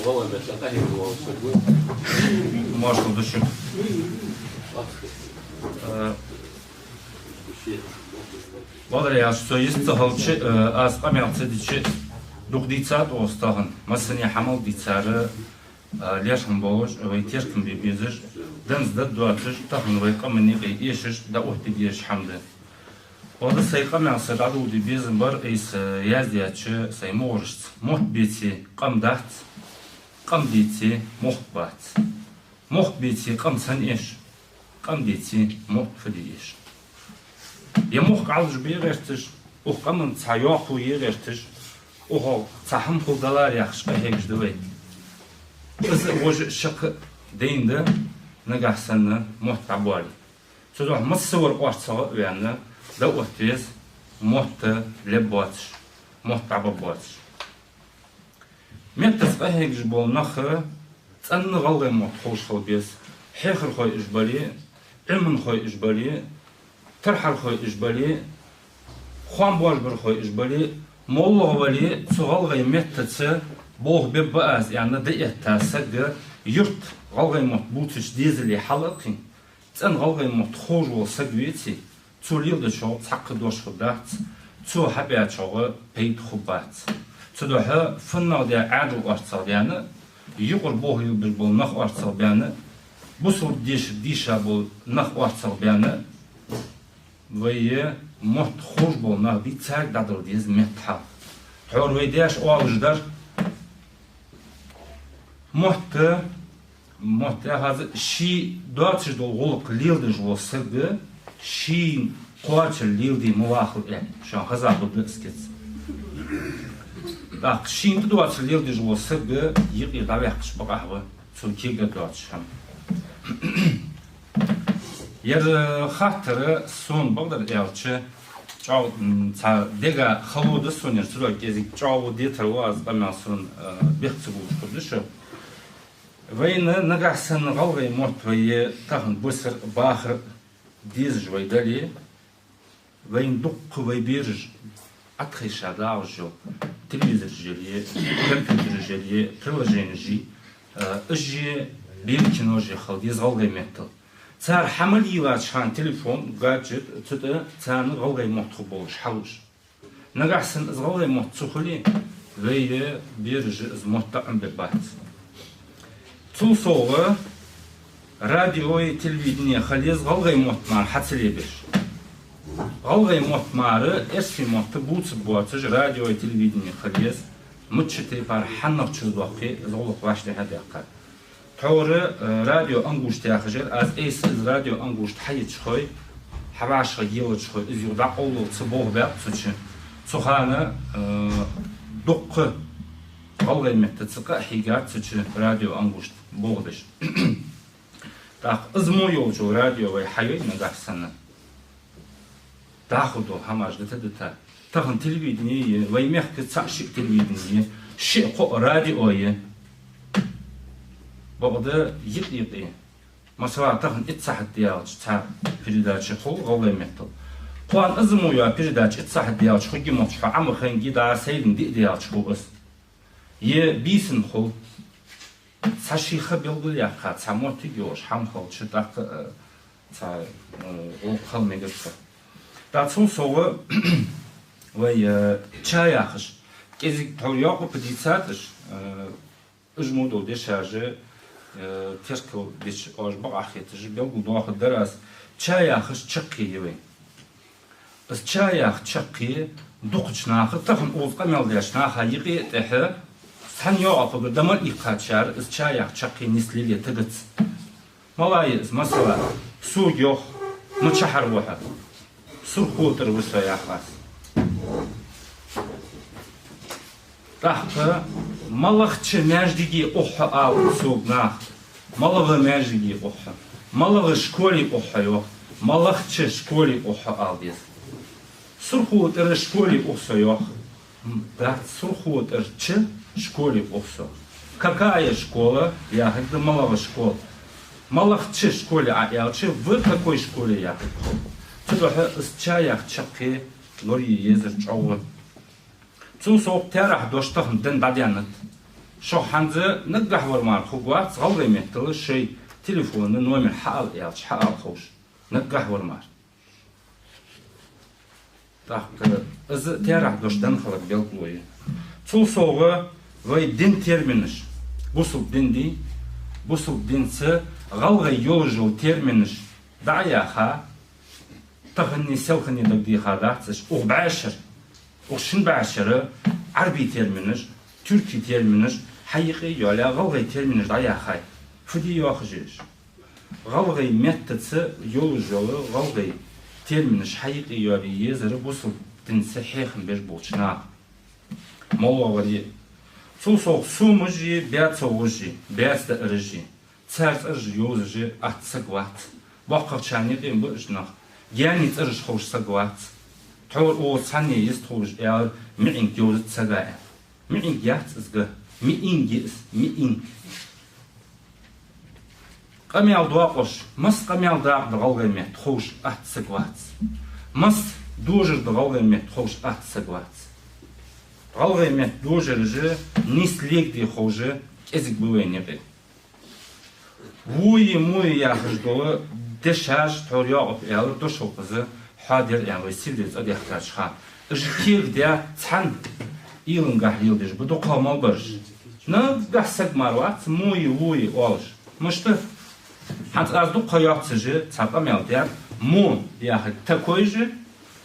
Вала беса къахьега волаш саг вий. Машалла, души. Э, Валар яш, со йист ца хилча, э, аз къамаьл ца дича, дукха дийцад оаха тахан. Массане хӀамал дийцар, э, лерхӀам болаш, вай теркам бе безаш, данза дад доацаш, тахан вай къаман юкъе эшаш, дӀаотта дезаш хӀама да. Ода сай къамаьл са дӀадоладе безам бар, айса яздаьча сай мугӀарашца. Мотт беце, къам дац, къам деце, мохк бац. Мохк беце, къам сенна эш, къам деце, мотт фу де эш. Е мохк Ӏалашбе гӀерташ, укх къаман цхьа йоккхо е гӀерташ, укхох цхьа хӀама хул далар яхаш къахьегаш да вай. Из вож шаккха дайна да, нагахь санна мотт дӀабоале. Цудухьа массавар орцагӀа а ваьнна, дӀаотта веза, мотт леббоацаш, мотт дӀабаргбоацаш. Меттаца къахьегаш бола нах цӀена гӀалгӀай мотт ховш хила беза. Хьехархой уж бале, Ӏилманхой уж бале, тархьархой уж бале, хоам божбархой уж бале, моллагӀа вале, цу гӀалгӀай меттаца болх бергба аз аьнна дӀаэтта саг, юрта гӀалгӀай мотт бувцача дезале хьал а кхийна, цӀена гӀалгӀай мотт ховш вола саг веце, цо леладечох цхьаккха дош хургдац, цо хьабаьчох пайда хургбац. Цудухьа фуннагӀа де Ӏаьдал орцагӀа баьнна, юкъара болх лелабеш бола нах орцагӀа баьнна, бусалба дешарг дийша бола нах орцагӀа баьнна, вай мотт ховш бола нах бий, царга дӀадала деза меттахьал. Тхьовра вай даьша оалаш дар: мотт Мотт яхац, ший доацаш дола гӀулакх леладеш вола саг шийна кхоачара леладе ма вахалва аьнна, шоана хеза хургда из кица. ТӀаккха шийна тӀадоацар леладеш вола саг юкъера дӀаваьккхача бакъахьа ва, цун кегара доацаш хӀама. Ер хаттар сона бакъдар аьлча, чӀоагӀа, м, цхьа дега хало да сона ер, цудухьа кӀезига чӀоагӀа дезар ва аз, къамаьл сона, э, бехк ца бувцаш хургда шо. Вайна нагахь санна гӀалгӀай мотт вай тахан бисар, бахар дезаш вай дале, вайна дукха вай бераш Ӏатхайша дагӀаш йола телевизораш яле, компьютераш яле, приложенеш, а, уж е, бера кинош е хила деза гӀалгӀай меттала. Цар хӀама леладеча хана телефон, гаджет, цу тӀа царна гӀалгӀай мотт хургболаш хьалуш. Нагахь санна из гӀалгӀай мотт ца хуле, вай бераша из мотт дӀаӀомабергбац. Цул совгӀа радио е телевидени хила еза гӀалгӀай мотт мара хьа ца лебеш. ГӀалгӀай мотт мара эрсий мотт бувцаргбоацаш радио е телевидени хила еза, мичча тайпара хьаннахчура доаккхе, из гӀулакх вӀаштӀехьа даьккха. Тхьовра, э, радио «Ангушт» яхаш яр, аз айса из радио «Ангушт» хьаеча хой, хьавӀашагӀъеллача хой, из юха дӀакъовлал ца болх баьб цу чу. Цу хана, э, дуккха гӀалгӀай меттаца къа а хьийгад цу чу радио «Ангушт» болх беш. ТӀаккха из мо йолча радио вай хьайой нагахь санна, дӀахо дола хӀамаш дита-дита. Тахан телевидени я, вай мехка цхьа-шиъ телевидени я, шиъ-кхоъ радио я. Бакъда юкъе-юкъе. Масала, тахан итт сахьат даьлча цхьа передача хул гӀалгӀай меттала. Кхоана из мо йола передача итт сахьат даьлча хургья мотташ хьо Ӏомаханге, дӀа сайлен диъ даьлча хул из. Е бийсан хул. Цхьа ший ха белгалъяьккха, цхьа моттиг йолаш хӀама хилча, тӀаккха, э, цхьа, э, гӀулакх хила мегаргда. ТӀаккха цул совгӀа вай, э, ча яхаш, кӀезига тхьовра йокъа-кхаь дийцад уж, э, уж мо дола дешаш, э, теркал дича оаш бакъахьа хеташ, белгалдоахаргдар аз, ча яхаш чаккхе я вай. Из ча яха чаккхе дукхача наха, тахан укхаза къамаьл деча наха юкъе а тӀехьа, цхьан йоагӀа кхугар да мара иккхачар, из ча яха чаккхе нислеле тагацци. Мала я из, масала, сога йоах, ма чахьара ва хьо. Сурхо тӀара ва со, йоах аз. ТӀаккха малагӀча маьждиге ух хьо, оал сога наха. МалагӀа маьждиге ух хьо? МалагӀа школе ух хьо, йоах. Малагӏча школе ух хьо ала деза. Сурхо тӏара школе ух со йоах. М, дац, Сурхо тӏарча школе ух со. Какая школа яхилга да, малагӏа школа. Малагӏча школе Ӏа аьлча, в какой школе яхилга хул. Цудухьа из ча яха чаккхе лорае езар чӏоагӏа. Цул совгӏа таьрахь дош тахан дӏадаьннад. Шух хӏанз наггахьа вар мара хургвац, гӏалгӏай меттала шоай телефона номер хьаала аьлча, хьаала ховш. Наггахьа вар мара. Тӏаккха из таьрахь дош даьнна хилар белгало я. Цул совгӏа вай дина терминаш. Бусалба дин дий, бусалба динца гӏалгӏай йолаш йола терминаш дӏа а яьха, таханарча, селханарча дагадеха дац уж. Укх бӏаьшера, укх шин бӏаьшера Ӏарбий терминаш, туьркий терминаш хьаюкъе йоалаяь, гӏалгӏай терминаш дӏаяьхай. Фу де йоахаш я уж? Гӏалгӏай меттаца йолаш йола гӏалгӏай терминаш хьаюкъе йоалае езар бусалба динца хьехам беш болча наха. МоллагӀа вар а. Цул совгӏа сомаш а, баьцовгӏаш а, баьцадаараш а, цар цӏераш йовзаш атта саг вац. Боккхагӏчарна юкъе ба уж нах. Гаьнний цӏераш ховш саг вац. Тхьовра укхаза цхьанне йист ховш аьлар, миинг йовзац сага аьнна. Миинг яц из га. Миинг я из, миинг. Къамаьл доакъош, масса къамаьл дакъа да гӏалгӏай метта ховш атта саг вац. Масса дожар да гӏалгӏай метта ховш атта саг вац. Гӏалгӏай метта дожараш а нийса легаде ховш а кӏезига ба вайна юкъе. Вуй, муй яхаш дола дешаш тхьовра йоакъ аьлар, дошо укхаза хьоадер аьнна вай сивле цӏа дехкача хана. Уж кегадаь цхьан уйлангахь леладеш ба дукхагӏа мел бараш. Наггахьа саг мара вац муй, вуй оалаш. Мишта? ХӀанз аз дукха ха йоаццаш цхьа къамаьл даьд, му яхар такой же,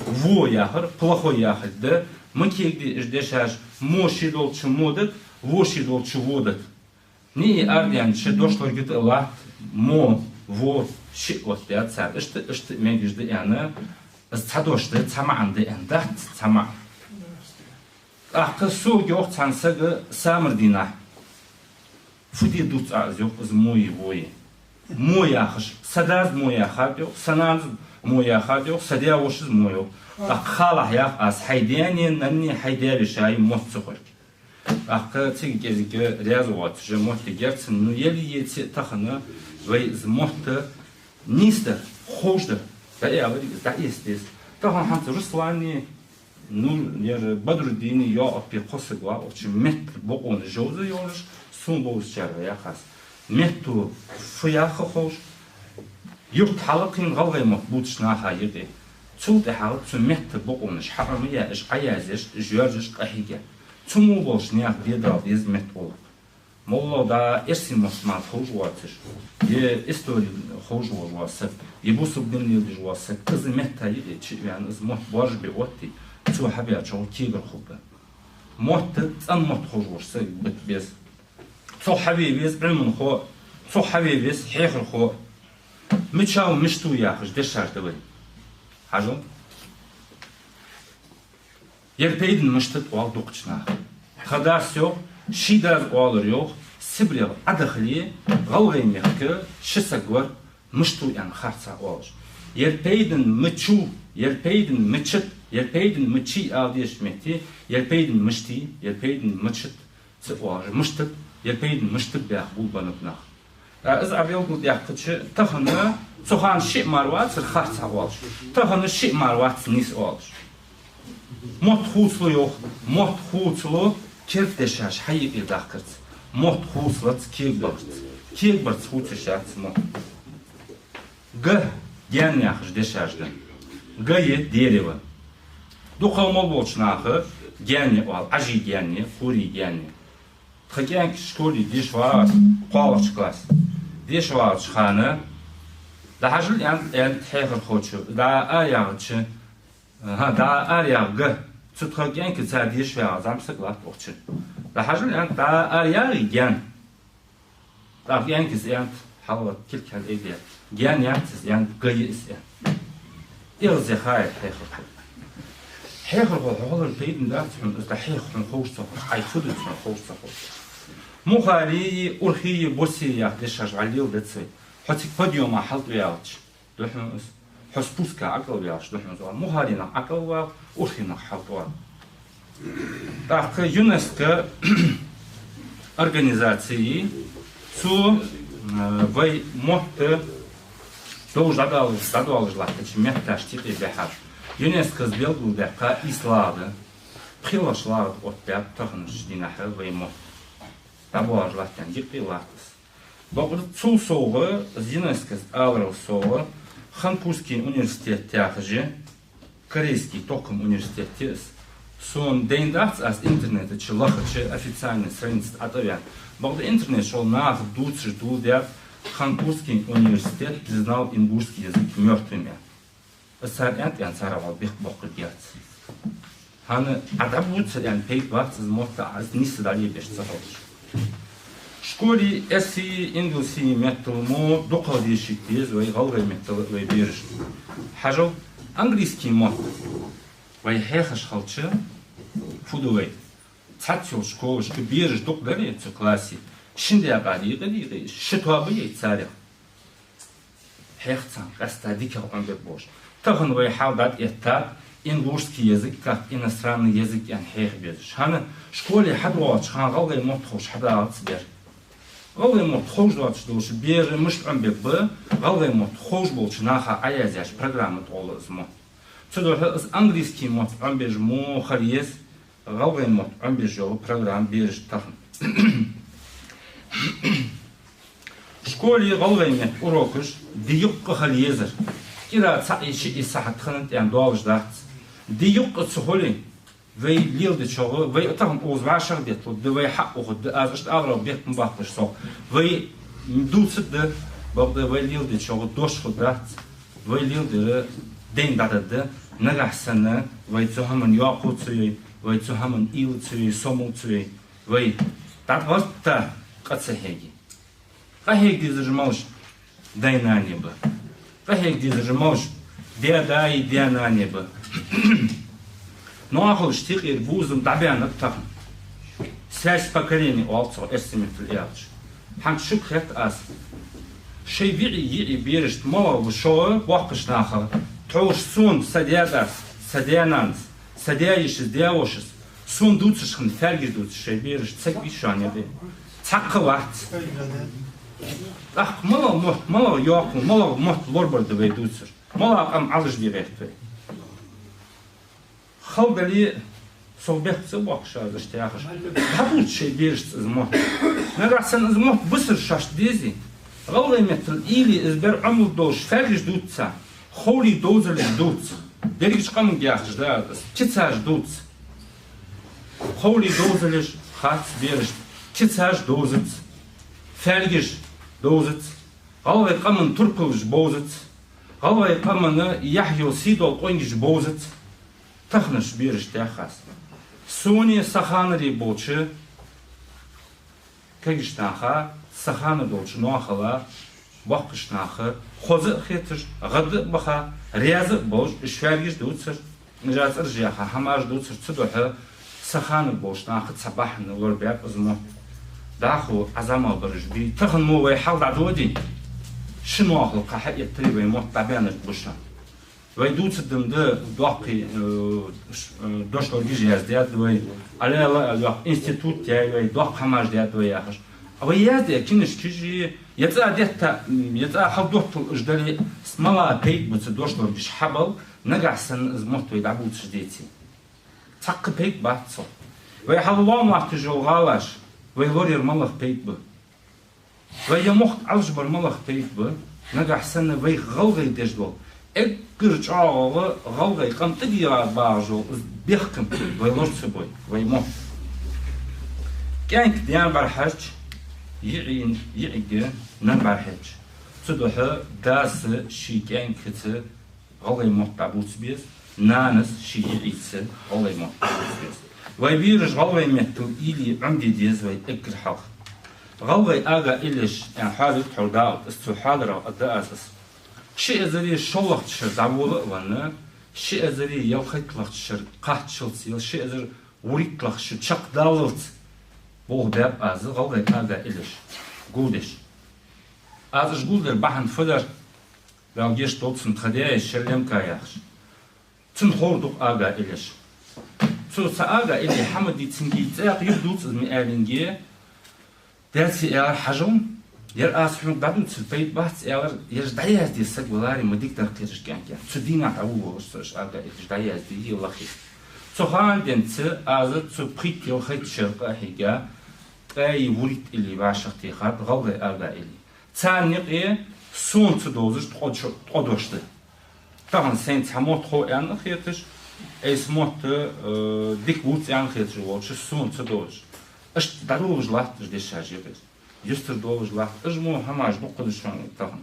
во яхар плохой яхар да, ма кегадий уж дешаш, му ший долча му да, во ший долча во да. Ни и арден ши дошлоргита латт, мо, во, ши оттадаьд цар. Иштта, иштта мегаш да аьнна, из цхьа дош да, цхьа маӀан да аьнна, дац цхьа маӀан. ТӀаккха сога йоах цхьан сага самар дийнахьа. Фу де дувц Ӏа из, йоах, из мое, вое. Мо яхаш, са дас мо яхад, йоах, са нанас мо яхад, йоах, са даь-вошас мо, йоах. ТӀаккха халахь, йоах аз, хьай даьна, нанна, хьай даь-веший мотт ца хургья. ТӀаккха цига кӀезига раьза воацаш, моттиг яр цун, ну, яле а, еце а тахан вай из мотт нийсдар, ховшдар, дӀааьлар из, дӀаэца деза. Тахан хӀанз Руслана, ну, ер Бадруддина, Якъупа кхо саг ва укх чу метта бокъонаш жовза йолаш, сона бовзачарга яхаш. Метто фу яха ховш, юрт хьалакхийна гӀалгӀай мотт бувцача наха юкъе. Цул тӀехьагӀа цу метта бокъонаш хьаӀомаяь, уж Ӏоязъеш, уж йоаржаш къахьийга. Цу мо болча наьха дедал деза метта гӀулакх. МоллагӀа дӀа эрсий мотт мара ховш воацаш, е истори ховш волаш вола саг, е бусалба дин леладеш вола саг, из метта юкъе чу а ваьнна, из мотт боаржабе отте, цо хьабаьчох кегар хургба. Мотт, цӀена мотт ховш волаш саг бита беза. Цох хьаве веза Ӏилманхо, цох хьаве веза хьехархо. Мичав мишта ва яхаш дешаш да вай. Хьажал. Ер пайдана мишта да оал дукхача наха. Тха дас йоах, ший дас оалар йоах, Сибрел Ӏодахале, ГӀалгӀай мехка ши саг вар, мишта ва аьнна харцахьа оалаш. Ер пайдана мича ва, ер пайдана мича да, ер пайдана мичай ала дезача метте, ер пайдана миштай, ер пайдана мича да ца оалаш, мишта да, ер пайдана мишта да баьха гулбеннаб нах. ТӀаккха из Ӏа белгалдаьккхача, тахан, цу хана шиъ мара вацар харцахьа оалаш, тахан шиъ мара вац нийса оалаш. Мотт хувцалу йоах, мотт хувцалу керда дешаш хьаюкъедаккхарца. Мотт хувцалац кегабаларца. Кегабарца хувцаш яц мотт. Га, гаьн яхаш дешаш да. Га е дерево. Дукхагӏа мел болча наха гаьн оал, Ӏажий гаьн, кхорий гаьн. Тха кӀаьнк школе деша вагӀар, кхоалагӀча классе деша вагӀача хана, дӀахьажал, аьннад, аьннад хьехархочо, дӀа а яхача, аха, дӀа а яха га. Цу тха кӀаьнкаца деша вагӀа зӀамсаг латт укх чу. ДӀахьажал, аьннад, дӀа а яхий гаьн. ТӀаккха кӀаьнкас аьннад, хьалгӀатта кулг хьалъайдаь: гаьн яц из, аьннад, га я из, аьннад. Эггара зе хай хьехархо. Хьехархо, хьо хилар пайдана дац хьона, из дӀахьех хьона ховш ца ховш, Ӏа фу дувц хьона ховш ца ховш. Мухари, урхи, боси яха дешаш вӀалла леладац вай. Хьо цига подъёма хьалтӀаваьлча, духьал из. по спуска ӀокӀалваьлча да хьона из, мухӀарий нах ӀокӀалвала, урхий нах хьалтӀавала. ТӀаккха ЮНЕСКО организаци цо, э, вай мотт довш дӀадоал-, дӀадоалаш латтача метташта юкъе бихьар. ЮНЕСКО-с белгалдаьккха ийс лагӀа да, пхелагӀча лагӀа тӀа оттабаьб таханарча дийнахьа вай мотт. ДӀабоалаш латтача юкъе латт из. Бакъда цул совгӀа, из ЮНЕСКО-с аларал совгӀа, Ханкурский университет яхаш я, корейский тохкама университет я из. Сона дайна дац аз интернета чу лахача официальни страница тӀа ӀотӀавена. Бакъда интернета чу наха дувцаш доладаьд, Ханкурский университет признал ингушский язык мёртвым, аьнна. Из цар аьннад аьнна, цар гӀолла бехк боаккхаргьяц. ХӀана Ӏа дӀабувцар аьнна пайда бац из мотт, аз нийса дӀалебеш ца хилча. Школе эрсий, ингалсий меттала мо дукхагӀа дешийта деза вай гӀалгӀай меттала вай берашта. Хьажал, английский мотт вай хьехаш хилча, фу ду вай? Цхьацца йолча школашка бераш дукха дале цу классе, шин даькъа дийкъа, дийкъа, ши тоаба я царех. Хьех царна къаьстта дикагӀа Ӏомабергболаш. Тахан вай хьал дӀатӀаэттад, ингушский язык как иностранный язык аьнна хьеха безаш. ХӀана, школе хьадоагӀача хана гӀалгӀай мотт ховш хьадалац бер. ГӀалгӀай мотт ховш доацаш долча бера мишта Ӏомабергба, гӀалгӀай мотт ховш болча наха Ӏоязъяьча программа тӀа гӀолла из мотт. Цудухьа из английский мотт Ӏомабеш мо хила еза, гӀалгӀай мотт Ӏомабеш йола программа берашта тахан. Школе гӀалгӀай метта урокаш ди юкъе хила езар. КӀира цхьаъ е шиъ е сахьат хинна тӀа доалаш дац. Ди юкъе ца хуле, вай леладечох, вай тахан укхаза вӀашагӀдетталургда, вай хьаухаргда, аз иштта аларах бехк ма баккхалаш сох. Вай дувцаргда, бакъда вай леладечох дош хургдац. Вай леладер дайна дӀадаргда, нагахьа санна вай цу хӀаман йоккхал ца йой, вай цу хӀаман уйла ца йой, сомал ца йой, вай дӀатӀаваргда, къа ца хьеге. Къахьега дезараш малаш даь-нана ба. Къахьега дезараш малаш даь-даи даь-нанеи ба. Ноахалашта юкъера бувзам дӀабаьннаб тахан. Связь поколений оал цох эрсий меттала аьлча. ХӀанз шуга хет аз, шоай виӀий, йиӀий берашта малагӀа ба шоай боккхийча наха, тхьовра сона са даь-дас, са даь-нанас, са даь-йишас, даь-вошас сона дувцаш хинна фаьлгаш дувцаш шоай берашта саг вий шоана юкъе? Цхьаккха вац. ТӀаккха малагӀа мотт, малагӀа йоккхал, малагӀа мотт лорабар да вай дувцар? МалагӀа къам Ӏалашде гӀерт вай? Хала дале, сох бехк ца боаккхаш аз иштта яхаш. ДӀадувца шоай берашца из мотт. Нагахьа санна из мотт бисар шоашта дезе, гӀалгӀай меттала уйла е из бер Ӏомалургдолаш фаьлгаш дувца царна, ховлий довзалаш дувца. Дерригача къаманга яхаш да аз из. Кицаш дувца. Ховлий довзалаш хац берашта. Кицаш довзац. Фаьлгаш довзац. ГӀалгӀай къаман турпалаш бовзац. ГӀалгӀай къаман яхь йола сий дола къонгаш бовзац. Таханарча берашта яхаш. Сона, са ханара болча кагийча наха, са хана долча ноахала, боккхийча наха хоза а хеташ, гӀадда а баха, раьза а болаш, уж фаьлгаш дувцар, уж цӀераш яха хӀамаш дувцар, цудухьа са хана болча наха цхьа бахьан лорабаьб из мотт. ДӀахо Ӏа зӀамагӀа бараш бий, тахан мо вай хьал дӀадоде, ши ноахала кхы хьаэттаре вай мотт дӀабаьннаргба шоана. Вай дувцаргда-м да доккхий, э, ш-, э, дошлоргаш яздаьд вай, алала а йоккха институт яьй вай, доккха хӀамаш даьд вай яхаш. А вай яздаь кинашкаш е цӀа детта, м, е цӀа хьалдоттал уж дале, с-, малагӀа пайда ба цу дошлоргаш хьабала, нагахьа санна из мотт вай дӀабувцаш деце? Цхьаккха пайда бац цох. Вай хьалха лоам латташ йола гӀалаш, вай лораяр малагӀа пайда ба? Вай ер мохк Ӏалашбар малагӀа пайда ба? Нагахьа санна вай гӀалгӀай деш дола, эггара чӀоагӀагӀа гӀалгӀай къам тӀадийгӀа багӀаш дола из бехкам вай лора ца бой, вай мотт. КӀаьнк даьна бӀарахьежача, йиӀий, йиӀига нана бӀарахьежача. Цудухьа дас ший кӀаьнк хица гӀалгӀай мотт дӀабувца беза, нанас ший йиӀийца гӀалгӀай мотт дӀабувца беза. Вай бераш гӀалгӀай меттала уйла е Ӏомаде деза вай эггара хьалха. ГӀалгӀай ага иллеш аьнна хьоадир тхьовра дакъа, из цу хьоадарах а да аз из. Ши эзари шоллагӀча шера дӀаволла а венна, ши эзари ялхайтталагӀча шера кхаччалца яла, ши эзар вурийтталагӀча шера чакхдаллалца болх баьб аз гӀалгӀай ага иллеш гулдеш. Аз уж гулдар бахьан фу дар? Дала гешт долда цунна, тха даь-йиша Шелленка яхаш. Цунна ховр ду-кх ага иллеш. Цо цхьа ага илли хӀама дийцинге, цӀаькха юхадувц из ма аьлинге, даьца аьлар: «Хьажал, ер аз хьога дӀадувцар пайда бац», — аьлар, ераш дӀаязде саг валаре, ма дика дар кхераш кӀаьнк. Цу дийнахьа дӀаволавелар со, ераш ага иллеш дӀаяздийя лахе. Цу хана денз аз цу пхийтта-ялхайтта шера къа а хьийга, ткъаь вурийтта илли вӀашагӀтехад, гӀалгӀай ага илли. Царна юкъе сона ца довзаш ткъо чо-, ткъо дош да. Тахан сайна цхьа мотт хов аьнна хеташ, айса мотт, э, дика вувц аьнна хеташ волча сона ца довзаш. Иштта дӀадолалуш латт уж дешаш юкъе. Юстара долалуш латт. Уж мо хӀамаш дукха да шоана тахан.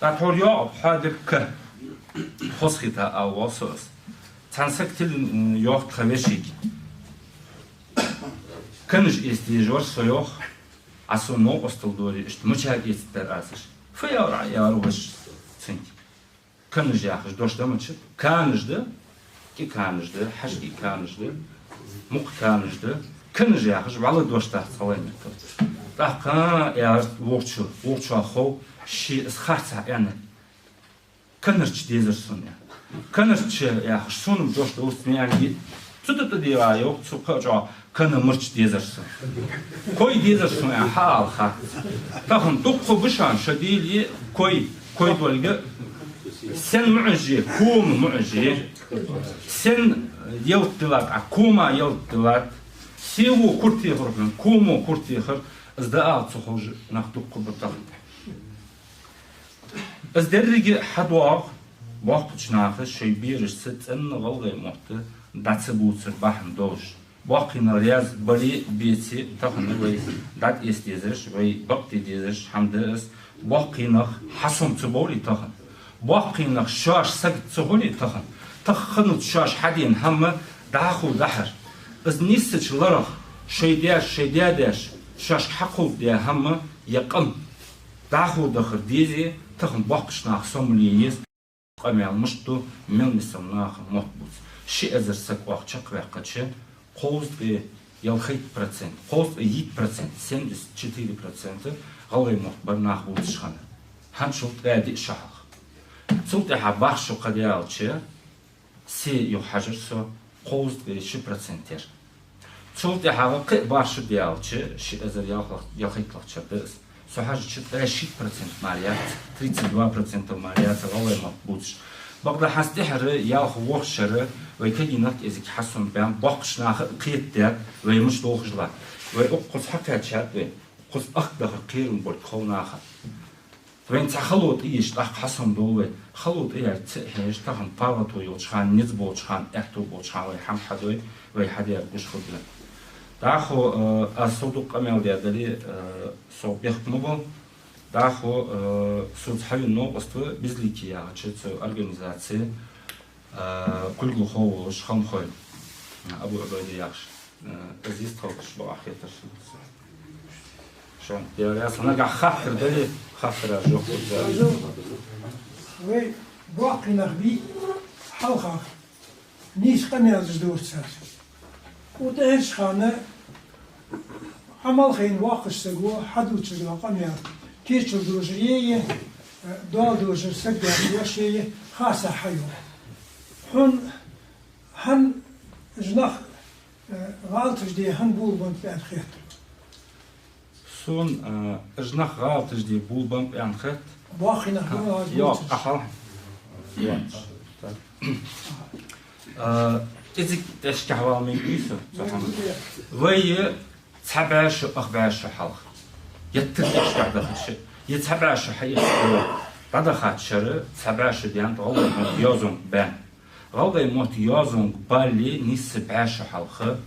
ТӀаккха тхьовра йоагӀа хьоадир «К». Хозахетар ала воал со из. Цхьан сага тилин йоах тха вешийга. Канаш эца дезаш вар со, йоах. Ӏа сона новкъостал дора, иштта мичара эцаргдар аз уж? Фу аьлар Ӏа, аьлар воша цунга. Канаш яхаш дош да мича? Канаш да, кӀи канаш да, хьажкӀи канаш да, мукх канаш да. Канаш яхаш вӀалла дош дац гӀалгӀай меттала. ТӀаккха аьлар вокхо, вокхо хов, ше из харцахьа аьннад. Канарча дезар сона, аьнна. Канарча яхаш сона-м дош довзац ма аьннадий. Цу тӀа тӀадийгӀа йоах цу кхаъ чӀоагӀа: «Канамарча дезар сона». «Кой дезар сона», аьнна, хьаала хац. Тахан дукха ба шоана шо дийла кой, кой долга. Сен муӀаш я, кома муӀаш я. Сен ялат диллад Ӏа, кома ялат диллад. Сего кура техар хьона, комо кура техар. Из дӀаала ца ховш нах дукха ба тахан. Из деррига хьадоагӀа боккхача наха шоай берашца цӀена гӀалгӀай мотт дӀа ца бувцар бахьан долаш. Боккхий нах раьза бале а, беце а, тахан вай дӀатӀаэца дезараш, вай бакъде дезараш хӀама да из. Боккхий нах хьасомаца бовлий тахан? Боккхий нах шоаш сагот ца хулий тахан? Тахханалца шоаш хьадена хӀама дӀахо дахьар. Из нийсача ларах шоай даьша, шоай даь-даьша шоашка хьакховдадаь хӀама, е къам дӀахо дахар дезе, тахан боккхача наха сомале еза. Къамаьл мишта ду, мел мисал наха мотт бувц. Ши эзар саг оаха чакхваьккхача, кховзткъеи ялхайтта процент, кховзткъеи итт процент, семьдесят четыре процента гӀалгӀай мотт бар наха бувцаш хиннар. ХӀанзчул ткъаь диъ шу хьалха. Цул тӀехьа бархӀ шу кхадаьлча, се юха хьажар со, кховзткъеи ши процент яр. Цул тӀехьагӀа кхы а бархӀ шу даьлча, ши эзар ялхлах-, ялхайттлагӀча шера да из. Со хьажача, ткъаь шийтта процент мара яц, тридцать два процента мара яц гӀалгӀай мотт бувцаш. Бакъда хӀанз тӀехьара ялх-ворхӀ шера вай кагий нах кӀезига хьасомабаьнна, боккхача наха а кхетадаьд вай мича долхаш латт. Вай укхаза хьакхаьчад вай, укхаза ахка дахар кхерам болга хов наха. Вайна цхьа хало тӀаеш, тӀаккха хьасомадовл вай. Хало тӀаяьлча ца хьежаш, тахан паргӀато йолча хана, низ болча хана, аьттув болча хана вай хӀама хьадой, вай хьадаьр гуш хургда. ДӀахо, э, аз сов дукха къамаьл даь дале, э, сов бехк ма бо. ДӀахо, э, соца хьавена новкъост ва «Безликие» яхача цу организаце, э, кулгалхо волаш Халмхой Абу-Ӏубайда яхаш. Э, из йистхилча бакъахьа хетар сона. Шоана, я, я, са нагахьа хаттар дале, хаттара жоп лургда. Вай боккхий нах бий хьалхагӀа, нийса къамаьлаш дора цар. ТӀехьарча хана Ӏамал хайна воккхача саго хьадувцаш дола къамаьл, кийчал дожаре е, э, доал дожар саг даьча вошее харцахьа хьайоагӀа. Хьона хӀана уж нах, э, гӀалаташ де хӀана болабеннаб аьнна хет? Сона, э, уж нах гӀалаташ де болабеннаб аьнна хет. Боккхий нах, а, ба, аз йо, йоацаш. Ахьал. Йоацаш. Так. Э, кӀезига тӀехьашкахьа вала мегаш ва со, цу хӀаман. Вай цхьа бӀаь шу, ах бӀаь шу хьалха, еттара тӀехьашкахьа дахача, е цхьа бӀаь шу хьаэцаш дӀадахача шера цхьа бӀаь шу даьннад гӀалгӀай мотт йоазонга баьнна. ГӀалгӀай мотт йоазонга бале нийсса бӀаь шу хьалха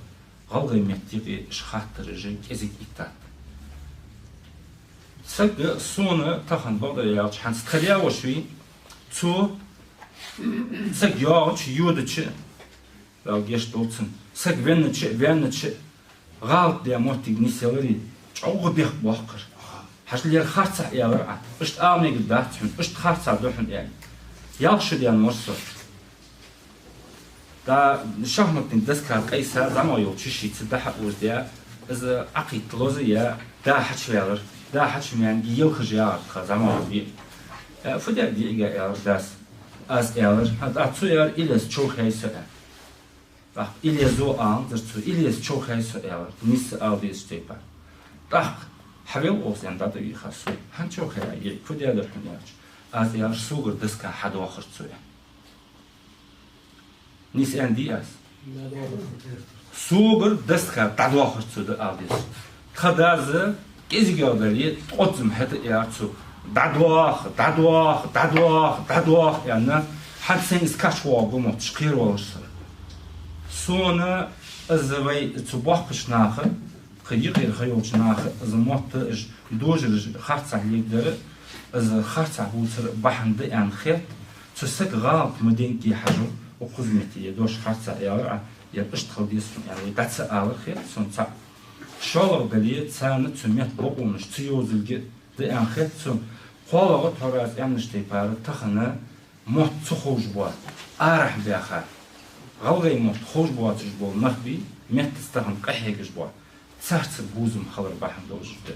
гӀалгӀай метта юкъе уж хаттараш кӀезига иттад. Саг сона тахан, бакъдар аьлча, хӀанз тха даь-воша вий, цо саг йоагӀача, йодача, Дала гешт долда цунна, саг веннача а, ваьннача а, гӀалат даь моттиг нийсъяларе, чӀоагӀа бехк боаккхар. Хьажал, ер харцахьа аьлар Ӏа, иштта ала мегаш дац хьона, иштта харцахьа да хьона аьнна. Ялх шу даьнна вар со. ТӀаккха шахматни доска тӀа къайса, зӀамагӀа йолча йишийца дӀа-хьа озадаь, из Ӏокхийтта лозаяь, да хьачуваьлар, да хьачумаьннге елхаш ягӀар тха зӀамагӀа йола йиъ. Э, фу даьд йиӀига, аьлар дас. Аз аьлар, хӀанз тӀаккха цо аьлар, Илез човхаяьй со, аьлар. ТӀаккха Илезо аьннад цо, Илез човхаяьй со, аьлар. Нийсса ала дезача тайпара. ТӀаккха хьавел оаха, аьнна, дӀатӀавийхар со. ХӀана човхаяьй йиӀиг, фу даьдар хьона, аьлча, аз аьлар, согара доска хьадоахар цо, аьнна. Нийсса аьннадий аз? Согара доска дӀадоахар цо, да, ала деза. Тха дас кӀезигагӀа дале, ткъоцам хӀаьта аьлар цо: «ДӀадоаха, дӀадоаха, дӀадоаха, дӀадоаха», аьнна, хӀанз сайна из кхача воагӀа мотт кхеравалар сона. Сона из вай цу боккхийча наха, тха юкъера ха йолча наха из мотт, уж дожараш харцахьа леладар, из харцахьа бувцар бахьан да аьнна хет. Цу сага гӀалат ма деннад хьажал, укхаза метте е дош харцахьа аьлар Ӏа, е иштта хила деза хьона аьнна, вай дӀа ца алар хет сона цхьаккха. ШоллагӀа дале, царна цу метта бокъонаш ца йовзалга да аьнна хет сона. КхоалагӀа, тхьовра аз аьннача тайпара, тахан мотт ца ховш бола, арахьа баьха, гӀалгӀай мотт ховш боацаш бола нах бий, меттаца тахан къахьегаш бола, царца бувзам хилар бахьан долаш да.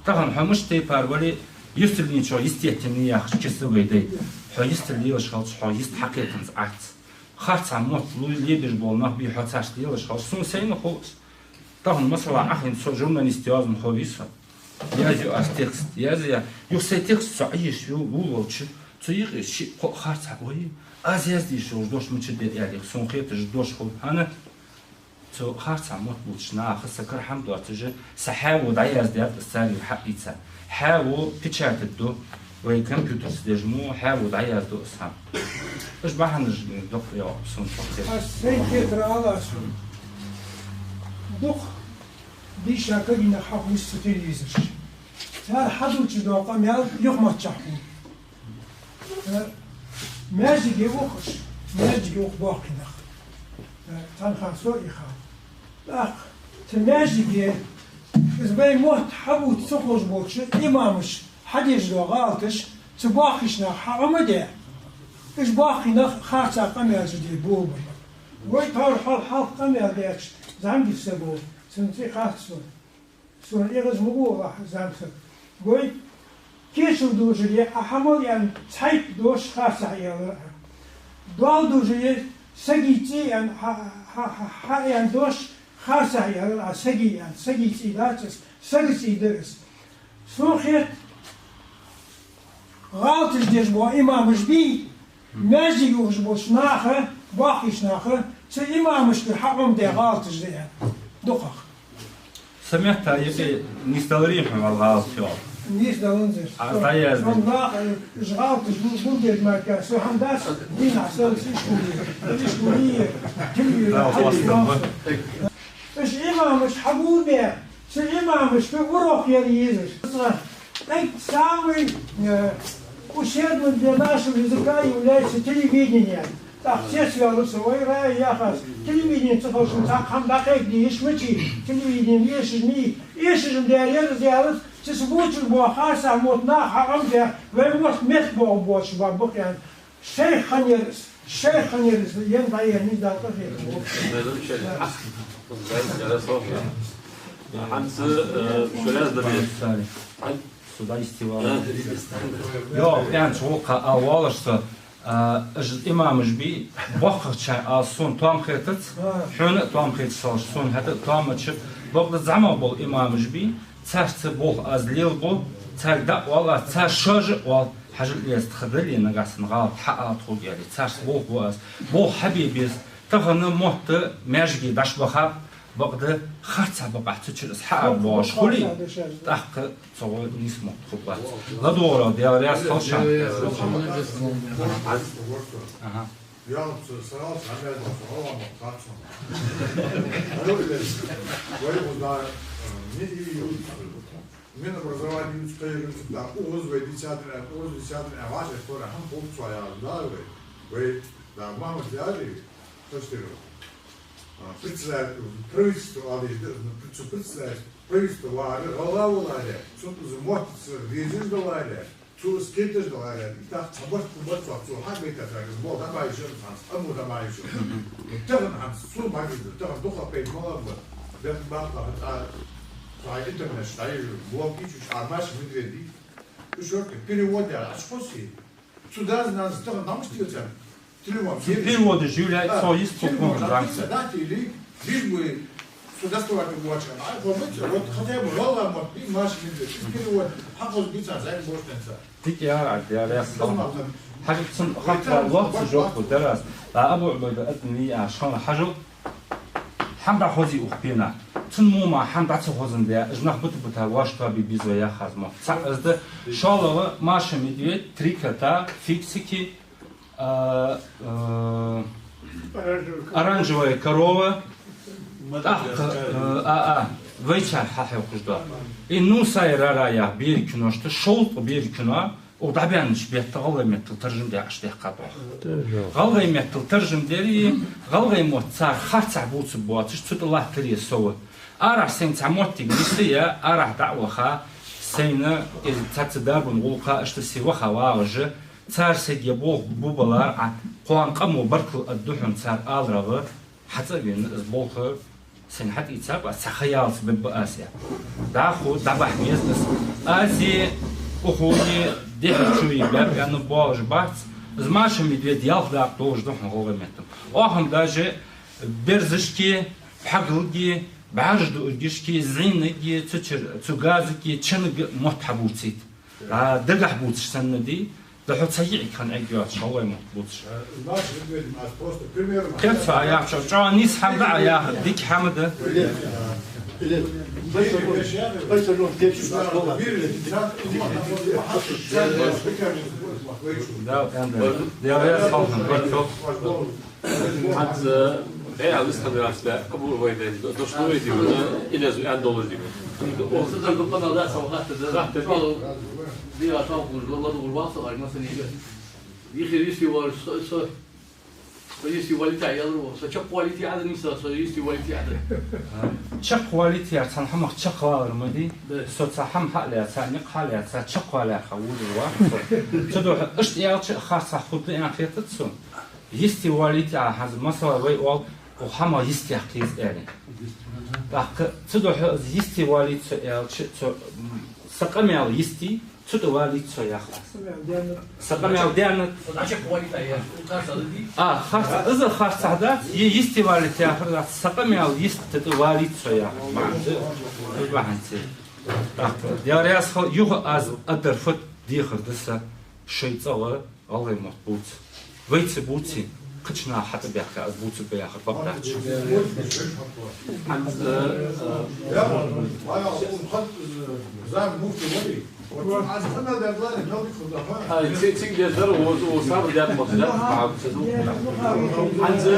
Тахан хьо мишта тайпара вале, юстарлений чу естественни яхаш киса вай дай. Хьо йистар лелаш хилча, хьо йист хьакхетанза Ӏац. Харцахьа мотт лу-, лебеш бола нах бий, хьо царца лелаш хилча, сона сайна хул из. Тахан, масала, Ӏахайна со журналист йоазон хьо вий со. Язъю аз текст, язъя, юха сай текст со Ӏеш вул-, вулвелча, цу юкъе шиъ-кхоъ харцахьа, ой, аз язде йиш йолаш дош мичара да аьле, сона хеташ дош хул. ХӀана? Цу харцахьа мотт бувцача наха са кара хӀама доацаш, са хьаьво дӀаяздаьд аз царга хьаийца. Хьаьво печатать ду, вай компьютерца деш мо, хьаьво дӀаязду аз хӀама. Уж бахьанаш дукха я сона цхьа. Аз сайна хетар ала аз хьона. Дукха дийша кагий нах хьахьокх цу телевизора чу. Цар хьадувцаш дола къамаьл юхамаччахьа хул. Э, маьждиге ух уж, маьждиге ух боккхий нах. Э, цхьан хана со а ихав. ТӀаккха цу маьждиге из вай мотт хьабувца ца ховш болча имамаша хьадеш дола гӀалаташ цу боккхийча наха хьа Ӏомаде, уж боккхий нах харцахьа къамаьлаш де болабеннаб. Вай тхьовра хьалха къамаьл деча зӀамига саго, цун цӀи хац сона. Сона эгӀаз ма гу вахь зӀамсаг. Вай кийчал дожаре Ӏа хьамал аьнна цхьайтта дош харцахьа аьлар Ӏа. Доал дожаре сагий цӀий аьнна хьа, хьа, хьа, хьа аьнна дош харцахьа аьлар Ӏа, сагий аьнна. Сагий цӀий дац из, сага цӀий да из. Сона хет, гӀалаташ деш бола имамаш бий, маьждиге ухаш болча наха, боккхийча наха, цу имамашкара хьа Ӏомаде гӀалаташ да аьнна. ДукхагӀа. Са метта юкъе нийсдаларий хьона вӀалла гӀалат йола? Нийсдаланзар. Аз дӀаязде. Цу наха, уж гӀалаташ бу-, булдеш мара, со хӀама дац, дийнахьа сел ишколе, ишколе, тилвира, да, хьалвира. Уж имамаш хьагулбе, цу имамашка урок яр езаш. Кстати, самый, э, усердным для нашего языка является телевидение. ТӀаккха цецваьлар со, вай рай яхаш, телевидени ца ховш цхьаккха хӀама дӀакхайкаде йиш мичай, телевидени эшаш ма йий, эшаш ма дар ер из ялац, цу са бувцаш бола харцахьа мотт наха хьа Ӏомаде, вай мотт метта боагӀа боацаш ба бакъян. Шайх хиннаяр из, шайх хиннаяр из, ен дӀаеннай, Дала къахетам болба. ХӀанз, э, шо лаьза да бе? Суда истивала. Йо, аьнна чу гӀулакха ала воаллаш со, а, уж имамаш бий, боккхагӀчар ала сона тоам хетац, хьона а тоам хеташ хилча, сона хӀаьта а тоам мача, бакъда зӀамагӀа бола имамаш бий, царца болх аз лелабу, царга дӀа а оал аз, цар шоаш а оал, хьажал, из тха дале, нагахьа санна гӀалат хьаала тхога аьле, царца болх бу аз. Болх хьабе беза. Тахан мотт маьждиге дӀачубахаб, бакъда харцахьа бакъахьа цу чура из хьаабоагӀаш хуле, тӀаккха цу гӀо нийса мотт хургбац. ЛадувгӀарал, Даьла раьза хилва шоана. Аха. Ялабца сарал схьамел сарал ма харцон. Вай уза, э, ми и юц. Минобразование юц кхайран цу да, укхаза вай дийцадар, укхаза дийцадар, вӀаши тхора хӀама болх цо яхаш да вай. Вай, да, Махьмад яри, хастиро. А, председатель, правительство ала деза, ну, цу председатель, правительство вар, гӀалгӀа валаре, цунна из мотт ца дезаш даларе, цо из кхеташ даларе, и тӀаккха цхьа барт, барт цо, цо хьагайтар, из болх дӀабаха йиш яц хӀанз, амма дӀабаха йиш яц. И тахан хӀанз цо магазин, тахан дукха пайда мала ба, бен бакъа хӀанз а, цхьа интернет, цхьа блог, и чу чу армаш мидре ди. Чёрт, перевод я, аш хоси. Цу дас-нанас тахан дӀа мишта дийцар? Телефон, цу перевод. Переводаш юлай, да, цо йист телефон, хӀама дӀа дийца, да, теле, лишь бы цу доставка бочка. А, вот, вот хотя бы гӀалгӀай мотт, и машин, и перевод. Хьахоза бийца, зай, бошнеца. Дика яр, а, яр, яр, хоза мотт. Хьажа, цун хаттара лоацца жоп дар аз. А, Абу Ӏубайда, атни, а, шхана хьажа. ХӀама дӀахозе укх пена. Цун мума хӀама дӀа ца хозандаь, уж нах бита-бита воаш тоабе беза яхаш мотт. ЦаӀ из да, шоллагӀа Маша Медведь, Три кота, Фиксики, а, а, Оранжевая корова, тӀаккха, а, а, а, вайцар хьахьокхаш да. И «Ну, сай, ра-ра» яха берий киношта, шовзткъа берий кино, укх дӀабаьннача бетта гӀалгӀай меттала таржам даь Ӏаш даьккхад оаха. ГӀалгӀай меттала таржам даьри, гӀалгӀай мотт цар харцахьа бувцаргбоацаш, цу тӀа латтаре со ва. Арахьа сайна цхьа моттиг нийсъяь, арахьа дӀа а ваха, сайна, из цхьацца дарбан гӀулакха иштта се ваха вагӀаш, цар сайга болх бу балар Ӏа, кхоана къамо баркал аргда хьона цар аларах, хьацӀа а вена, из болх сайна хьатӀаийцаб аз, цхьа ха яллалца бергба аз, аьнна. ДӀахо дӀабахьа беза из. Аз а, укхо а, дехьа чу а баьрг аьнна боагӀаш бац. Из Маша Медведь ялх дакъа долаш да хьона гӀалгӀай меттала. Оаха-м даже берзашки, пхьагалги, бӀараш дуаргашки, зӀинагги, цу чура, цу газаги, чанага мотт хьабувцийта. А, дагахьа бувцаш санна дий, да хьо цхьа йиӀиг хинна Ӏергйоацаш, гӀалгӀай мотт бувцаш. Э, Маша Медведь, аз просто пример ма. Кхерца а яхача, чӀоагӀа нийса хӀама да а яхар, дика хӀама да. Да, да, да. Даьла раьза хилва хьона, баркал. ХӀанз, э, бӀаь лист хьадаьлча, Абу Ӏубайда дошло вай дийна, Илеза аьнна долаш дийна. Оцу дар дукха мел дац хьо хаттар да. Хаттар да. Дика хьо гуш, ла-, ладувгӀар вац со, аргма санига. Дихи йисте вар со, со, со йисте валийта аьлар ва, со чакхвалийта аьлар ниса, со йисте валийта аьлар. Чакхвалийта яр цхьан хӀамах чакхвалар ма дий. Да. Со цхьа хӀама хьалаьца, никъ хьалаьца, чакхвалар ха вузар ва. Цудухьа иштта аьлча а харцахьа хургда аьнна хетац сона. Йисте валийта, а, хӀанз, масала, вай оал, укх хӀамах йистех кхийса аьнна. ТӀаккха цудухьа из йисте валийта со аьлча, цо, м, са къамаьл йисте, цу тӀа валийта со яхар аз. Са къамаьл даьннад. А, харц, из а харцахьа дац, е йисте валийта яхар дац, са къамаьл йисте тӀа валийта со яхар. МаӀан да, из бахьанца. ТӀаккха, Даьла раьза хилва, юха аз адар фат дехар да са шоай цӀагӀа. ГӀалгӀай мотт бувца. Вай ца бувце, кхыча наха хьатӀабаьхка, аз бувцаргба яхар бакъ дац. ХӀанз, э, э, а, ци-, цига дезар, о, о, сабар даьд ма, да? ХӀанз, э,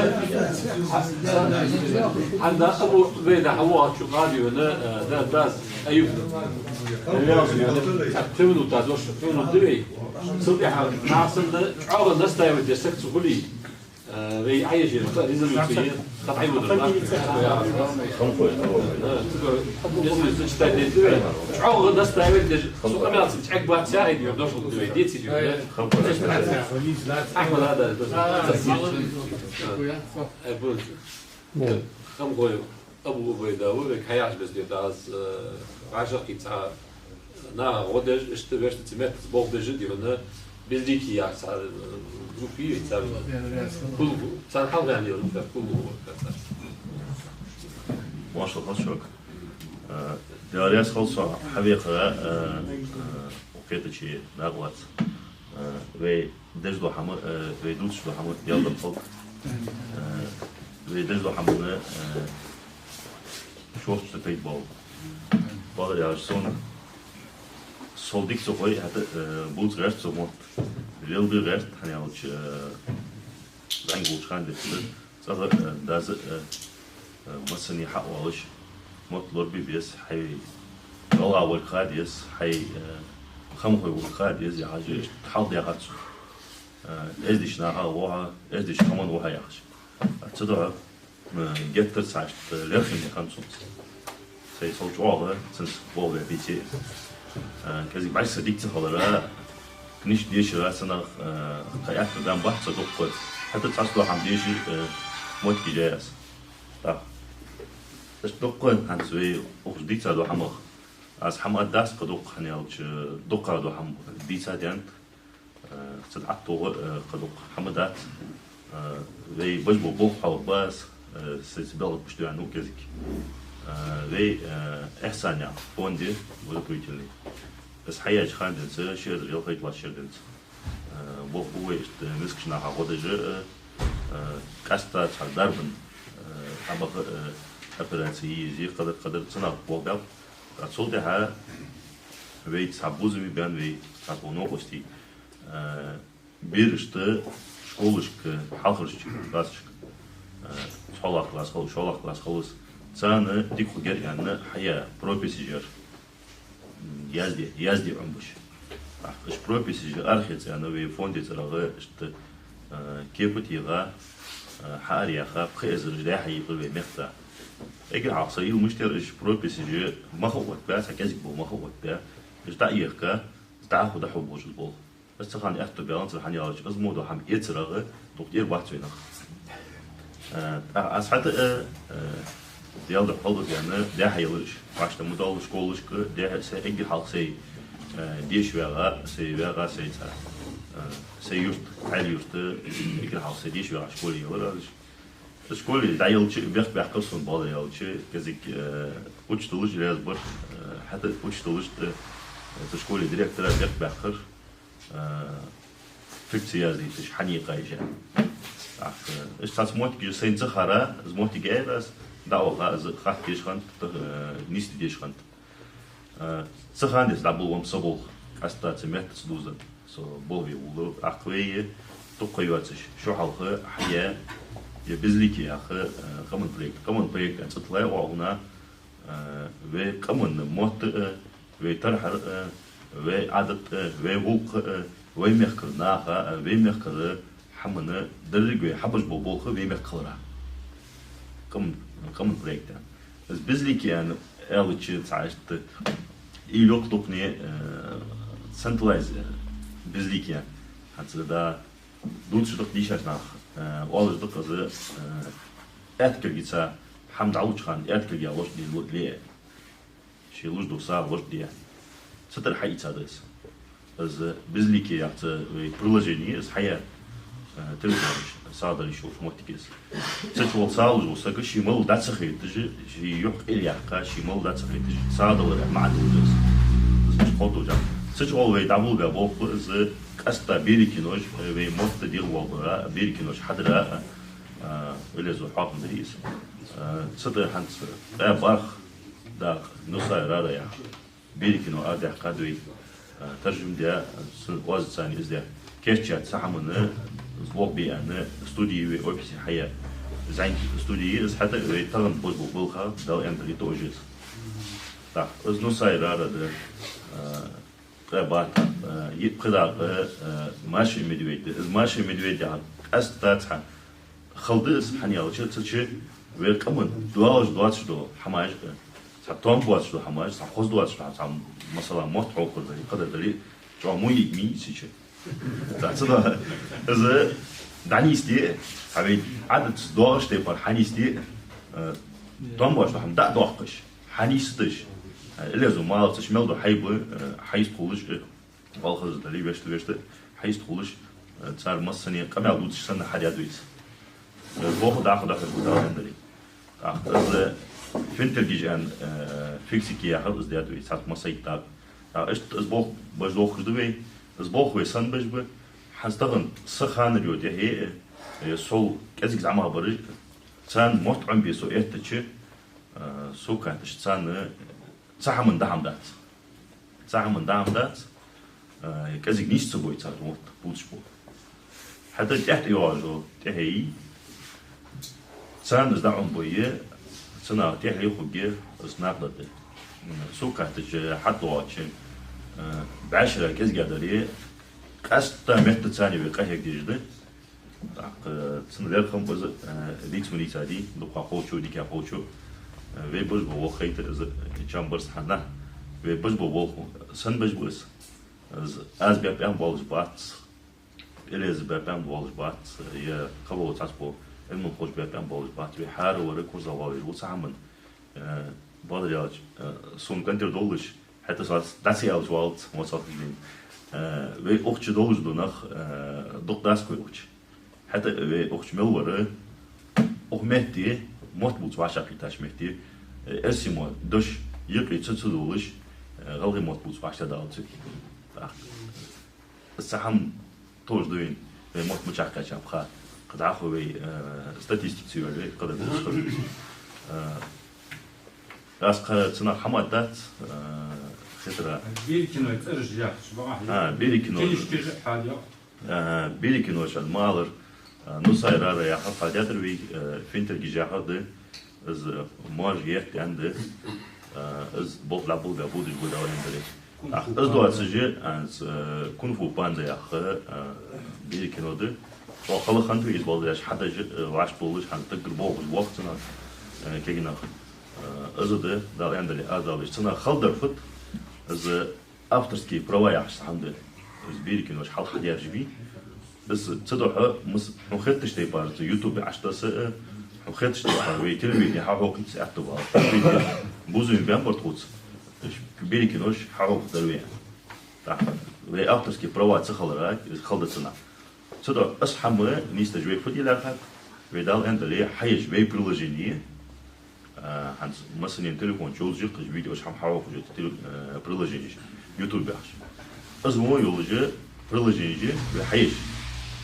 хӀанз Абу Ӏубайда хьавоагӀача къади вена, э, да, дас, Аюб. Цхьа пхи минут а дош, пхи минут дивей. Цул тӀехьа нахьсанна чӀоагӀа настаивать деш саг ца хуле, э, вай Ӏаеш, резолюци, къатӀий вудар, да? Э, резолюци читать деш вай. ЧӀоагӀа настаивать деш, цу къамаьлца чӀегбац, ца айдио, дошло вай, деций дий, да? Ахьмад, да, да. Э, бу-, Хамхой Абу Ӏубайда ва, вайга хьаяхаш беза дета аз, э, вӀашагӀкхийца наха гӀо деш, иштта вешта ца меттаца болх беш а дий хьона, Безликий яхаш цхьа, э, группа йий цар. Кулгу, цар хьалваьнна йола группа, Кулгу ва цар. Моаршал хилда шуга. Э, Даьла раьза хилва со хьавеха, э, э, укх кхетаче дакъа лаца. Э, вай деш дола хӀама, э, вай дувцаш дола хӀама Даьла духьа хилда. Э, вай деш дола хӀама, э, шортта тайп бола. Бала яхаш сона, сол дика ца хой, хӀаьта, э, бувца гӀерт со мотт. Лелабе гӀерт, хӀана аьлча, э, зӀамига волча хана детташ да. ЦӀагӀа, э, дас, э, э, массане хьаоалаш, мотт лорабе беза, хьай гӀалгӀа волга ха деза, хьай, э, хамхой волга ха деза, яхаш, иштта хьалха даьхад сона. Э, эздийча наха гӀо хьа, эздийча къаман гӀо хьа яхаш. Цудухьа, э, геттара цхьа иштта лерхӀаме хиннад сона. Сай сол чӀоагӀа цунца болх бе бийце. Э, кӀезига бӀаргса дика ца хилара, книжка дешара санна, э, кхы аьттув баьннабац со дуккха. ХӀаьта цхьацца дола хӀама дешар, э, моттигаш я аз. ТӀаккха. Иштта дуккха хӀанз вай укхаза дийца дола хӀамах Аз хӀама аргдац кхы дукха, хӀана аьлча дукха да хӀама дийца а даьннад, э, цу тӀа аттугӀа, э, кхы дукха хӀама дац. Э, вай беш бола болх хьалха бац, э, сай ца белгӀат пуштуян ну кӀезига. Э, вай, э, эхсаня фонде благотворительный. Аз хьаяьча хана денз, ши эзар ялхайтта лагӀча шера денз. Э, болх бу вай иштта мискача наха гӀо деш, э, э, къаьстта цхьа дарбан, э, хьабаха, э, операци йийзе, кхыдар, кхыдар цунах болх баьб. ТӀаккха цул тӀехьа вай цхьа бувзам баьннаб вай, цхьа тхо новкъостий, э, берашта школашка, хьалхарча классашка, э, цхьоалагӀа класс хилва, шоллагӀа класс хилва, царна дика хургьяр аьнна хьаяь прописаш яр. Язде, язде Ӏомабеш. ТӀаккха уж прописаш арахеца аьнна вай фонда цӀерагӀа иштта, э, кепа тӀа йигӀа, э, хьаараяьха, пхи эзар уж дӀа-хьа йийлар вай мехка. Эггара хьалха са уйла мишта яр, уж прописаш маха оттабаь, цхьа кӀезига бола маха оттабаь, уж дӀа а ехка, дӀахо, дӀахо болаш из болх. Аз цу хана аьттув баьннаб, хӀана аьлча из мо дола хӀама эцарагӀа дукха тӀера бац вайнах. Э, тӀаккха аз хӀаьта, э, э, Даьла духьа хьалдуз аьнна, дӀа-хьа йийлар уж. Вешта ма доалла школашка, дӀа-хьа сай эггара хьалха сай, э, деша ваьгӀа, сай ваьгӀа, сай цӀа, э, сай юрта, Ӏаьлий-Юрта, эггара хьалха сай деша ваьгӀа школе йийлар аз уж. Школе дӀайийлча, бехк баьккхар сона, бала ялча, кӀезига, э, учителаш раьза бар, э, хӀаьта учителашта, э, цу школе директора бехк баьккхар, э, фикса яздайташ, хьан йийллай уж. ТӀаккха, э, иштта цхьацца моттигаш сайна ца хара, из моттиг яьй аз, дӀаваха, из хатта деш хиннад, э, нийсде деш хиннад. Э, цу хана денз дӀаболабеннаб са болх, къаьстта цу меттаца дувзаденна, со болх бе воаллар. ТӀаккха вай дукха ха йоацаш, шу хьалха хьаяь, ер «Безликие» яха, э, къаман проект. Къаман проект аьнна цӀи тиллай оаха, э, вай къаман мотт а, вай тархьар а, вай Ӏадат а, вай гӀулакх а, вай мехкара наха а, вай мехкара хӀамана деррига вай хьабеш бола болх вай мехка хилара. Къам-, къаман проект. Из «Безликие» аьнна аьлча цхьа иштта уйла йоаккх дукхане, э, цхьан тайпара, э, «Безликие» хӀанз да дувцаш да-кх дийшача наха, э, оалаш да-кх из, э, аьтта кулгаца хӀама дӀалуча хана аьтта кулга лочкъаде ле а. Ше луш дола сагӀа лочкъаде. Цу тайпара хьаийца да из. Из «Безликие» яха цхьа вай приложени, из хьаяь, э, телефонаш сагӀа дала йиш йолча моттиге из. Цу чу вола сагӀа луш вола саг ше мала да ца хайташ, ше юхь къайлаяьккха, ше мала да ца хайташ, сагӀа далар маӀан долаш да из. Из мишта ховргда. Цу чу вола вай дӀаболабаь болх ба из, къаьстта берий кинош, э, вай мотт дегӀабоалабара, берий кинош хьадара, э, вай лезо хьоахам дарий из. Э, цу тӀа хӀанз ткъаь бархӀ дакъа Нусай Рара яха берий кино арадаьккхад вай, э, таржам даь, цун оазаца из даь. Кийчъяь цу хӀамана, из болх бе аьнна, студи вай офисе хьаяь. Зайн студи из хӀаьта вай тахан беш бола балха, Дала аьнна дале, тоъаш я из. ТӀаккха из Нусай Рара да, э, ткъаь бархӀ, э, йиъ-пхи дакъа, э, Маша и Медведь да. Из Маша и Медведь яхар къаьстта цхьа хала да из, хӀана аьлча цу чу вай къаман доагӀаш доацаш дола хӀамаш, э, цхьа товш боацаш дола хӀамаш, цхьа хоза доацаш дола хӀама, цхьа, масала, мотт хьокхар дале, кхыдар дале, чӀоагӀа муйиг мий цу чу. ТӀаккха цудухьа из дӀанийсде, цхьа вай Ӏадатаца доагӀача тайпара хьанийсде, э, товш дола хӀама дӀа а доаккхаш, хьанийсдеш. Э, лезо малаца мел дола хьайба, э, хьайстхулаш, э, валхаза дале, вешта, вешта, хьайстхулаш, э, цар массане къамаьл дувцаш санна хьадаьд вай из. Э, болх дӀахо дӀахьош ва Дала аьнна дале. ТӀаккха из, э, финтергаш аьнна, э, фиксики яхар из даьд вай, цхьацца массайтта дакъа. ТӀаккха иштта из болх беш доахаш да вай, из болх вай санна беш ба, хӀанз тахан са ханара йо тӀехье, э, сол кӀезига зӀамагӀа бараш, царна мотт Ӏомабе со эттача, э, сога хаьттача, царна цхьа хӀаман даа хӀама дац. Цхьа хӀаман даа хӀама дац, э, кӀезига нийса ца бой цар мотт бувцаш бола. ХӀаьта тӀехьа тӀайоагӀаш йола тӀехье я, царна из дӀаӀомабой, цу наха тӀехье хургья из накъадаргда. М, сога хаьттача, хьатӀадоагӀача, э, бӀаьшера кӀезига дале, къаьстта меттаца царна вай къахьега дезаш да. ТӀаккха цун лерхӀам ба из, э, дийца ма дийцадий, дукха кхоачаш, дика кхоачаш, э, вай беш бола болх хайтар из, э, чам барзкъа хьанна. Вай беш бола болх санна беш ба из. Из аз баьб аьнна болаш бац, Элеза баьб аьнна болаш бац, е кхыбола цхьацца бола Ӏилманхоша баьб аьнна болаш бац. Вай хӀаравар курсах валийта ва цу хӀаман. Э, бакъдар аьлча, э, сона кӀантӀера долаш, ХӀаьта со дӀа ца аьлча валац, моцалхаш дийна. Э, вай укх чу долаш да нах, э, дукха дац-кх вай укх чу. ХӀаьта вай укх чу мел вар, укх метте, мотт бувца вӀашагӀкхеташ метте, э, эрсий мотт дош юкъе ца, ца долаш, э, гӀалгӀай мотт бувца вӀаштӀехьадалар цу. ТӀаккха из цхьа хӀама товш да вайна, вай мотт мичахьа кхаьча пха. Кхы дӀахо вай, э, статистика ца йоалае, кхы да дус хила. Э, аз кхы цунах хӀама дац, э, хетар. Берий киной цӀераш яхаш, бакъахьа. А, Берий кино. Книжкаш хьадоагӀа. А, Берий кино шоана ма аллара, а, Нусай Рара яхар хьадоагӀар вай, э, Финтергиш яхар да. Из, э, моаршал етта аьнна да. Э, из болх лабул бе будаш ба Дала аьнна дале. Ах, из доацаш, а, из, э, Кунг-фу панда яха, э, Берий кино да. Цо хала хиннад из балдаш хьадеш, э, вӀашагӀбувлаш, хӀанз таггар болхаш вохцана, э, кагий нах. Э, из да, Дала аьнна дале, аз далаш. Цунах хала дар фуд, из авторские права яхаш цхьа хӀама да. Из Берий кинош хьалха хьадаьржа бий. Из цудухьа мис-, хьона хеташ тайпара цу ютубе Ӏаш таса, э, хьона хеташ тайпара вай телевидене хьахьокхийта аьттув бала. Телевидене бувзам бе барт хуц. Берий кинош хьахьокхаргдар вай. ТӀаккха вай авторские права ца хилара, из хала да цунах. Цудухьа из хӀама нийсдеш вай фу де лаьрхӀад, вай Дала аьнна дале, хьаеш вай приложени, а, хӀанз массанена телефон чу йолаш я-кх уж видеош, хӀама хьахьокхаш йола теле-, э, приложенеш, ютуб яхаш. Из во йолаш я приложенеш вай хьаеш.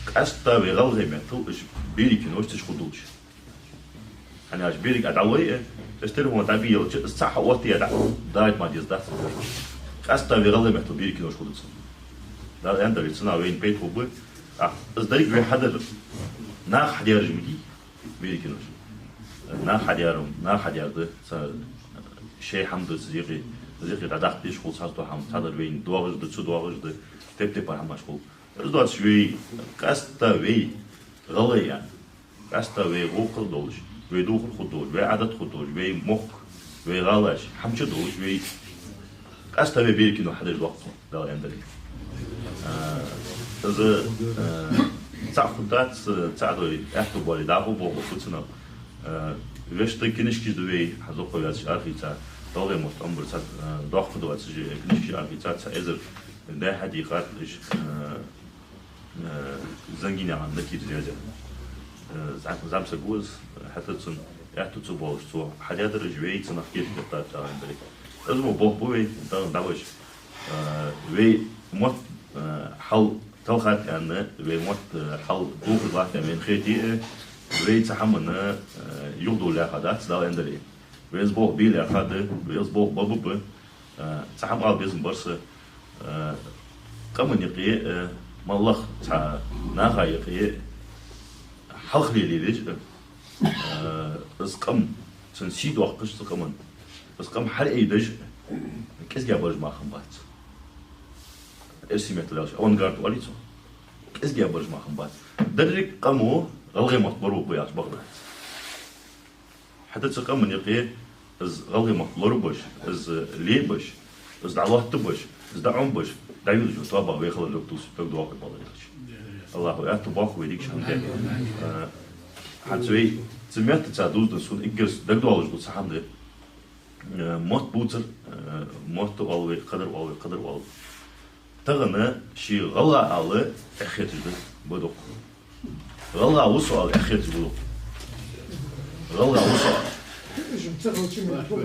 Къаьстта вай гӀалгӀай меттала уж Берий кинош цу чу хургдолаш. ХӀана аьлча беррига а дӀалой, э, из телефон дӀабийлача, из цхьа хьаоттае дӀа, дагадоагӀа деза дац. Къаьстта вай гӀалгӀай меттала Берий кинош хургда цунна. Дала аьнна дале, цунах вайна пайда хургба. А, из деррига вай хьадар, наха хьадаьржа ма дий Берий кинош. Наха хьадаьр, наха хьадаьр да, цхьа шоай хӀама да, из юкъе, из юкъе дӀадаккха дезаш хул цхьаццадола хӀама, цхьадар вайна доагӀаш да, ца доагӀаш да, тайп-тайпара хӀамаш хул. Из доацаш вай, къаьстта вай гӀалгӀай а, къаьстта вай гӀулакх долаш, вай дувхар хургдолаш, вай Ӏадат хургдолаш, вай мохк, вай гӀалаш, хӀама чу долаш, вай къаьстта вай Берий кино хьадеш доаккх, Дала аьнна дале. А, из, а, цхьа хӀама дац, цхьа дой аьттув бале, дӀахо болх ба цунах. А, вешта книжкаш да вай, хьа зоккхо ваьцаш арахийца, гӀалгӀай мотт Ӏомабар цхьа, а, доккха доацаш книжкаш арахийца, цхьа эзар дехьа дийкъад уж, а, Э, Зангинаькъан Накира зеза. Э, зӀам-, зӀамсаг ва из, хӀаьта цун аьттув ца болаш цо хьадаьдар уж, вай цунах кийчдеттад Дала аьнна дале. Из мо болх ба вай, тахан дӀабеш. Э, вай мотт, э, хьал талхад аьнна, вай мотт, э, хьал дохаргвац аьнна вайна хете а, вай цу хӀаманна, э, юхадовла лаьрхӀа дац Дала аьнна дале. Вай из болх бе лаьрхӀа да, вай из болх бе ба-ба. Э, цхьа хӀама ала безам бар са, э, къаман юкъе, э, моллагӀа цхьа наха юкъе хьалха лелаеш, э, из къам, цун сий доаккхаш цу къаман, из къам хьалъайдеш кӀезига бараш мара хиннабац. Эрсий меттала аьлча, авангард оалий цох. КӀезига бараш мара хиннабац. Деррига къамо гӀалгӀай мотт лорабергба аьлча бакъ дац. ХӀаьта цу къаман юкъе из гӀалгӀай мотт лорабеш, из лебеш, из дӀалоаттабеш, из дӀаӀомабеш, дӀайолаш йола тоабагӀа вай хилар дог тувс-, дагадоагӀа вай балар аьлча. АллахӀа аьттув боаккхалба вай дикача хӀаман тӀа. Э, хӀанз вай цу меттаца дувзаденна сона эггара дагадоалаш дола цхьа хӀама да. Э, мотт бувцар, э, мотт оал вай, кхыдар оал вай, кхыдар оал. Тахан ший гӀалгӀа ала эхь хеташ да ба дукха. ГӀалгӀа ва со ала эхь хеташ ба дукха. ГӀалгӀа ва со ала.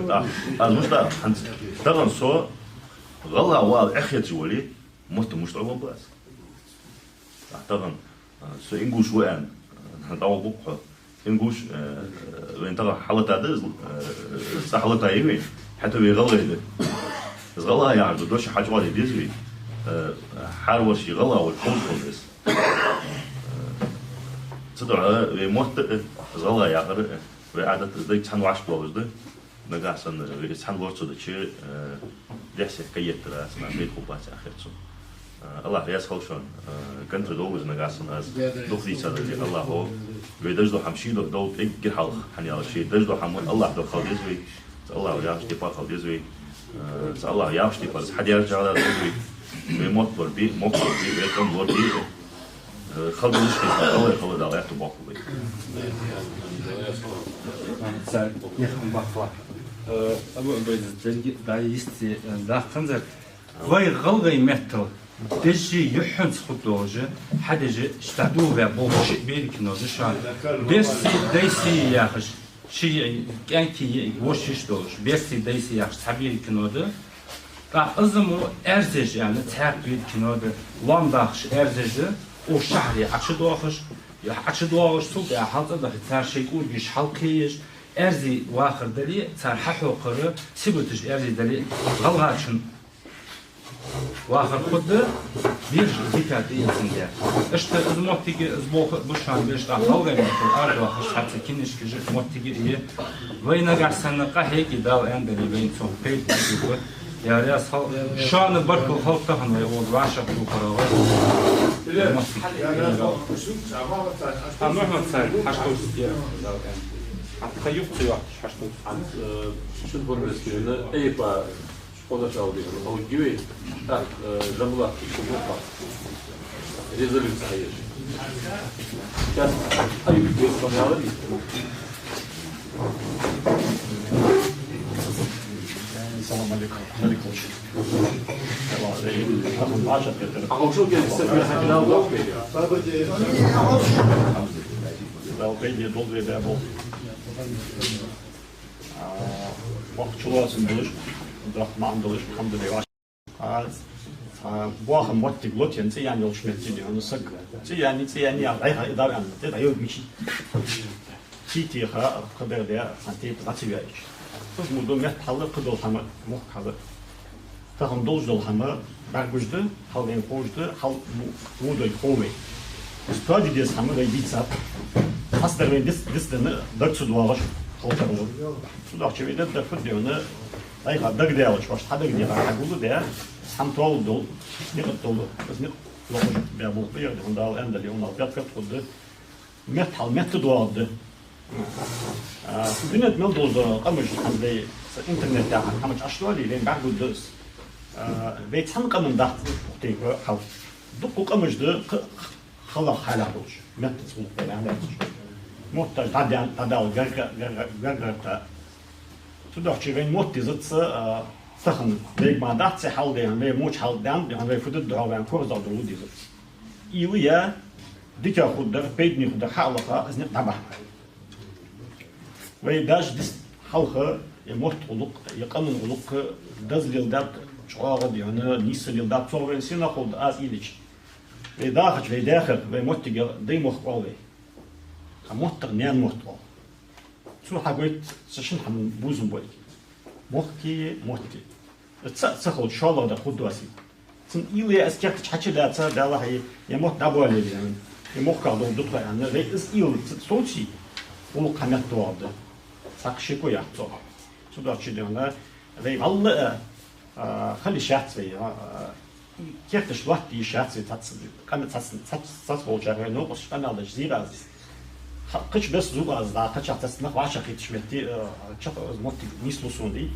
А, аз мишта, хӀанз тахан со гӀалгӀа ва ала эхь хеташ вале, мотт мишта Ӏомабергба аз? А, тахан, а, со ингуш ва аьнна, а, дӀавоагӀаргва-кх хьо. Ингуш, э, э, вайна тахан хьалатаьд из, э, цӀи хьалатаьй вайна, хӀаьта вай гӀалгӀай да. Из гӀалгӀа яхаш дола дош хьачуоалае деза вай. Э, хӀара вар ший гӀалгӀа волча ховш хила деза. Э, цудухьа вай мотт а, из гӀалгӀа яхар а, вай Ӏадат а, из деррига цхьана вӀашагӀдоалаш да. Нагахьа санна вай из цхьана лорацадича, э, дехьа-сехьа кхы еттар аз, нах бейт хургбац аьнна хет сона. Э, АллахӀ раьза хилва шоана, э, гонтӀара долаш нагахьа санна аз дукха дийцад аьле, АллахӀа вай деш дола хӀама ший духьа долда эггара хьалха, хӀана аьлча шоай деш дола хӀама АллахӀа духьа хила деза вай, цу АллахӀа яхача тайпара хила деза вай, э, цу АллахӀа яхача тайпара из хьадаьржа деза вай, вай мотт лорабе, мохк лорабе, вай къам лорабе. Э, хала долаш хетар, Аллахӏ хала Дала аьттув боаккхалба вай. Цар яхам баккхалахь. Э, Абу Ӏубайда, деррига а дӀа йисте, э, даккха ханзар. Вай гӀалгӀай меттала дешаш юххьанца хургдолаш, хьадеш, иштта дӀадувла бе болх ши берий кино да шоана. Берсеи дайсеи яхаш, ши йиӀиг, кӀаьнки йиӀиг, вошаш долаш, берсеи дайсеи яхаш цхьа берий кино да. ТӀаккха из мо «Аьрзеш» аьнна цхьаькха берий кино да, лоам дахаш аьрзеш да, укх шахьаре Ӏочудоахаш, ӀочудоагӀаш, цул тӀехьагӀа хьалцӀа даха, цар шоай кӀоргаш хьалкхееш, аьрзи вахар дале, цар хьахьокхар, сибаташ аьрзи дале, гӀалгӀачун вахар хургда, бераш дика тӀаэцандаь. Иштта из моттиг, из болх а ба шоана, бераш тӀаккха гӀалгӀай меттала арадоахаш цхьацца кинишкаш а, моттиг а я. Вай нагахь санна къахьега, Дала аьнна дале, вайна цох пайда хургба. Яр яс хал-, шоана баркал хилда тахан вай укхаза вӀашагӀтохарах. А, Мухьаммад-Салим, хьаштовс я, Дала аьнна. Хьа юхца йоахаш хьаштовс. Хьан, э, шун бурмес кирна, эй, па, школа чалди, а вот гивей, так, э, Жамбулат, школа, па. Резолюция есть. Сейчас, а, юбилей вспоминала. Салам алейкум. Алейкум. А вот что, говорит, с этого финала, да? Алхамдулиллах. Дала пайда долда вай, да, бо. А, вахт чулоацам долаш, Абдурахман долаш, алхамдулиллах. А, а, боаха моттиг лотаенна, цӀи яьнна йолча метте дий хьона саг. ЦӀи яьннай, цӀи яьннай, ял, ай, ай, дар ян, те да йо мичи. Цига тӀехьа, кхы бер де, сан тейп заци вяич. Уж мо да метта хьал, кхы дола хӀама, мохк хьал. Тахан долаш дола хӀама бӀаргагуш да, хьал вайна ховш да, хьал му-, мудай хов вай. Из тоаде деза хӀама вай дийцад. Хьасдар вайна дис-, дицденна, дар ца доагӀаш, халтар вар. Цудухьа вай дергдар фуд дий хьона, вайга дагадаьлча, вайшта хьадагадехар хьагулдаь, хӀама тоалургдола никъ долаш, из никъ лохаш бе болх ба ер дий хьона, Дала аьнна дале, унал пяткат хургда. Метта хьал метта доагӀаргда. А, дунен тӀа мел дола къамаш, хӀанз вай са интернет тӀа хӀама чу Ӏаш доале, вайна бӀаргагургда из. А, вай цхьан къаман дац укх тайпара хьал. Дукха къамаш да кх-, кх-, халахь хьалах долаш, меттаца гӀулакх бе хьалах долаш. Мотташ дӀадаьнна, дӀадала гарга-, гарга-, гаргарта. Цудухьа вайна мотт дезац, а, тахан вайга ма дац из хьал дий хьона, вай моча хьал даьнна дий хьона, вай фу дергда хьо вайна корзагӀа долаш дезац. Уйла я, дика хургдар, пайдане хургдар хьалаха, из никъ дӀабахьа. Вай даьша дис хьалха, е мотт гӀулакх, е къаман гӀулакх деза леладаьд, чӀоагӀа дий хьона, нийса леладаьд, цох вайна сенах хул аз уйла йича. Вай дахача, вай даьхар, вай моттигах дай мохк оал вай. А моттах наьна мотт оал. Цо хьагойт са шин хӀама бувзам болга. Мохки, мотти. ЦаӀ ца хилча, шоллагӀа дар хургдоаций. Цун уйла я из кертача хьачулаьца, Далла хьай, е мотт дӀабоалаве аьнна, е мохках дола да тхо аьнна, вай из уйла ца совций, гӀулакх хьаметтадоагӀаргда. Цхьаккха шеко яц цох. Цудухьа дий хьона, вай вӀалла а, а, хила йиш яц вай, а, а, керташ лоаттае йиш яц вай цхьацца, къамаьл цхьацца, цхьацца, цхьацца волчар вай новкъосташта къамаьл деш зийр аз. Ха-, кхыча беса зув аз, дӀа кхычахьа цхьацца нах вӀашагӀкхеташ метте, э, чакх из моттиг нийслу сона дий.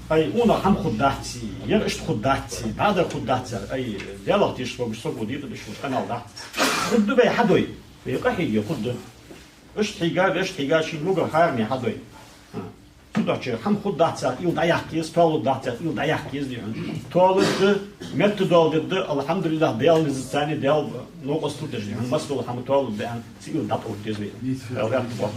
Ай, унах хӀама хургдаций, ер иштта хургдаций, дӀадар хургдацар, ай, Далах тешаш вогаш саго дийкъа деш волча къамаьл дац. Хургда вай хьадой, вай къахьега хургда. Иштта хьийга, вешта хьийга, ший лугар хӀаране хьадой. А. Цудухьа хӀама хургдац яхар уйла дӀаяккха еза, тоалургдац яхар уйла дӀаяккха еза дий хьона. Тоалургда, меттадоаладергда, алхьамдулиллах, Даьла низ царна, Даьла новкъостал деш дий хьона. Массадола хӀама тоалургда аьнна, цу уйла дӀатӀаоттаде деза вай. Даьла раьза хилва.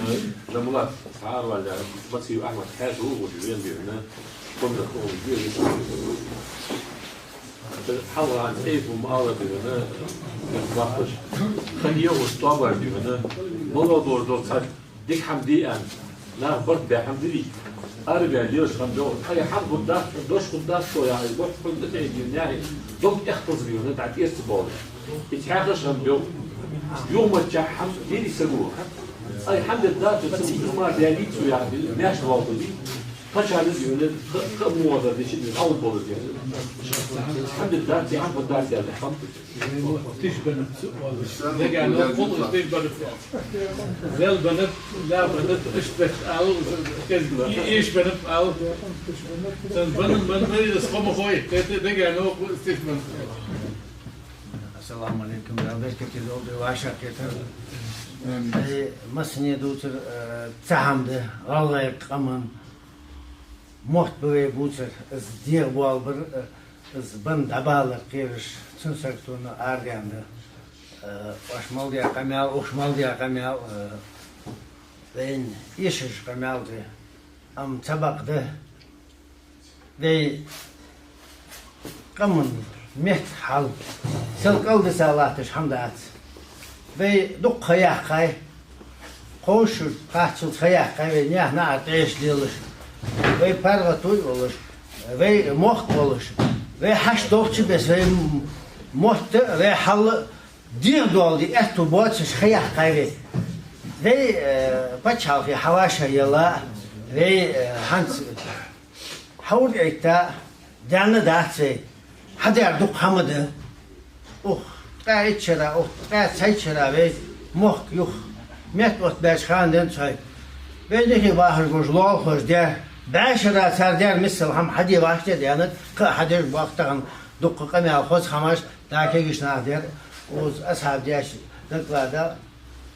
Э, Жамбулат, цхьа араваьле, Мациев Ахьмад хьаьша вугӀуш вена дий хьона, комнат оалаш вена. Хьалха цӀайпу ма аллара дий хьона, вахаш. Хан егӀуш тоабаш дий хьона. Мала долаш дола цхьа дика хӀама дий аьнна, наха барт бе хӀама дий. Араваьле лелаш хинна доагӀа. Ай, хӀама хургдац, дош хургдац цо яхаш, бохь хургда тӀе дий хьона, яхаш. Дог эхь хоза дий хьона, дӀа тӀера ца боалаш. Из хьехаш хинна доагӀа. Юхамаччахьа хӀама дий саго. Ай, хӀама дергдац, цун юхамар даьлий цо яхаш, маьрша валгӀа дий. Кхача дий хьона, кха-, кха мугӀадар дичи дий, албола дий. Хьамда дац, хьамда дац, яхаш. Тиш бенаб цу оалаш. Дега ногӀ хул, тиш бенаб. Зел бенаб, ла бенаб, ишт беш ала, кез и-, иш бенаб ала. Сан бенаб, бенаб, из хома хой, те, те, дега ногӀ хул, тиш бенаб. Ассаламу алейкум, да, беркате долда, вӀашагӀкхетар. Вай массане дувцар, э, цхьа хӀама да, гӀалгӀай къаман мотт ба вай бувцар, из дегӀабоалабар, э, из бан дӀабалар кхераш, цун саготонна арадаьнна да. Э, оаш мел даь къамаьл, укхаза мел даь къамаьл, э, вайна эшаш къамаьл да. Амма цхьабакъда, вай къаман метта хьал сел кӀалдиса латташ хӀама дац. Вай дукха ха яьккхай, кхо шу кхаччалца ха яьккхай вай наьха наӀар тӀаэшаш лелаш, вай паргӀато а йолаш, вай мохк а волаш, вай хьашт долча беса вай м-, мотт а, вай хьал а дегӀадоаладе аьттув боацаш ха яьккхай вай. Вай, э, паччахьалкхе хьавӀашагӀъелла, вай, э, хӀанз хьавӀашагӀъяйта даьнна дац вай. Хьадаьр дукха хӀама да. Укх ткъаь итт шера, укх ткъаь цхьайтта шера вай мохк юха метта оттабаьча хана денз хьай. Вай дихи бахаш гуш лоалахоша даьр, бӀаь шера цар даьр миссел хӀама хьаде вӀаштӀехьа даьннад, кхы а хьадеш боахк тахан дукха къамаьл, хоза хӀамаш, дӀа кегийча наха даьр, укхаза асхьабаша деш доклада,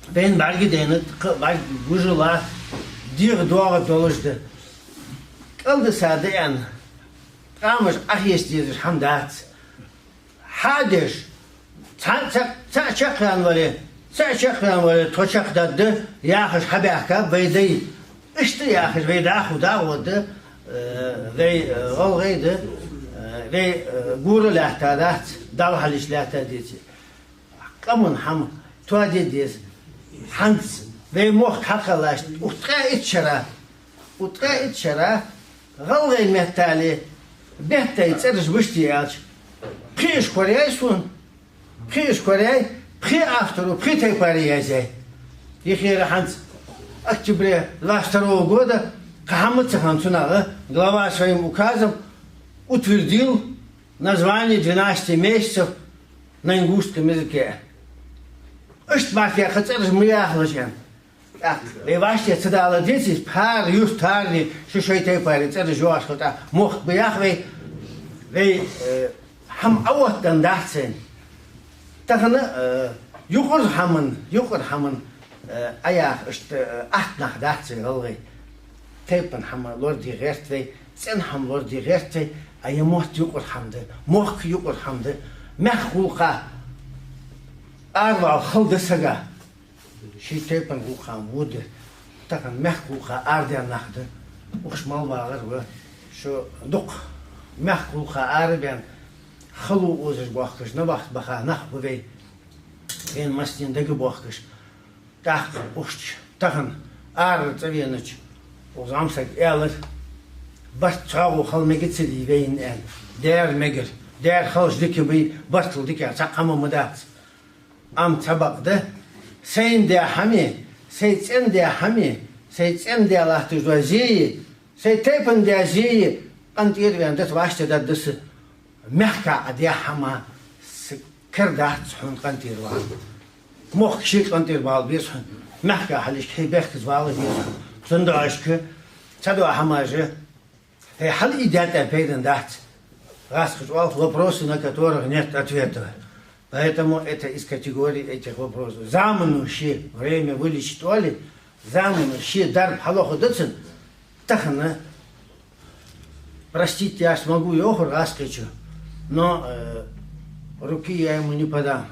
вайна бӀаргадайнад, кхы а бӀарг гужалахь, дегӀадоагӀаргдолаш да. КӀалдиса да аьнна, къамаш Ӏохеца дезаш хӀама дац. Хьадеш, цхьа, цхьа, цхьа чакхваьнна вале, цхьа чакхваьнна вале, тхо чакхдаргда яхаш хьабаьхкаб вай дай. Иштта яхаш вай дӀахо дагӀоргда, э, вай, э, гӀалгӀай да, э, вай, э, гора лаьтта дац, Далла хьалхашка лаьтта деце. Къаман хӀама тоаде деза. ХӀанз вай мохк хьакхеллача, укх ткъаь итт шера, укх ткъаь итт шера гӀалгӀай меттала бетта цӀераш ба-кх, аьлча, пхи ишкол яьй сона, пхи ишкол яьй, пхи авторо, пхи тайпара язъяьй. Ехира хӀанз октябре двадцать второго года кхы хӀама ца хинна цунах, глава своим указом утвердил название двенадцати месяцев на ингушском языке. Иштта мара кхы цӀераш ма яхалаш аьнна. ТӀаккха вай вӀаштӀехьа ца дала деций, пхьара юртарча шоай-шоай тайпара цӀераш йоагӀаш хилча, мохк ба яхаш вай, вай, э, хӀама Ӏооттадаь дац вайна. Тахан, э, юкъара хӀаман, юкъара хӀаман, э, Ӏояха иштта, э, атта нах дац вай гӀалгӀай. Тайпан хӀама лораде гӀерт вай, цӀен хӀама лораде гӀерт вай, а е мотт юкъара хӀама да, мохк юкъара хӀама да, мехка гӀулакха аравала хала да сага. Ший тайпан гӀулакха ма вуде, тахан мехка гӀулакха арадаьнна нах да, укхаза мел вагӀар ва, шо дукха мехка гӀулакха арабаьнна, хало озаш боахкаш, набахта баха нах ба вай, вайна массанена дагабоахкаш. ТӀаккха укхаза тахан арара цӀавенача, укх зӀамсага аьлар, барт цхьоагӀо хила мегацарий вайна аьнна. Дера мегар, дера халаш дика бий, бартал дика цхьаккха хӀама ма дац. Амма цхьабакъда, сайна даь хӀамеи, сай цӀен даь хӀамеи, сай цӀен даь латташ дола зеи, сай тайпан даь зеи къинтӀера ваьнна дита вӀаштӀехьдаргда са. Мехка Ӏа даь хӀама са кара дац хьона къинтӀера вала. Мохк ше къинтӀера бала беза хьона. Мехка хьалхашка хье бехказа вала веза хьона. Цудухьа аш-кх цхьадола хӀамаш а хьай хьал и даьтта пайдана дац. ГӀазкхаша оал: вопросы, на которых нет ответа. Поэтому это из категории этих вопросов. Замано ше, время вылечит, оалий, замано ше, дарба хьалоха да цун, тахан простить я смогу, йоахар гӀазкхичо, но, э, руки я ему не подам.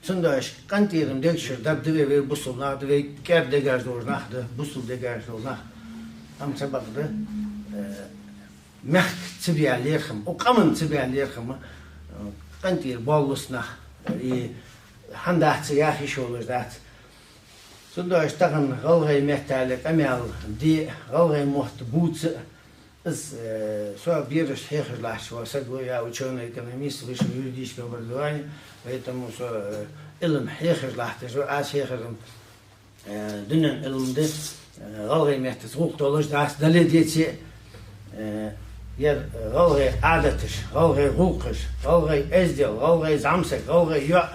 Цудухьа аш къинтӀера дег чура даргда вай, вай бусалба нах да, вай кӀаьда дегаш дола нах да, бусалба дегаш дола нах. Амма цхьабакъда, э, мехка ца баь лерхӀам, укх къаманна ца баь лерхӀам, э, къинтӀера боаллац нах, э, и хӀама дац, яха йиш йолаш дац. Цудухьа аш тахан гӀалгӀай меттала къамаьл де, гӀалгӀай мотт бувца, из, э, со берашта хьехаш латташ вола саг ва, я учёный-экономист, высшее юридическое образование, поэтому со, э, Ӏилма хьехаш латташ ва, аз хьехар ам, э, дунен Ӏилма да, э, гӀалгӀай меттаца гӀулакх долаш дац, дале а, деце а, э, ер гӀалгӀай Ӏадаташ, гӀалгӀай гӀулакхаш, гӀалгӀай эздел, гӀалгӀай зӀамсаг, гӀалгӀай йоӀ,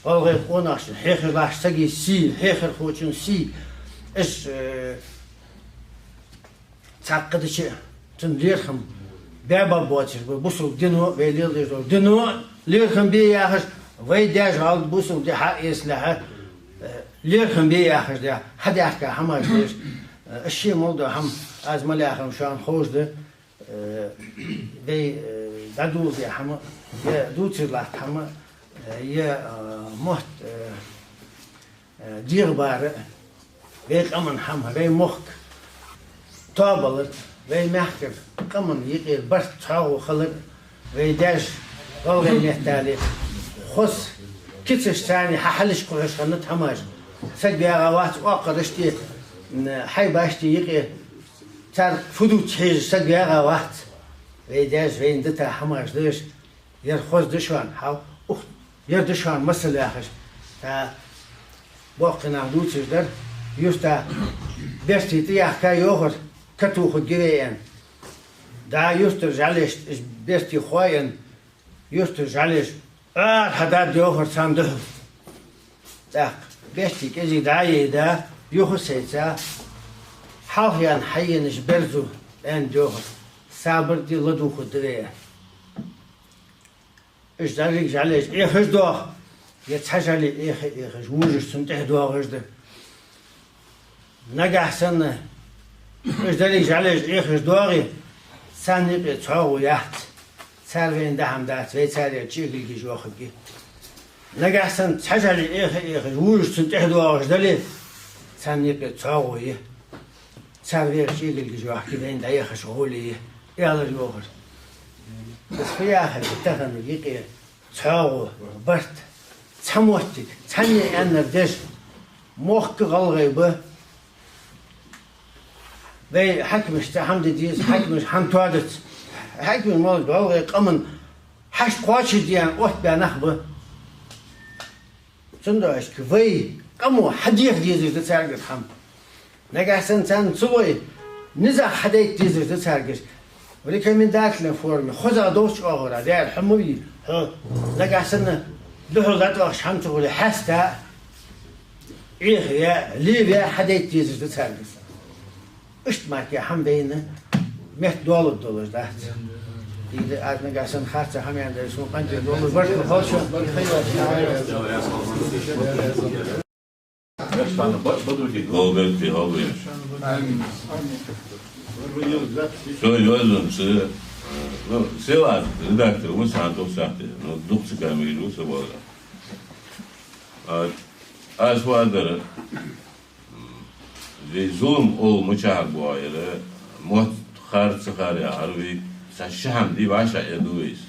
гӀалгӀай къонахчун, хьехар латтача сага сий, хьехархочун сий. Аш, э, цхьаккха дича, цун лерхӀам баь ба боацаш ба, бусалба дино, вай леладеш дола дино лерхӀам бе яхаш, вай даьша гӀалат бусалба ди хьаэцалехьа, э, ЛерхӀам бе яхаш да, хьадаьхка хӀамаш деш, э, ше мел дола хӀама, аз мел яхар шоана ховш да, э, вай, э, дӀадоладаь хӀама, е дувцаш латта хӀама, э, е, э, мотт, э, э, дегӀабар, вай къаман хӀама, вай мохк тоабалар, вай мехкара къаман юкъера барт цхьоагӀо хилар, вай даьша гӀалгӀай меттала хоза кицаш царна хьа хьалхашка кхухьаш хиннад хӀамаш. Саг ваьгӀа вац оакхарашта, м, хьайбашта юкъе, цар фу дувц хьежаш саг ваьгӀа вац. Вай даьша вайна дита хӀамаш деш, ер хоза да шоана, хьал, ух, ер да шоана масал яхаш. ТӀа боккхий нах дувцаш дар, юрта берстий тӀаяхка йоахар, катухаргья вай аьнна. ДӀа юртара жӀалешта уж берстий хоаяьнна, юртара жӀалеш арахьа даьд йоахар царна духьал. ТӀаккха берстий кӀезига дӀа а яйда, юха а сайца, хьалхаяьнна хьаенаш берзу, аьннад йоахар, сабар де, ладувгӀаргда вай аьнна. Уж деррига жӀалеш Ӏехаш доагӀа, е цхьа жӀали Ӏеха а Ӏехаш, вожаш цунна тӀехьа доагӀаш да. Нагахь санна уж деррига жӀалеш Ӏехаш доагӀе, царна юкъе цхьоагӀо яц, цар вайна даа хӀама дац, вай царех чӀегилгаш йоахаргья. Нагахь санна цхьа жӀали Ӏеха а Ӏехаш, вожаш цунна тӀехьа доагӀаш дале, царна юкъе цхьоагӀо я. Цар вайх чӀегилгаш йоахаргья, вайна дӀаяхача гӀоле я, аьлар йоахар. Из фу яхилга, тахан юкъе цхьоагӀо, барт, цхьа моттиг, цхьанне аьннар деш, мохк гӀалгӀай ба. Вай хьакимашца хӀама де деза, хьакимаш хӀама тоадац. Хьакимаш мел гӀалгӀай къаман хьашт кхоачашде аьнна оттабаь нах ба. Цудухьа вай къамо хьадеха дезаш да царгара хӀама. Нагахь санна царна ца лой, низах хьадайта дезаш да царгара. В рекомендательной форме, хоза долча оагӀора, дера, хьо ма вий, хьо. Нагахь санна духьал дӀатӀавахача хӀама ца хуле, хьаста, Ӏехаве, леве хьадайта дезаш да царгара. Иштта мара хӀама вайна метта доалларгдолаш дац. Из аз нагахь санна харцахьа хӀама аьнна дале, сона къинтӀера доаллар барт хилда шоана. Гол берти, гол берти. Со йоазонца, ну, села редактор ва, цхьан дукха сахьте, ну, дукха ца камера ва са бала. А, аз фу ала дар, вай зулам оал мичахьара боагӀа ер, мотт хар ца хар яхар вай, цхьа ши хӀама дий вӀашагӀъерду вай из.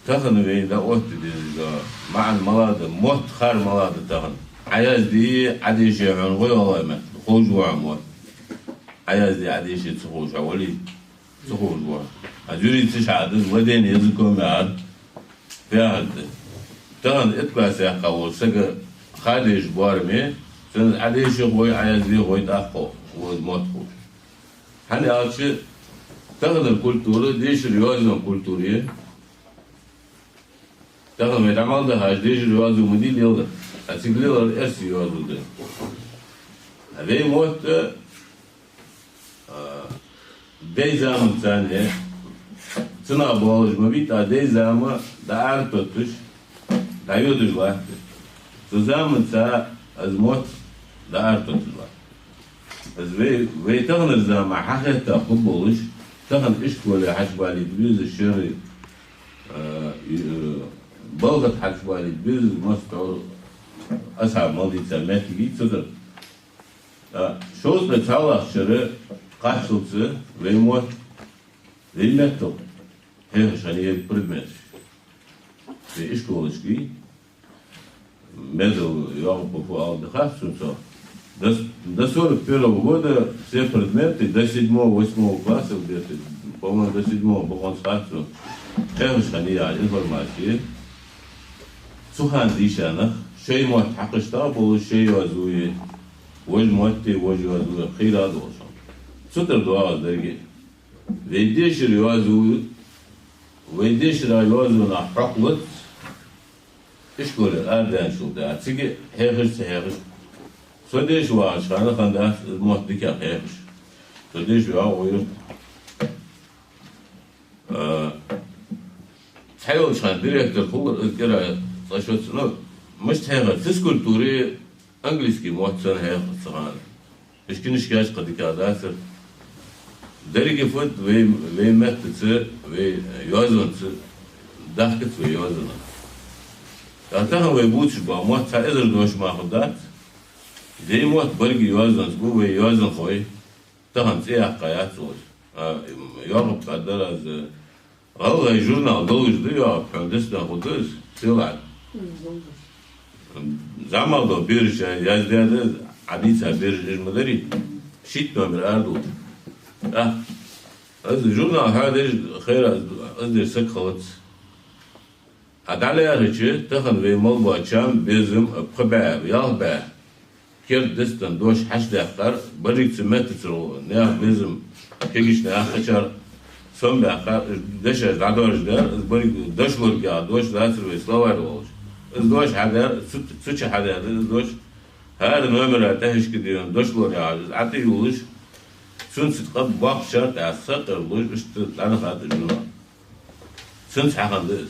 Тахан вайна дӀаотта дезаш да, маӀан мала да, мотт хар мала да тахан. Ӏоязде, Ӏодеше хьона гӀой гӀалгӀай метта, ховш ва хьона мотт. Ӏоязде, Ӏодеше ца ховш хьо вале, ца ховш ва. А юрист ца шаӀадаз владение языком яхар, фу яхар да. Тахан итт класс яьккха волча сага ха деш боараме, цунна Ӏодеше гӀой, Ӏоязде гӀой тӀаккха ва из мотт ховш. ХӀана аьлча, таханара культура дешара йоазон культура я. Тахан вай дӀа мел дахача дешара йоазув ма дий лелар, а цига лелар эрсий йоазув да. А вай мотт, а, дай заман царна, цунах болаш ма бий, а дай зама дӀааратотташ, дӀайодаш латт. Цу заманца из мотт дӀааратотташ латт. Из вай, вай таханара зама хьахетта хургболаш, тахан ишколе хьачубалийта беза шера, э, э, балха тӀа хьачубалийта беза, масса асхьабаша мел дийца моттигаш я цу тӀара. А, шовзткъеи цхьоалагӀча шера кхаччалца вай мотт, вай меттала хьехаш хиннай еррига предметаш. Вай ишколашка, мезал йоагӀа ба фу ала да хац сона цох. До с-, до сорок первого года все предметы, до седьмого, восьмого класса где-то, по-моему, до седьмого, бокъонца хац сона, хьехаш хиннай яха информаци. Цу хана дийша нах, шоай мотт хьакхашта болаш, шоай йоазув е, вож мотт е, вож йоазув е, кхийра долаш. Цу тӀара доагӀа из деррига. Вай дешара йоазув, вай дешара йоазонах хьокхалац ишколера арадаьнначул тӀехьагӀа, цига хьехаш, ца хьехаш. Со деша вагӀача хана хиннадац мотт дикагӀа хьехаш. Со деша вагӀа вай юрта. А, цхьайолча хана директор хулар, из кӀира цкъа шоца, ну, мишта хьехар, физкультуре, Английски мотт санна хьехар цу хана. Уж книжкаш кхы дика дацар. Деррига фуд вай, вай меттаца, вай йоазонца дахкац вай йоазонах. ТӀаккха тахан вай бувцаш бола мотт цхьа эзар дош мара хургдац. Вай мотт берригаш йоазонца ба, вай йоазонхой. Тахан цӀи яьккха яц оаш. А, м, йоагӀа бакъдар аз, э, гӀалгӀай журнал долаш да, йоагӀа хьона дистан хургда из, сийлахь. М, долаш. М, зӀамига дола бераш яздаьд, Ӏадийца бераш уж ма дарий. Шийтта номер арадолаш. А, из журнал хьадеш, хайра, из деш саг хилац. А дӀалаьрхӀача, тахан вай мел бола чам, безам, пхи бӀаь, ялх бӀаь керда дистан дош хьачудаьккхар, берригаш цу меттаца наьха безам, кегийча наьха кхачар сомабаьккхар, дешаш дӀадоаржадаьр, из берригаш дошлоргья дош дацар вай словарь волаш. Из дош хьадаьр, цу, цу чу хьадаьр, из дош хӀара номера тӀехьашка дийна дошлоргья, из ӀотӀайолаш, цунца ткъаь боккхачар тӀа сакъердалуш, иштта дӀанахад из журнал. Цунца хьахиннад из.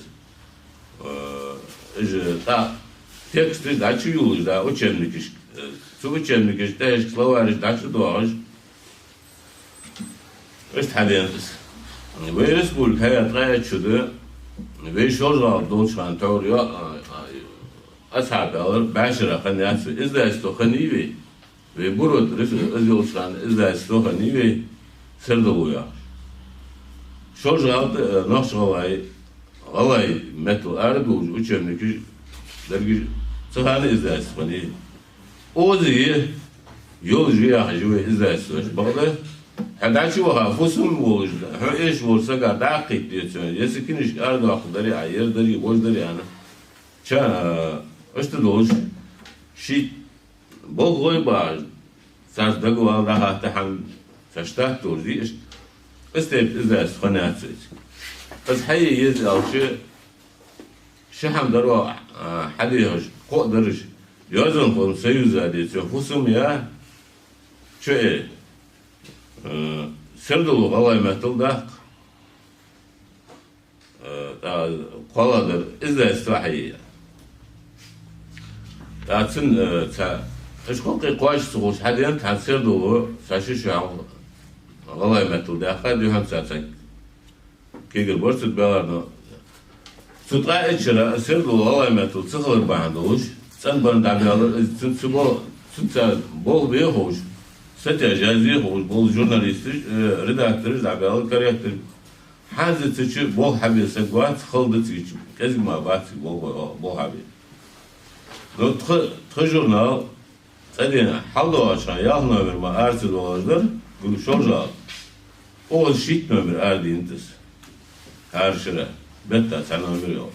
Э, уж тӀа тексташ дӀачуйолаш, да, учебникаш, э, цу учебникаш тӀехьашка словареш дӀачудоагӀаш, иштта хьаденад из. Вай республика хьаяь ткъаь итт шу да, вай Шолжа-ГӀала долча хана товр йо-, а, а, асхьаб аьлар, бӀаь шера хинна яц вай, издательство хиннай вай. Вай Бурод рис-, из йолча хана издательство хиннай вай, «Сердало» яхаш. Шолжа-ГӀала тӀа, э, нохч-гӀалгӀай, гӀалгӀай меттала арадувлаш учебникаш дерригаш цу хана издательство хиннай. Оза е, йолаш я яхаш я вай издательствош, бакъда. Хьо дӀачуваха, фусам волаш, хьо эшаш волча сага дӀакхийтта деза цунна, е са книжка арадоаккхаргдарий Ӏа, ер дарий, вож дарий аьнна. Ча, э, иштта долаш, шийтта болхлой ба, царца дагавала дӀахатта хьан, цхьа штат долаш дий иштта. Из тайпа издательство хиннаяц вай. Из хьае еза аьлча, ши хӀама дар оаха, а, хьадехаш, кхоъ дараш, йоазонхой союза деза цунна фусам я, чу э, э, «Сердало» гӀалгӀай меттала даккха. Э, тӀа кхоалагӀдар издательство хьае. ТӀаккха цун, э, цхьа, уж кхоккхе кхоачаш ца хулаш хьаденад, хӀанз «Сердало» цхьа ши шу хьалха гӀалгӀай меттала даьккха, духхьал цхьа цхьа кегар бар цу тӀа баьлар, но цу ткъаь итт шера «Сердало» гӀалгӀай меттала ца хилар бахьан долаш, цӀенбарна дӀабаьлар, из цун ца бо-, цунца болх бе а ховш, статьяш язъе а ховш бола журналисташ, э, редактораш дӀабаьлар, корректор. ХӀанз цу чу болх хьабе саг вац, хала да цига чу, кӀезига мара бац цига болхлой, болх хьабе. Но тха, тха журнал цӀадена, хьалдоагӀача хана ялх номер мара ара ца доалаш дар, гур Шолжа-ГӀала. Укхаза шийтта номер арадийнад из. ХӀара шера, бетта цхьа номер йола.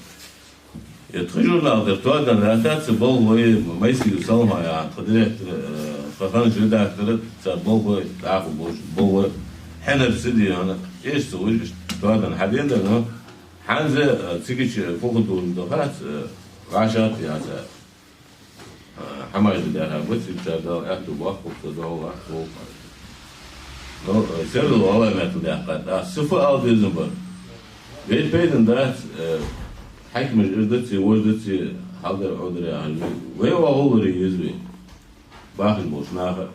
Е тха журнал тӀара тоаденна латтац цу болхлой, Моисеев Салман яха тха директор, э, тха хиннача редактора, цар болхлой, дӀахо болаш, болхлой, хьенар ца дий хьона, эш ца луш, иштта тоаденна хьадена дар, но хӀанз, э, цига чу фу хургда аьлча, э, вӀашагӀкхетта яц, э, хӀамаш да дерхьа, баци цар дала аьттув боаккхалба, со догӀа ваккхалба. Ну, э, «Сердало» гӀалгӀай меттала даьккхад, аз са фу ала безам бар. Вай пайдана дац, э, хьакимаш ир даци, вож даци, хьалдар, Ӏодар яхаш. Вай оагӀуллара еза вай. Бахаш болча наха.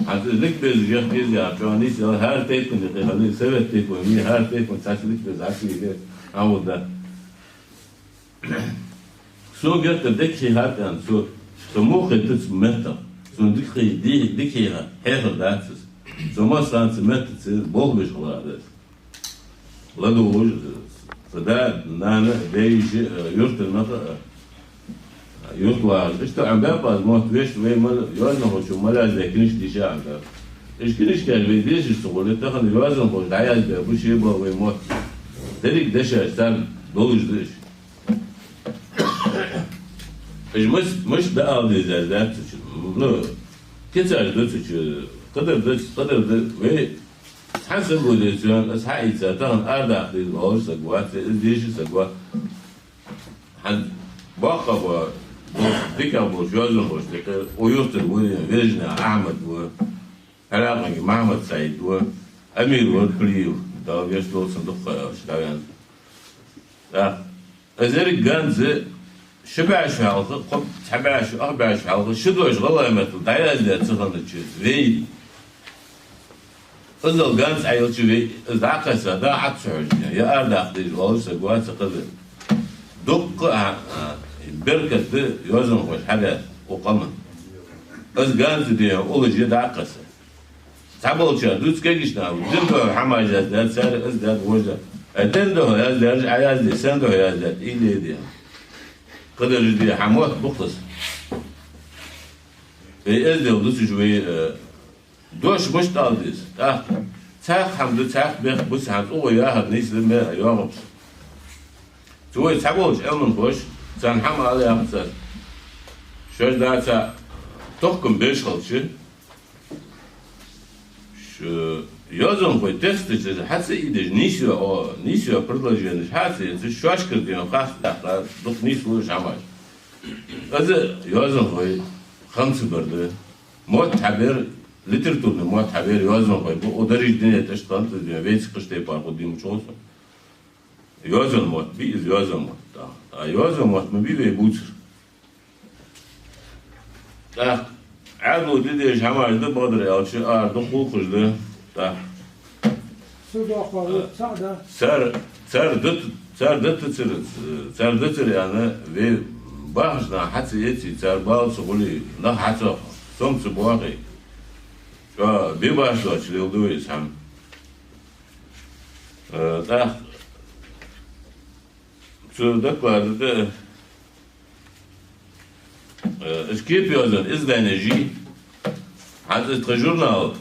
ХӀанз из дика беза, жех беза яхар чӀоагӀа нийса да, хӀара тайпан дика хилар, совет тайпан, хӀара тайпан цхьацца дика беза, хӀара тайпан дика хилар. Сона геттара дика хетар аьнна, со, со мохе тац меттах. Сона дика хи-, ди-, дика хетар, хьехар дац из. Со массанца меттаца болх беш хилар да из. ЛадувгӀаш, са да, нана, даь-йиша, э, юртара нах, э, юртлагӀа. Иштта Ӏомабаьб аз мотт вешта, вай мел, йоазонхочун мел яздаь книжкаш дийша Ӏомабаьб. Уж книжкаш вай дешаш ца хуле, тахан йоазонхоша дӀаяздаь ба шоай бола вай мотт. Деррига дешаш царна долаш да уж. Уж мис-, мишта да ала дезаш дац цу чу. Ну, кицаш да цу чу, кхыдар да, кхыдар да, вай цхьа саг ва деза цу чу, аз хьаийца, тахан арадаккха деза оалаш саг вац, из деша саг вац. ХӀанз боккхагӀа ба, дикагӀа болча йоазонхошта юкъе, укх юртара ва, Вержина Ахьмад ва, ХӀаракъанга Махьмад-СаӀид ва, Амир ва Кулиев, Дала вешта долда цун дукха ха йоацаш дӀаваьнна. ТӀаккха из еррига ганз Ши бӀаь шу хьалха, кхо, цхьа бӀаь шу, ах бӀаь шу хьалха, ши дош гӀалгӀай меттала дӀаяздаь ца хиннача вай, иззал ганз Ӏайилча вай, из дӀакхесса да хьа ца хьожаш, е арадаккха дезаш вола саг вац укхаза. Дуккха а, а, беркат да йоазонхоша хьадаьр укх къаман. Из ганз ден уллаш дӀакхесса. Цхьаболчар дувц кегийча наха, ден духьа хӀамаш яздаьд цар, из даьд, вож даьд. Э, ден духьа яздаьраш Ӏаязде, сен духьа яздаьд, ийла де. Кхыдараш де, хьа мотт бу-кх из. Вай эздел дувцаш вай, э, дош мишта ала деза? ТӀаккха цхьаькха хӀама да, цхьаькха бехк ба, цхьан цӀагӀа яхар нийса да, ме йоагӀа-кх. Цу вай цхьаболча Ӏилманхоша, царна хӀама ала яхац аз. Шоаш дӀа цхьа тохкам беш хилча, ш-, йоазонхой тексташ хьа ца ийдеш, нийсйола, о, нийсйола предложенеш хьа ца ецаш, шоашкара ден хас тӀаккха дукха нийслуш хӀамаш. Из йоазонхой хам ца бар да. Мотт хьабер, литературни мотт хьабер йоазонхой ба, о, дариж дунен тӀа иштта хиннад, вай цига кхыча тайпара хургдий ма чӀоагӀа со. Йоазон мотт бий из, йоазон мотт, да. А йоазон мотт ма бий вай бувцар. ТӀаккха Ӏаьдало де дезаш хӀамаш да, бакъдар аьлча, ара дукха гӀулакхаш да. ТӀаккха Цу доккхагӀа цаӀ да. Цар, цар дат-, цар датацар, цар дацар аьнна, вай бахаш нах хьа ца эций, цар бала ца хулий, нах хьа ца хо-, сом ца боахий. ЧӀоагӀа бе башха доацаш леладу вай из хӀама. Э, тӀаккха цу доклада тӀа, э, из кепа йоазон изданеш йий. ХӀанз из тха журнал,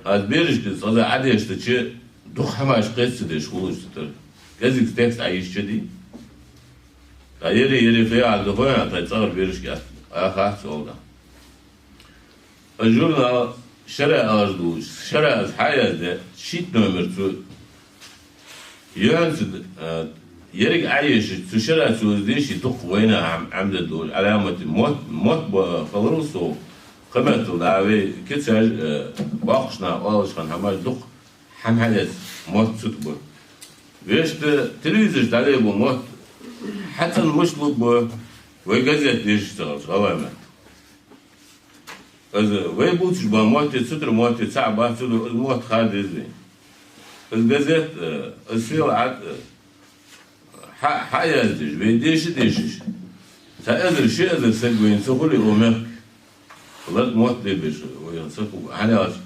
аз берашка из цкъаза Ӏодештача, дукха хӀамаш кхетаде дезаш хул цу тӀара. КӀезига текст Ӏайийшача дий. ТӀаккха ери, ери хьа а духьа, тхай цӀагӀара берашка атта, а, хац оал да. Из журнал шера алаш долаш, шера аз хьаяздаь, шийтта номер цу. Юхьанца, а, еррига Ӏайийшача, цу шера цо из дийшача, дукха вайна хӀам-, хӀама де долаш, Ӏаламате мотт, мотт ба-, хиларал сов, кхы меттала дӀа вай кицаш, а, боккхийча наха оалаш хинна хӀамаш дукха хӀама хьаэц мотт цу тӀа ба. Вешта телевизорашка дӀалебу мотт хьацӀена мишта лургба, вай газет дешаш ца хилча, гӀалгӀай меттала. Из вай бувцаш бола мотт, цу тӀара мотт цаӀ бац, цу тӀара из мотт хар деза вайна. Из газет, э, из сел Ӏад, э, хьа-, хьаяздеш, вай деша а дешаш. Цхьа эзар, ши эзар саг вайна ца хуле укх мехка, лакха мотт лебеш вайна ца хул. ХӀана аьлча,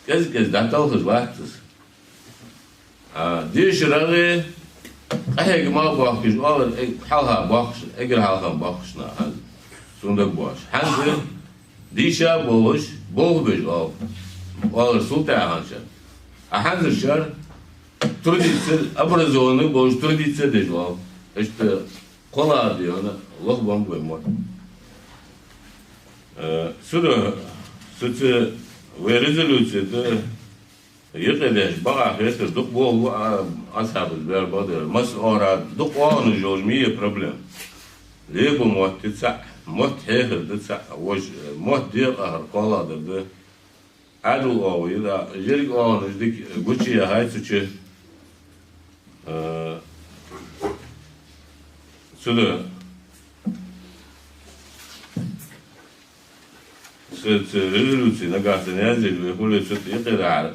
кӀезиг-кӀезиг дӀаталхаш латт из. А, дешарагӀе, къахьегамах бохкаш, оалар, э, хьалха бохкаш, эггара хьалха бохкаш нах хӀанз, сона дагабоагӀаш. ХӀанз дийша болаш, болх беш оал, оалар султӀехьа хинначар. А хӀанзарчар трудиться, образованный болаш трудиться деш оал. Иштта кхоалагӀа да хьона, лоха бамба вай мотт. Э, цудухьа цу, цу вай резолюце тӀа юкъе деш бакъахьа хетар, дукха болх бу, а, асхьабаша бер бадар. Масса оагӀорахьа дукха оагӀонаш йолаш ма йий проблема. Лебу мотт цаӀ, мотт хьехар да цаӀ, вож, э, мотт декъахьар кхоалагӀдар да. Ӏаьдал оагӀув я, да, еррига оагӀонаш дика гучаяхай цу чу. Э, цудухьа цу, цу резолюце нагахьа санна яздеш вай хуле, цу тӀа юкъе дахьар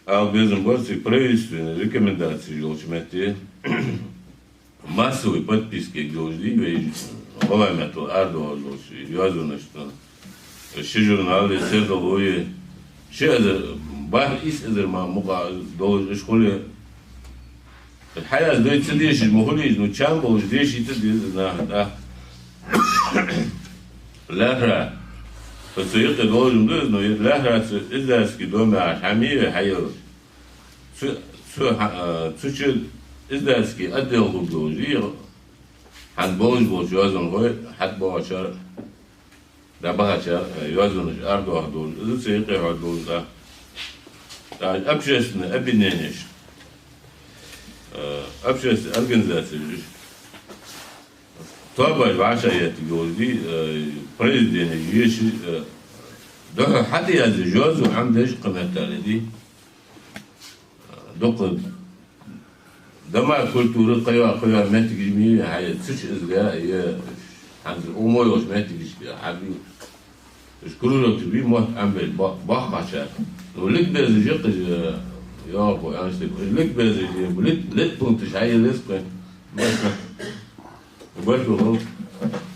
ала безам бар цига, правительственни рекомендацеш йолча метте массовый подписка йолаш дий вай, гӀалгӀай меттала арадоагӀаш долча йоазонашта. Ши журнал я, сердало я, ши эзар, бархӀ-ийс эзар мара мукъа долаш уж хуле, хьаяздой ца дешаш ма хулий уж, ну, чам болаш дешийта деза из наха, да. ЛаьрхӀа, цу юкъе долаш ма да из, ну, лаьрхӀа цу издательски доме хьа ма йий вай хьаелаш. Цу, цу, хьа-, а, цу чу издательски отдел хургдолаш дий, хӀанз болаш болча йоазонхой, хьатӀабоагӀачар, дӀабахачар, э, йоазонаш арадоахаргдолаш, из цу юкъе хьоргдолаш да. ТӀаккха общественни объединенеш, э, общественни организацеш, тоабаш вӀашагӀъеттаргйолаш дий, э, произведенеш ешаш, э, духьал хьатӀаяздаь йоазув Ӏомадеш кхы меттел дий. Дукха Дома культуры кхыйола, кхыйола моттигаш ма йий, хьай цу чу из га, е хӀанз умой йолча моттигашка хьабий. Уж кружокаш бий, мотт Ӏомабеш ба-, боккхагӀчар. Ну, ликбезаш я-кх уж, йоагӀа бо, аьнна стаг. Уж ликбезаш я, лит-, литпункташ хьаеллац кхы. Башха. Башха хул.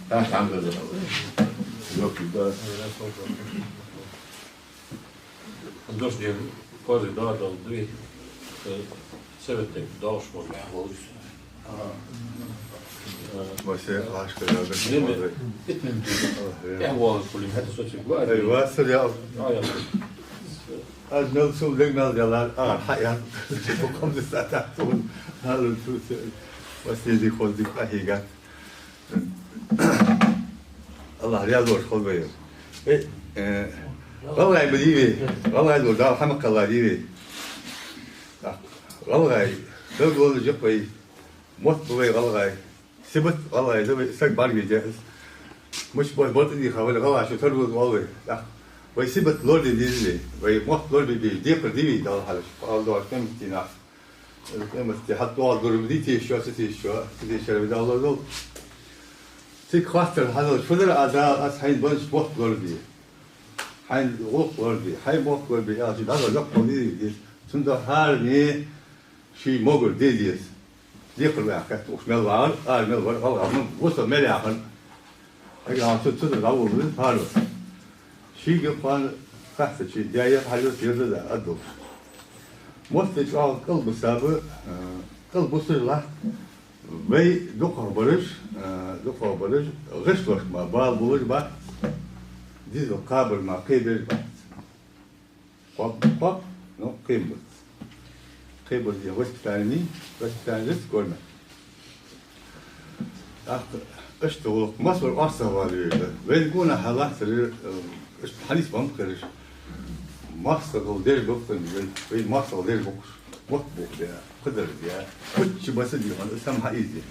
ТӀаккха хьанга да. Йокки да. Дождь день, козы, да, да, две, э, советник, да, уж можно. Ага. Э, Вася, Ашка, да, да, День, да. Итнин. Ага, я. Я вон, блин, это что тебе говорю? Эй, Вася, я. А, я. Аз мел сум лег мел дела, а, хьаян. Бу кхам да сатахтун. Хьалун ту се. Последний ход дик ахига. АллахӀ раьза волаш хилва вай. Э, э, гӀалгӀай ма дий вай, гӀалгӀай долаш Дала хьамакхелла дий вай. ГӀалгӀай, дог лоллаш я-кх вай, мотт ба вай гӀалгӀай, сибат гӀалгӀай да вай, саг бӀаргавайта из. Мича бо-, бортӀа дийха вай гӀалгӀай, шу тара вуз вал вай. ТӀаккха вай сибат лораде деза вай, вай мотт лорабе беза декхар дий вай Дала хьалаш, ала доагӀаш къематдийнахьа. Къематди хьатӀадоагӀаргдолаш ма дий, тешачоа, ца тешачоа, ца тешачоа вай Дала лорадолда. Цига хаттар хьадалаш, фу дар, а, Дала, аз хьайна беннача мотт лораде, хьайна гӀулакх лораде, хьай мотт лораде аьлча, дӀадала йоккха хӀама дий из. Цудухьа хӀаране ший могар де деза. Декхар ваьха хетта ухаш мел вагӀар, ара мел вар, гӀалгӀа ма, вусал мел яхар. Хьага цу, цу тӀа дӀаволла веза хӀара. Шийга кхоана хаттача, даья хьалъюрт ерза да, аддул. Мотт чӀоагӀа кӀалбисаб, э, кӀалбусаш латт. Вай дукхагӀбараш, э, дукхагӀбараш, гӀишлошка мара бала болаш бац, дезал кхабар мара кхебеш бац. Кхоаб, кхоаб, но кхебац. Кхебац, е воспитание, воспитание жест корма. ТӀаккха иштта гӀулакх массавар орцагӀвала веза. Вайна гонахьа латтар, э, иштта хьанийс бам кхераш. МоастагӀал деш бакъ вай, вай моастагӀал деш бакъ уж. Мотт бохабе, кхыдар де, кхыча баса дий хьона, из хӀама хьаийзе.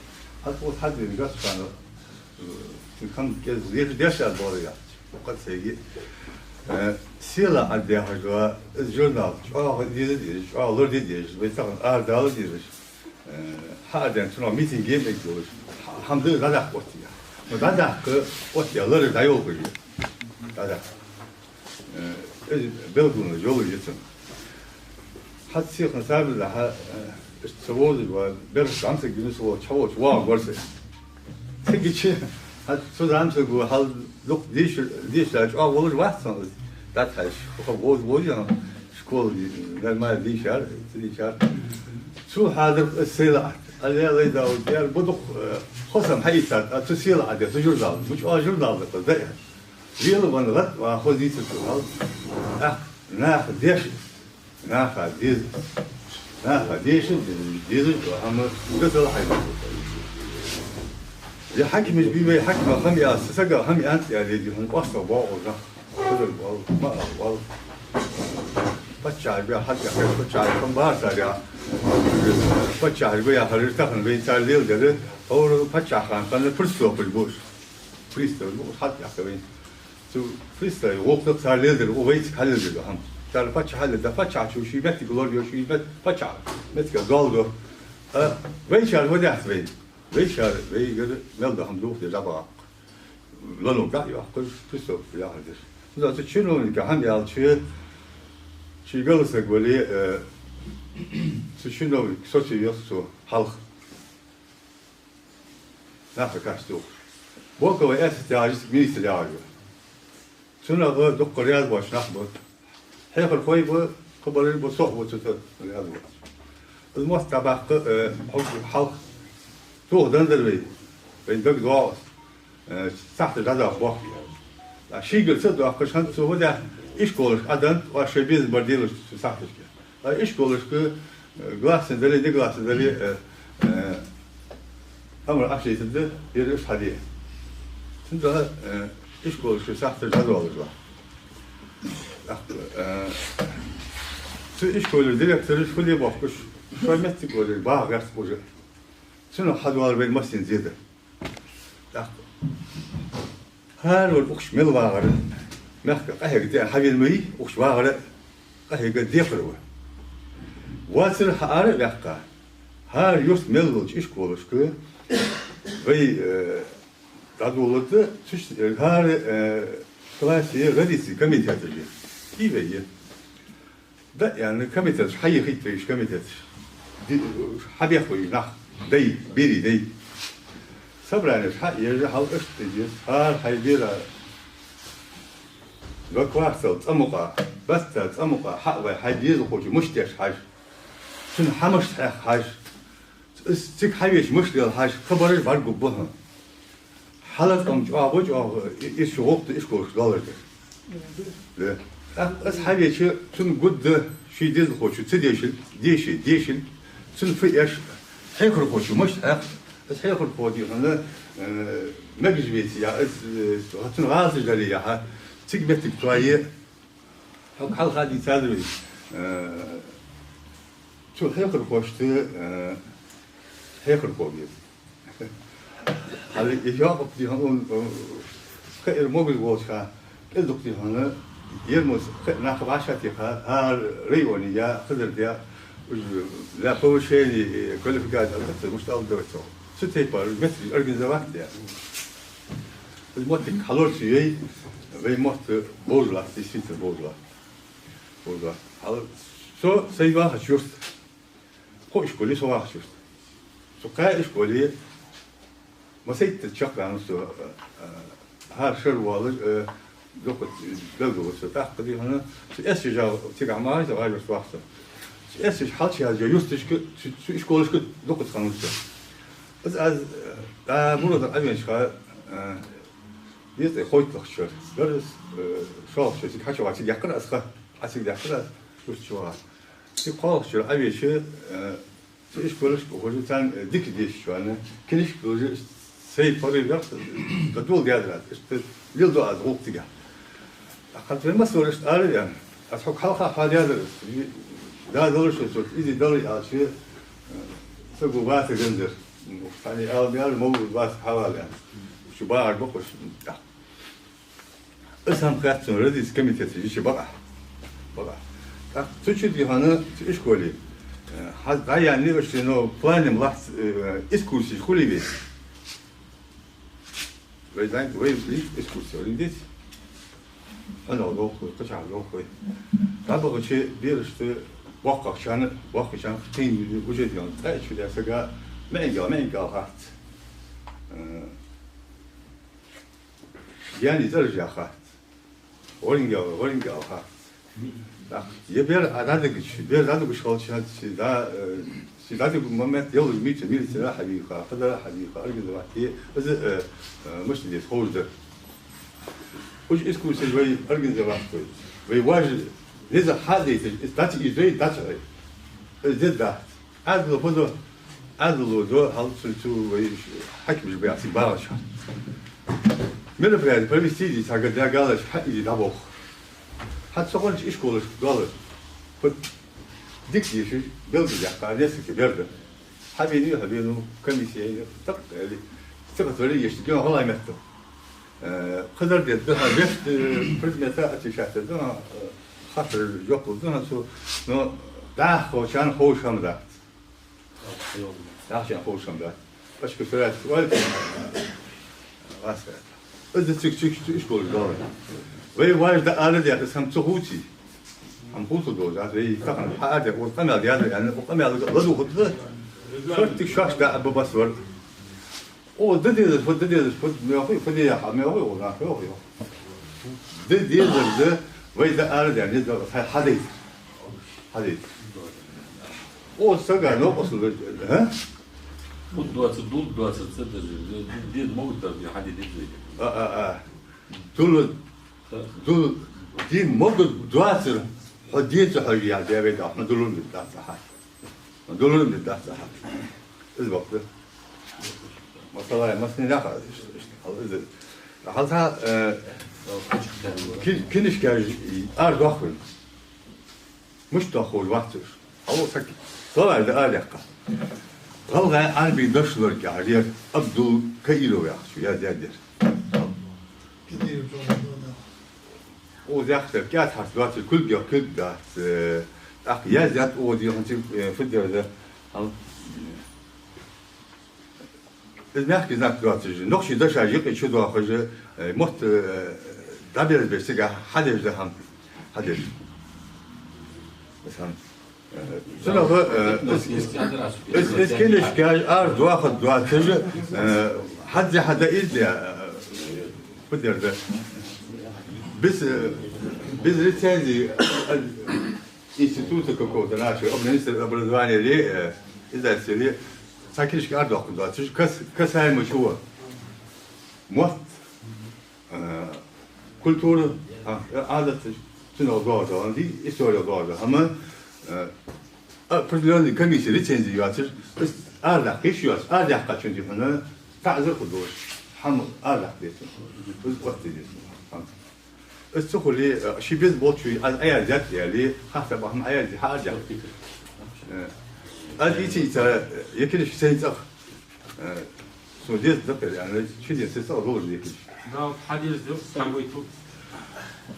Хьа тхо хьадвина гас хана, э, хӀама кӀезига леша деш а дола яц. Укхаза сайги. Э, «Сийлахь Ӏадда» яхаш ва из журнал, чӀоагӀа деза дезаш, чӀоагӀа лораде дезаш, вай тахан арадала дезаш. Э, хьаарадаьнна цунах митинге а мегаргдолаш, хӀа-, хӀама да дӀадаккха оттаде. Но дӀадаккха оттаде, лораш дӀайолхаш я. ДӀадаккха. Э, из белгалонаш йолаш я цун. ХӀанз цига сабарда хьа, э, иштта со вовзаш ва, бераш гӀамсаг гина со волча, хьо волча воагӀа гор са. Цигача, хӀанз цу замсаго хьал дукха дийша, дийша чӀоагӀа волаш вац со из. ДӀатхьаьш, хӀа вовза, вовза, школа, нормально дийшар, ца дийшар. Цо хьадир из «Сийлахь Ӏадда». Алле, лай да, вот, яр, бу дукха, э, хозам хьаийцад, а цу «Сийлахь Ӏадда», цу журнал. Мича журнал да, да, яр. Лела ван гӀат ва хозийца цу хьал. ТӀаккха наха деш, наха деза, наха деша, деза, деза, хӀама гатал хьайна. Я хьакимаш бий вай, хьакима хӀама яц, сага хӀама янц яли, ди хӀама къоастагӀа боагӀа нах. Хозар вал, ма вал. Паччахьаш бий, хьакима паччахьаш хӀама бацар я. Паччахьаш бий, яхар тахан вай цар леладер, хӀара паччахьа хана хана приступаш бу уж. Приступаш бу уж, хьакима вай. Цу приставий гӀулакх да цар леладер, у вайцига хьалеладер да хӀама. Цар паччахьа хьалеладер, паччахьа чу ший моттиг лорайо, ший мет-, паччахьа моттиге доал до. А вайчар ва дац вай. Вайчар, вайгара мел да хӀама духьа деза бакъ. Лано гай йоаккхаш, пристав яхар деш. Ну, цу чиновника хӀама аьлча, ший галсаг вале, э, цу чиновник соцавеш цо хьалха. Наха каста ухаш. Волкова Эсет яхаш, министр яхаш ва. Цунах дукха раьза боацаш нах ба. Хьехархой ба, кхыбараш ба, со а ва цу тӀа раьза боацаш. Из мотт дӀабаккха, э, хьо-, хьалха тоха деннадар вай. Вайна дагадоагӀа из. Э, сахьташ дӀадоаккха бохк. А шийгара ца доаккхаш, хӀанз цо фу даьд, ишколашка Ӏаденнад, оаш шоай безам бар делаш цу сахьташка. А ишколашка, э, гласный дале, негласный дале, э, э, амар Ӏочудайтаргда, ер уж хьаде. Цудухьа, э, ишколашка сахьташ дӀадоалаш ва. ТӀаккха, э, цу ишколера директораша фу де бохкаш, шоай моттиг лораяр багӀа гӀерташ уже. Цунах хьадоалар вайна массанена зе да. ТӀаккха хӀаравар укхаза мел вагӀар, мехка къахьега де хьавена ма йий, укхаза вагӀар къахьега декхар ва. Воацар хьаара а ваьккха, ХӀара юрта мел йолча ишколашка вай, э, дӀадоладу, цу ш-, э, хӀара, э, классе родительский комитеташ я. Кхы вай я. ДӀааьнна комитеташ хьаехийта вай, уж комитеташ. Ди-, хьабехк вай уж нах. Дай, берий дай. Собранеш хьаеш, хьал иштта деза, хӀара хьай бера. Два квартала цӀа мукъа, бацца цӀа мукъа хьа а вай, хьай дезалхочо мишта деш хьажа. Цунна хӀама мишта хьекх хьажа. Из цига хьавеча мишта лела хьажа, кхыбараш бӀаргагургба хьона. Хьалацкъам чӀоагӀа ба, чӀоагӀа, и-, из шу гӀулакх да ишколашка доаллаш дар. Да. ТӀаккха из хьавеча, цунна гургда ший дезалхочо ца дешийла, деше, дешийла, цунна фу эш, хьехархочо мишта хьекх, из хьехархо дий хьона, э, мегаш веце яхьа, из, э, цунна гӀазкхаш дале яхьа, цига моттиг тоае, хьога хьалха дийцад вай, э, цу хьехархошта, э, хьехархо веза. Хьал из йоакъ дий хьона, э, кхы эр могаш волча хана, кӀезиг дий хьона, ер мус кхы нах вӀашагӀтеха, хӀара районе я, Хизарде я, уж для повышения квалификации, а, мишта ала деза цох. Цу тайпара метраш организовать де. Из моттиг хьалоацаш вай, вай мотт бовзалахь, действительно бовзалахь. Бовзалахь. Хьал, со сай вахача юрта. Кхо ишкол я со вахача юрта. Цу кхаь ишколе массайтта чакхдаьннад со, э, э, хӀара шера воаллаш, э, дукха белгалвац со. ТӀаккха дий хьона, цу эс жал цига хьамагӀаш да вай юрта вахача. Цу эс хьалча язъяь юрташка, цу, цу ишколашка дукха ца хиннав со. Из аз, э, дӀа Мурадах Ӏовенача хана, э, дезткъеи кхойтталагӀча шера дар из, э, шоллагӀча шера цига хьачувагӀа, цига яьккхар аз ха, Ӏа цига яьккхар аз, юрта чувагӀа. Цига кхоалагӀча шера Ӏовеча, э, цу ишколашка ухаш, царна, э, дика дешаш ваьнна, книжка луш, сай порывах, э, да дул дезар аз, иштта леладу аз гӀулакх цига. ТӀаккха вай массавар иштта ара а ваьнна, аз хьога хьалха хьадезар, да далар шо, цо изи далар аьлча, э, саго ваца ганзар. Цхьанне ала мел мовлуд вац хьавала аьнна. Шу багӀаш ба-кх уж. Из хӀама хаьттад сона родительский комитета йиша бакъахьа. Бакъахьа. ТӀаккха цу чу дий хьона, цу ишколе, э, хьа-, дӀаяьннай уж, но плане ма лац, э, экскурсеш хуле вай. Вай займ, вай экскурсе валийта деза. Хьанал йоах вай, кхычахьа йоах вай. ДӀабахача берашта боккхагӀчарна, боккхагӀчарна кхийна уже дий хьона, ткъаь итт шу даь сага маӀанга, маӀанга ала хац. Э, Янни цӀераш яха хац. ГӀоринга, гӀоринга ала хац. ТӀаккха е бер а дӀадигача, бер дӀадугаш хилча, ший да, э, ший дӀадигача момент йолаш мича, милицера хьавийха, кхыдара хьавийха, организовать е, из, э, э, мишта деза ховш дар. Уж экскурсеш вай организовать вай. Вай важа, низ хьадайташ, из дац из вай, дац вай. Из де дац. Ӏаьдало фу до? Ӏаьдало до, хьал цу, цу вай хьакимаш баьхци багӀача. Мероприяти провести дий, цхьа га дагалаш хьаизи дӀабоху. Хьа цу хӀанча ишколашка дола. Фу дика дешаш, белгалъяьккха, несколько бер да. Хьавенав, хьавенав, комиссия, так, или, цхьа кхы вари ешта, гена гӀалгӀай метта. Э, кхыдар де да, хьа вешта, э, предмета отвечать да, э, хаттар жоп лу да, хьа цу, но дӀахо чан ховш хӀама дац. Ахчан ховшам да. Пачка сурат валь. Аска. Из цик-цик ишколе дола. Вай важа да ара дехар сам цу хути. Ам хуту дол, да, вай тахан хьаде, ур къамел яда, яна, ур къамел ладу хуту. Шортик шаш да абба басвар. О, да дезар, фу да дезар, фу мехуй, фу де яха, мехуй, о, на, фу, фу. Да дезар, да, вай да ара да, не да, хай хадайт. Хадайт. О, сага, но, осу, а? Фут двадцать, дул двадцать, це даже, де, де, могут даже, хадайт, де, де. А, а, а. Дул, дул, дин могут двадцать, хо дети, хо я, я, вай да, хо дулун да, да, ха. Дулун да, да, ха. Из вакъ. Масала, масни да, ха, из. Хьалха, э, ки-, кинишка ар дохвин. Мишта дохур вацуш. Хьало саг. Словарь да алекха. ГӀалгӀай Ӏарбий дошлорг яхьар, Абдул Каиров яхачо, я дядя. О, яхтар, кӀаьд хьарс доацар, кулг я, кулг дац, э, тӀаккха яздаьд о, дий хьона, ци, э, фу дер да, хьал, Из мягкий знак доацаш, нохчий дешаш юкъе чудоахаш, э, мотт, э, дӀаберзабеш цига хьадеш да хӀама. Хьадеш. Из хӀама. Э, цунах, э, из, из, из, из книжка арадоахаргдоацаш, э, хьадзе хьада из де, э, фу дер да. Без, э, без рецензии, э, института какого-то нашего, министра образования ли, э, издательства ли, цхьа книжка арадоаккхаргдоацаш, кас-, касаемо чего? Мотт, э, культура, а, э, Ӏадаташ, цунах доагӀаш да, история доагӀаш да. ХӀама, э, определённый комиссия рецензии йоацаш, из арадаккха йиш йоацаш, арадаьккхачун дихьана, таӀазар хургдолаш, хӀама арадаккха деза. Из оттаде деза. ХӀама. Из ца хуле, э, ши безам болча, аз Ӏаяздаьд аьле, хьа саба хӀама Ӏаязде хьаарадаьккха. Э, аз ийца, э, я книжка сайна цӀагӀа, э, сона деза да-кх аьнна, ши ден сайна цӀагӀа долаш я книжка. Да, вот хьадерзадеш, там вайт.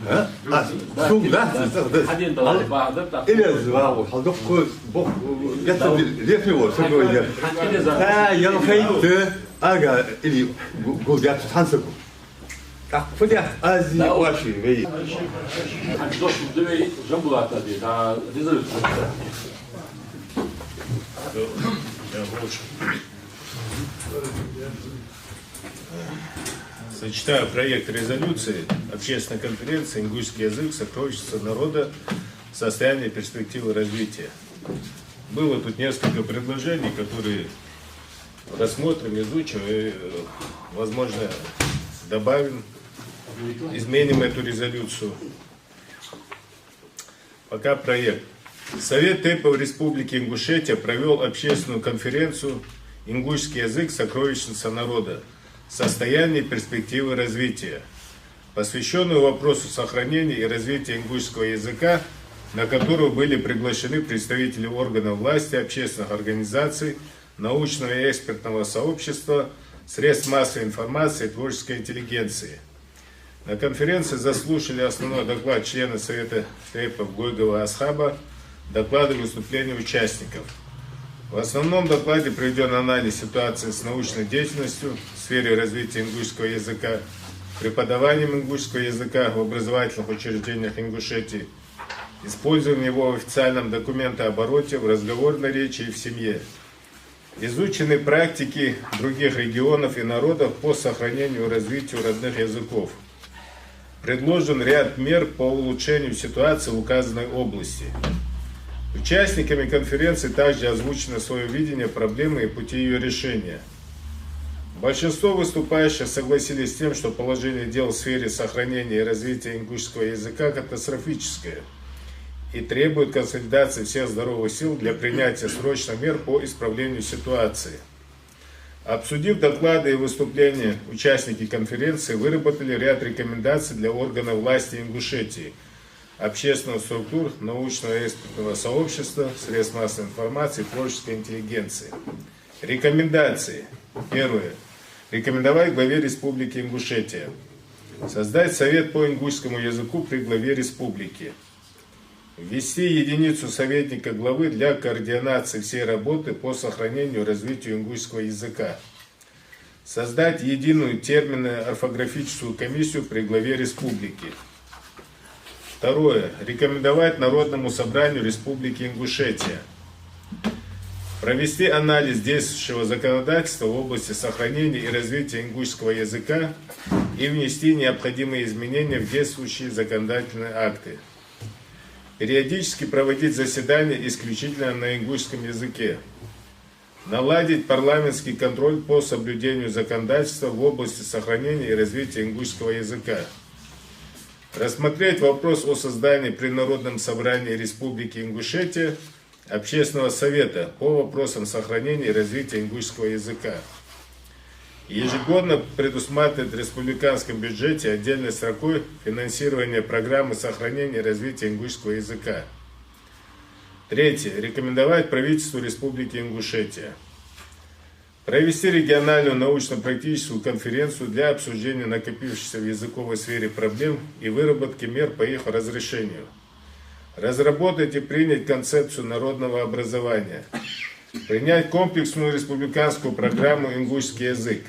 А? А, сога дац цӀагӀа деза. Хьаден дала бахьа да, так. Илез вагӀу, хьал дукха бох, геттара лехме вор, са гой дер. Хьаден дала. Та, ялхайтта, ага, или гу-, гулдяц хьан са гу. ТӀаккха фу даьд аз ваши вай? Хьан дош да вай, Жамбулата де, да, резолюция. Зачитаю проект резолюции Общественной конференции «Ингушский язык, сокровищница народа, состояние и перспективы развития». Было тут несколько предложений, которые рассмотрим, изучим и, э, возможно, добавим, изменим эту резолюцию. Пока проект. Совет тейпов Республики Ингушетия провёл общественную конференцию «Ингушский язык, сокровищница народа. Состояние и перспективы развития», посвящённую вопросу сохранения и развития ингушского языка, на которую были приглашены представители органов власти, общественных организаций, научного и экспертного сообщества, средств массовой информации и творческой интеллигенции. На конференции заслушали основной доклад члена Совета тейпов Гойгова Асхаба, доклады и выступления участников. В основном докладе приведён анализ ситуации с научной деятельностью в сфере развития ингушского языка, преподаванием ингушского языка в образовательных учреждениях Ингушетии, использованием его в официальном документообороте, в разговорной речи и в семье. Изучены практики других регионов и народов по сохранению и развитию родных языков. Предложен ряд мер по улучшению ситуации в указанной области. Участниками конференции также озвучено своё видение проблемы и пути её решения. Большинство выступающих согласились с тем, что положение дел в сфере сохранения и развития ингушского языка катастрофическое и требует консолидации всех здоровых сил для принятия срочных мер по исправлению ситуации. Обсудив доклады и выступления, участники конференции выработали ряд рекомендаций для органов власти Ингушетии, общественных структур, научного и экспертного сообщества, средств массовой информации и творческой интеллигенции. Рекомендации. Первое. Рекомендовать главе Республики Ингушетия создать совет по ингушскому языку при главе республики. Ввести единицу советника главы для координации всей работы по сохранению и развитию ингушского языка. Создать единую терминно-орфографическую комиссию при главе республики. Второе. Рекомендовать Народному собранию Республики Ингушетия провести анализ действующего законодательства в области сохранения и развития ингушского языка и внести необходимые изменения в действующие законодательные акты. Периодически проводить заседания исключительно на ингушском языке. Наладить парламентский контроль по соблюдению законодательства в области сохранения и развития ингушского языка. Рассмотреть вопрос о создании при Народном собрании Республики Ингушетия Общественного совета по вопросам сохранения и развития ингушского языка. Ежегодно предусматривать в республиканском бюджете отдельной строкой финансирование программы сохранения и развития ингушского языка. Третье. Рекомендовать правительству Республики Ингушетия провести региональную научно-практическую конференцию для обсуждения накопившихся в языковой сфере проблем и выработки мер по их разрешению. Разработать и принять концепцию народного образования. Принять комплексную республиканскую программу «Ингушский язык».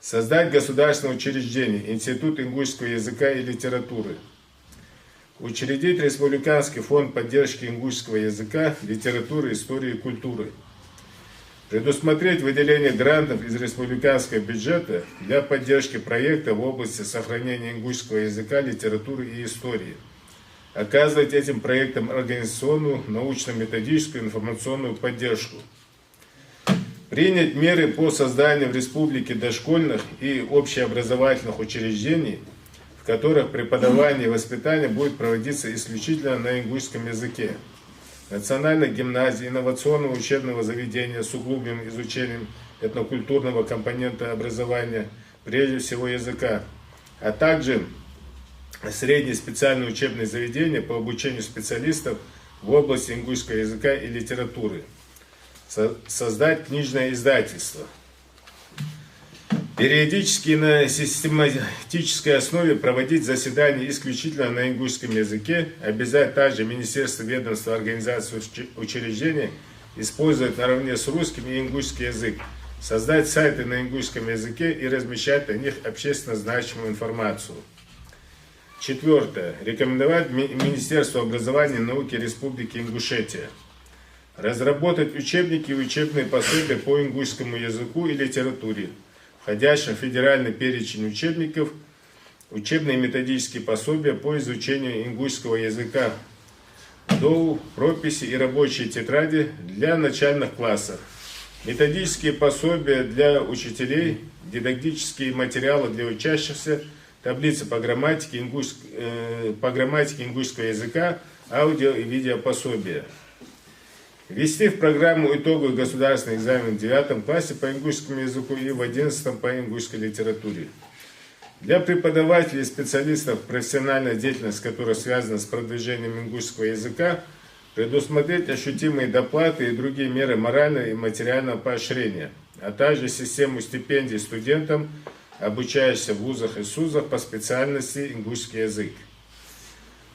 Создать государственное учреждение — Институт ингушского языка и литературы. Учредить Республиканский фонд поддержки ингушского языка, литературы, истории и культуры. Предусмотреть выделение грантов из республиканского бюджета для поддержки проекта в области сохранения ингушского языка, литературы и истории. Оказывать этим проектам организационную, научно-методическую, информационную поддержку. Принять меры по созданию в республике дошкольных и общеобразовательных учреждений, в которых преподавание и воспитание будет проводиться исключительно на ингушском языке. Национальных гимназий, инновационного учебного заведения с углубленным изучением этнокультурного компонента образования, прежде всего языка, а также средние специальные учебные заведения по обучению специалистов в области ингушского языка и литературы. Со- создать книжное издательство. Периодически на систематической основе проводить заседания исключительно на ингушском языке, обязать также министерства, ведомства, организации, учре- учреждения использовать наравне с русским и ингушский язык, создать сайты на ингушском языке и размещать на них общественно значимую информацию. Четвёртое. Рекомендовать Ми- Министерству образования и науки Республики Ингушетия разработать учебники и учебные пособия по ингушскому языку и литературе, входящим в федеральный перечень учебников, учебные и методические пособия по изучению ингушского языка, доу, прописи и рабочие тетради для начальных классов, методические пособия для учителей, дидактические материалы для учащихся, таблицы по грамматике, ингуш- э, по грамматике ингушского языка, аудио и видеопособия. Ввести в программу итоговый государственный экзамен в девятом классе по ингушскому языку и в одиннадцатом по ингушской литературе. Для преподавателей и специалистов, профессиональная деятельность которых связана с продвижением ингушского языка, предусмотреть ощутимые доплаты и другие меры морального и материального поощрения, а также систему стипендий студентам, обучающимся в вузах и СУЗах по специальности ингушский язык.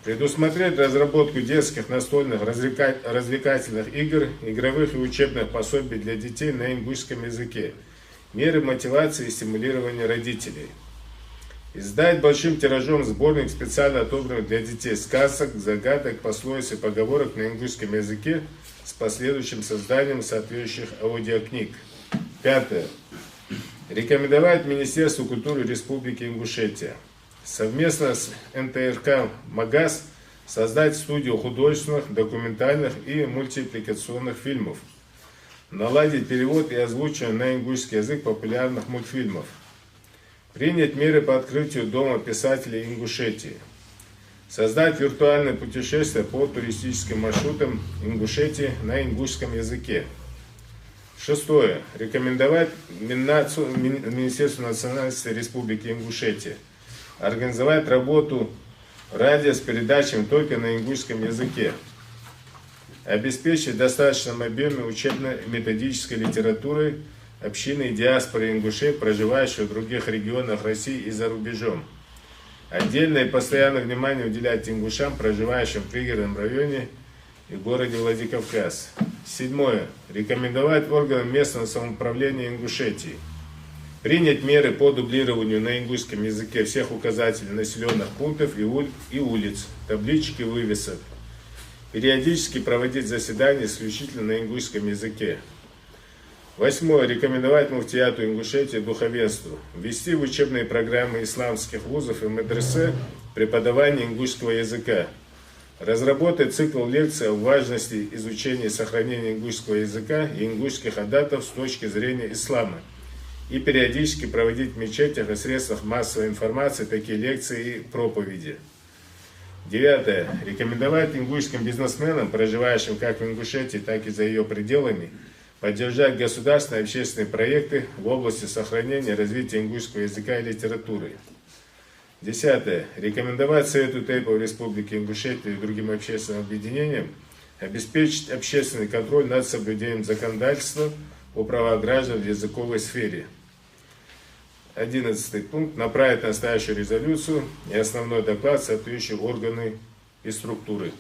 Предусмотреть разработку детских настольных развлека- развлекательных игр, игровых и учебных пособий для детей на ингушском языке. Меры мотивации и стимулирования родителей. Издать большим тиражом сборник специально отобранных для детей сказок, загадок, пословиц и поговорок на ингушском языке с последующим созданием соответствующих аудиокниг. Пятое. Рекомендовать Министерству культуры Республики Ингушетия совместно с НТРК «Магас» создать студию художественных, документальных и мультипликационных фильмов, наладить перевод и озвучивание на ингушский язык популярных мультфильмов, принять меры по открытию Дома писателей Ингушетии, создать виртуальные путешествия по туристическим маршрутам Ингушетии на ингушском языке. Шестое. Рекомендовать Миннаци- Мин- Министерству национальности Республики Ингушетия организовать работу радио с передачами только на ингушском языке. Обеспечить в достаточном объеме учебно-методической литературой общины и диаспоры ингушей, проживающих в других регионах России и за рубежом. Отдельное и постоянное внимание уделять ингушам, проживающим в Пригородном районе и городе Владикавказ. Седьмое. Рекомендовать органам местного самоуправления Ингушетии принять меры по дублированию на ингушском языке всех указателей населённых пунктов и, уль- и улиц, табличек и вывесок. Периодически проводить заседания исключительно на ингушском языке. Восьмое. Рекомендовать муфтияту Ингушетии, духовенству ввести в учебные программы исламских вузов и медресе преподавание ингушского языка. Разработать цикл лекций о важности изучения и сохранения ингушского языка и ингушских адатов с точки зрения ислама и периодически проводить в мечетях и средствах массовой информации такие лекции и проповеди. Девятое. Рекомендовать ингушским бизнесменам, проживающим как в Ингушетии, так и за её пределами, поддержать государственные общественные проекты в области сохранения и развития ингушского языка и литературы. Десятое. Рекомендовать Совету тейпов Республики Ингушетия и другим общественным объединениям обеспечить общественный контроль над соблюдением законодательства о правах граждан в языковой сфере. Одиннадцатый пункт. Направить настоящую резолюцию и основной доклад в соответствующие органы и структуры.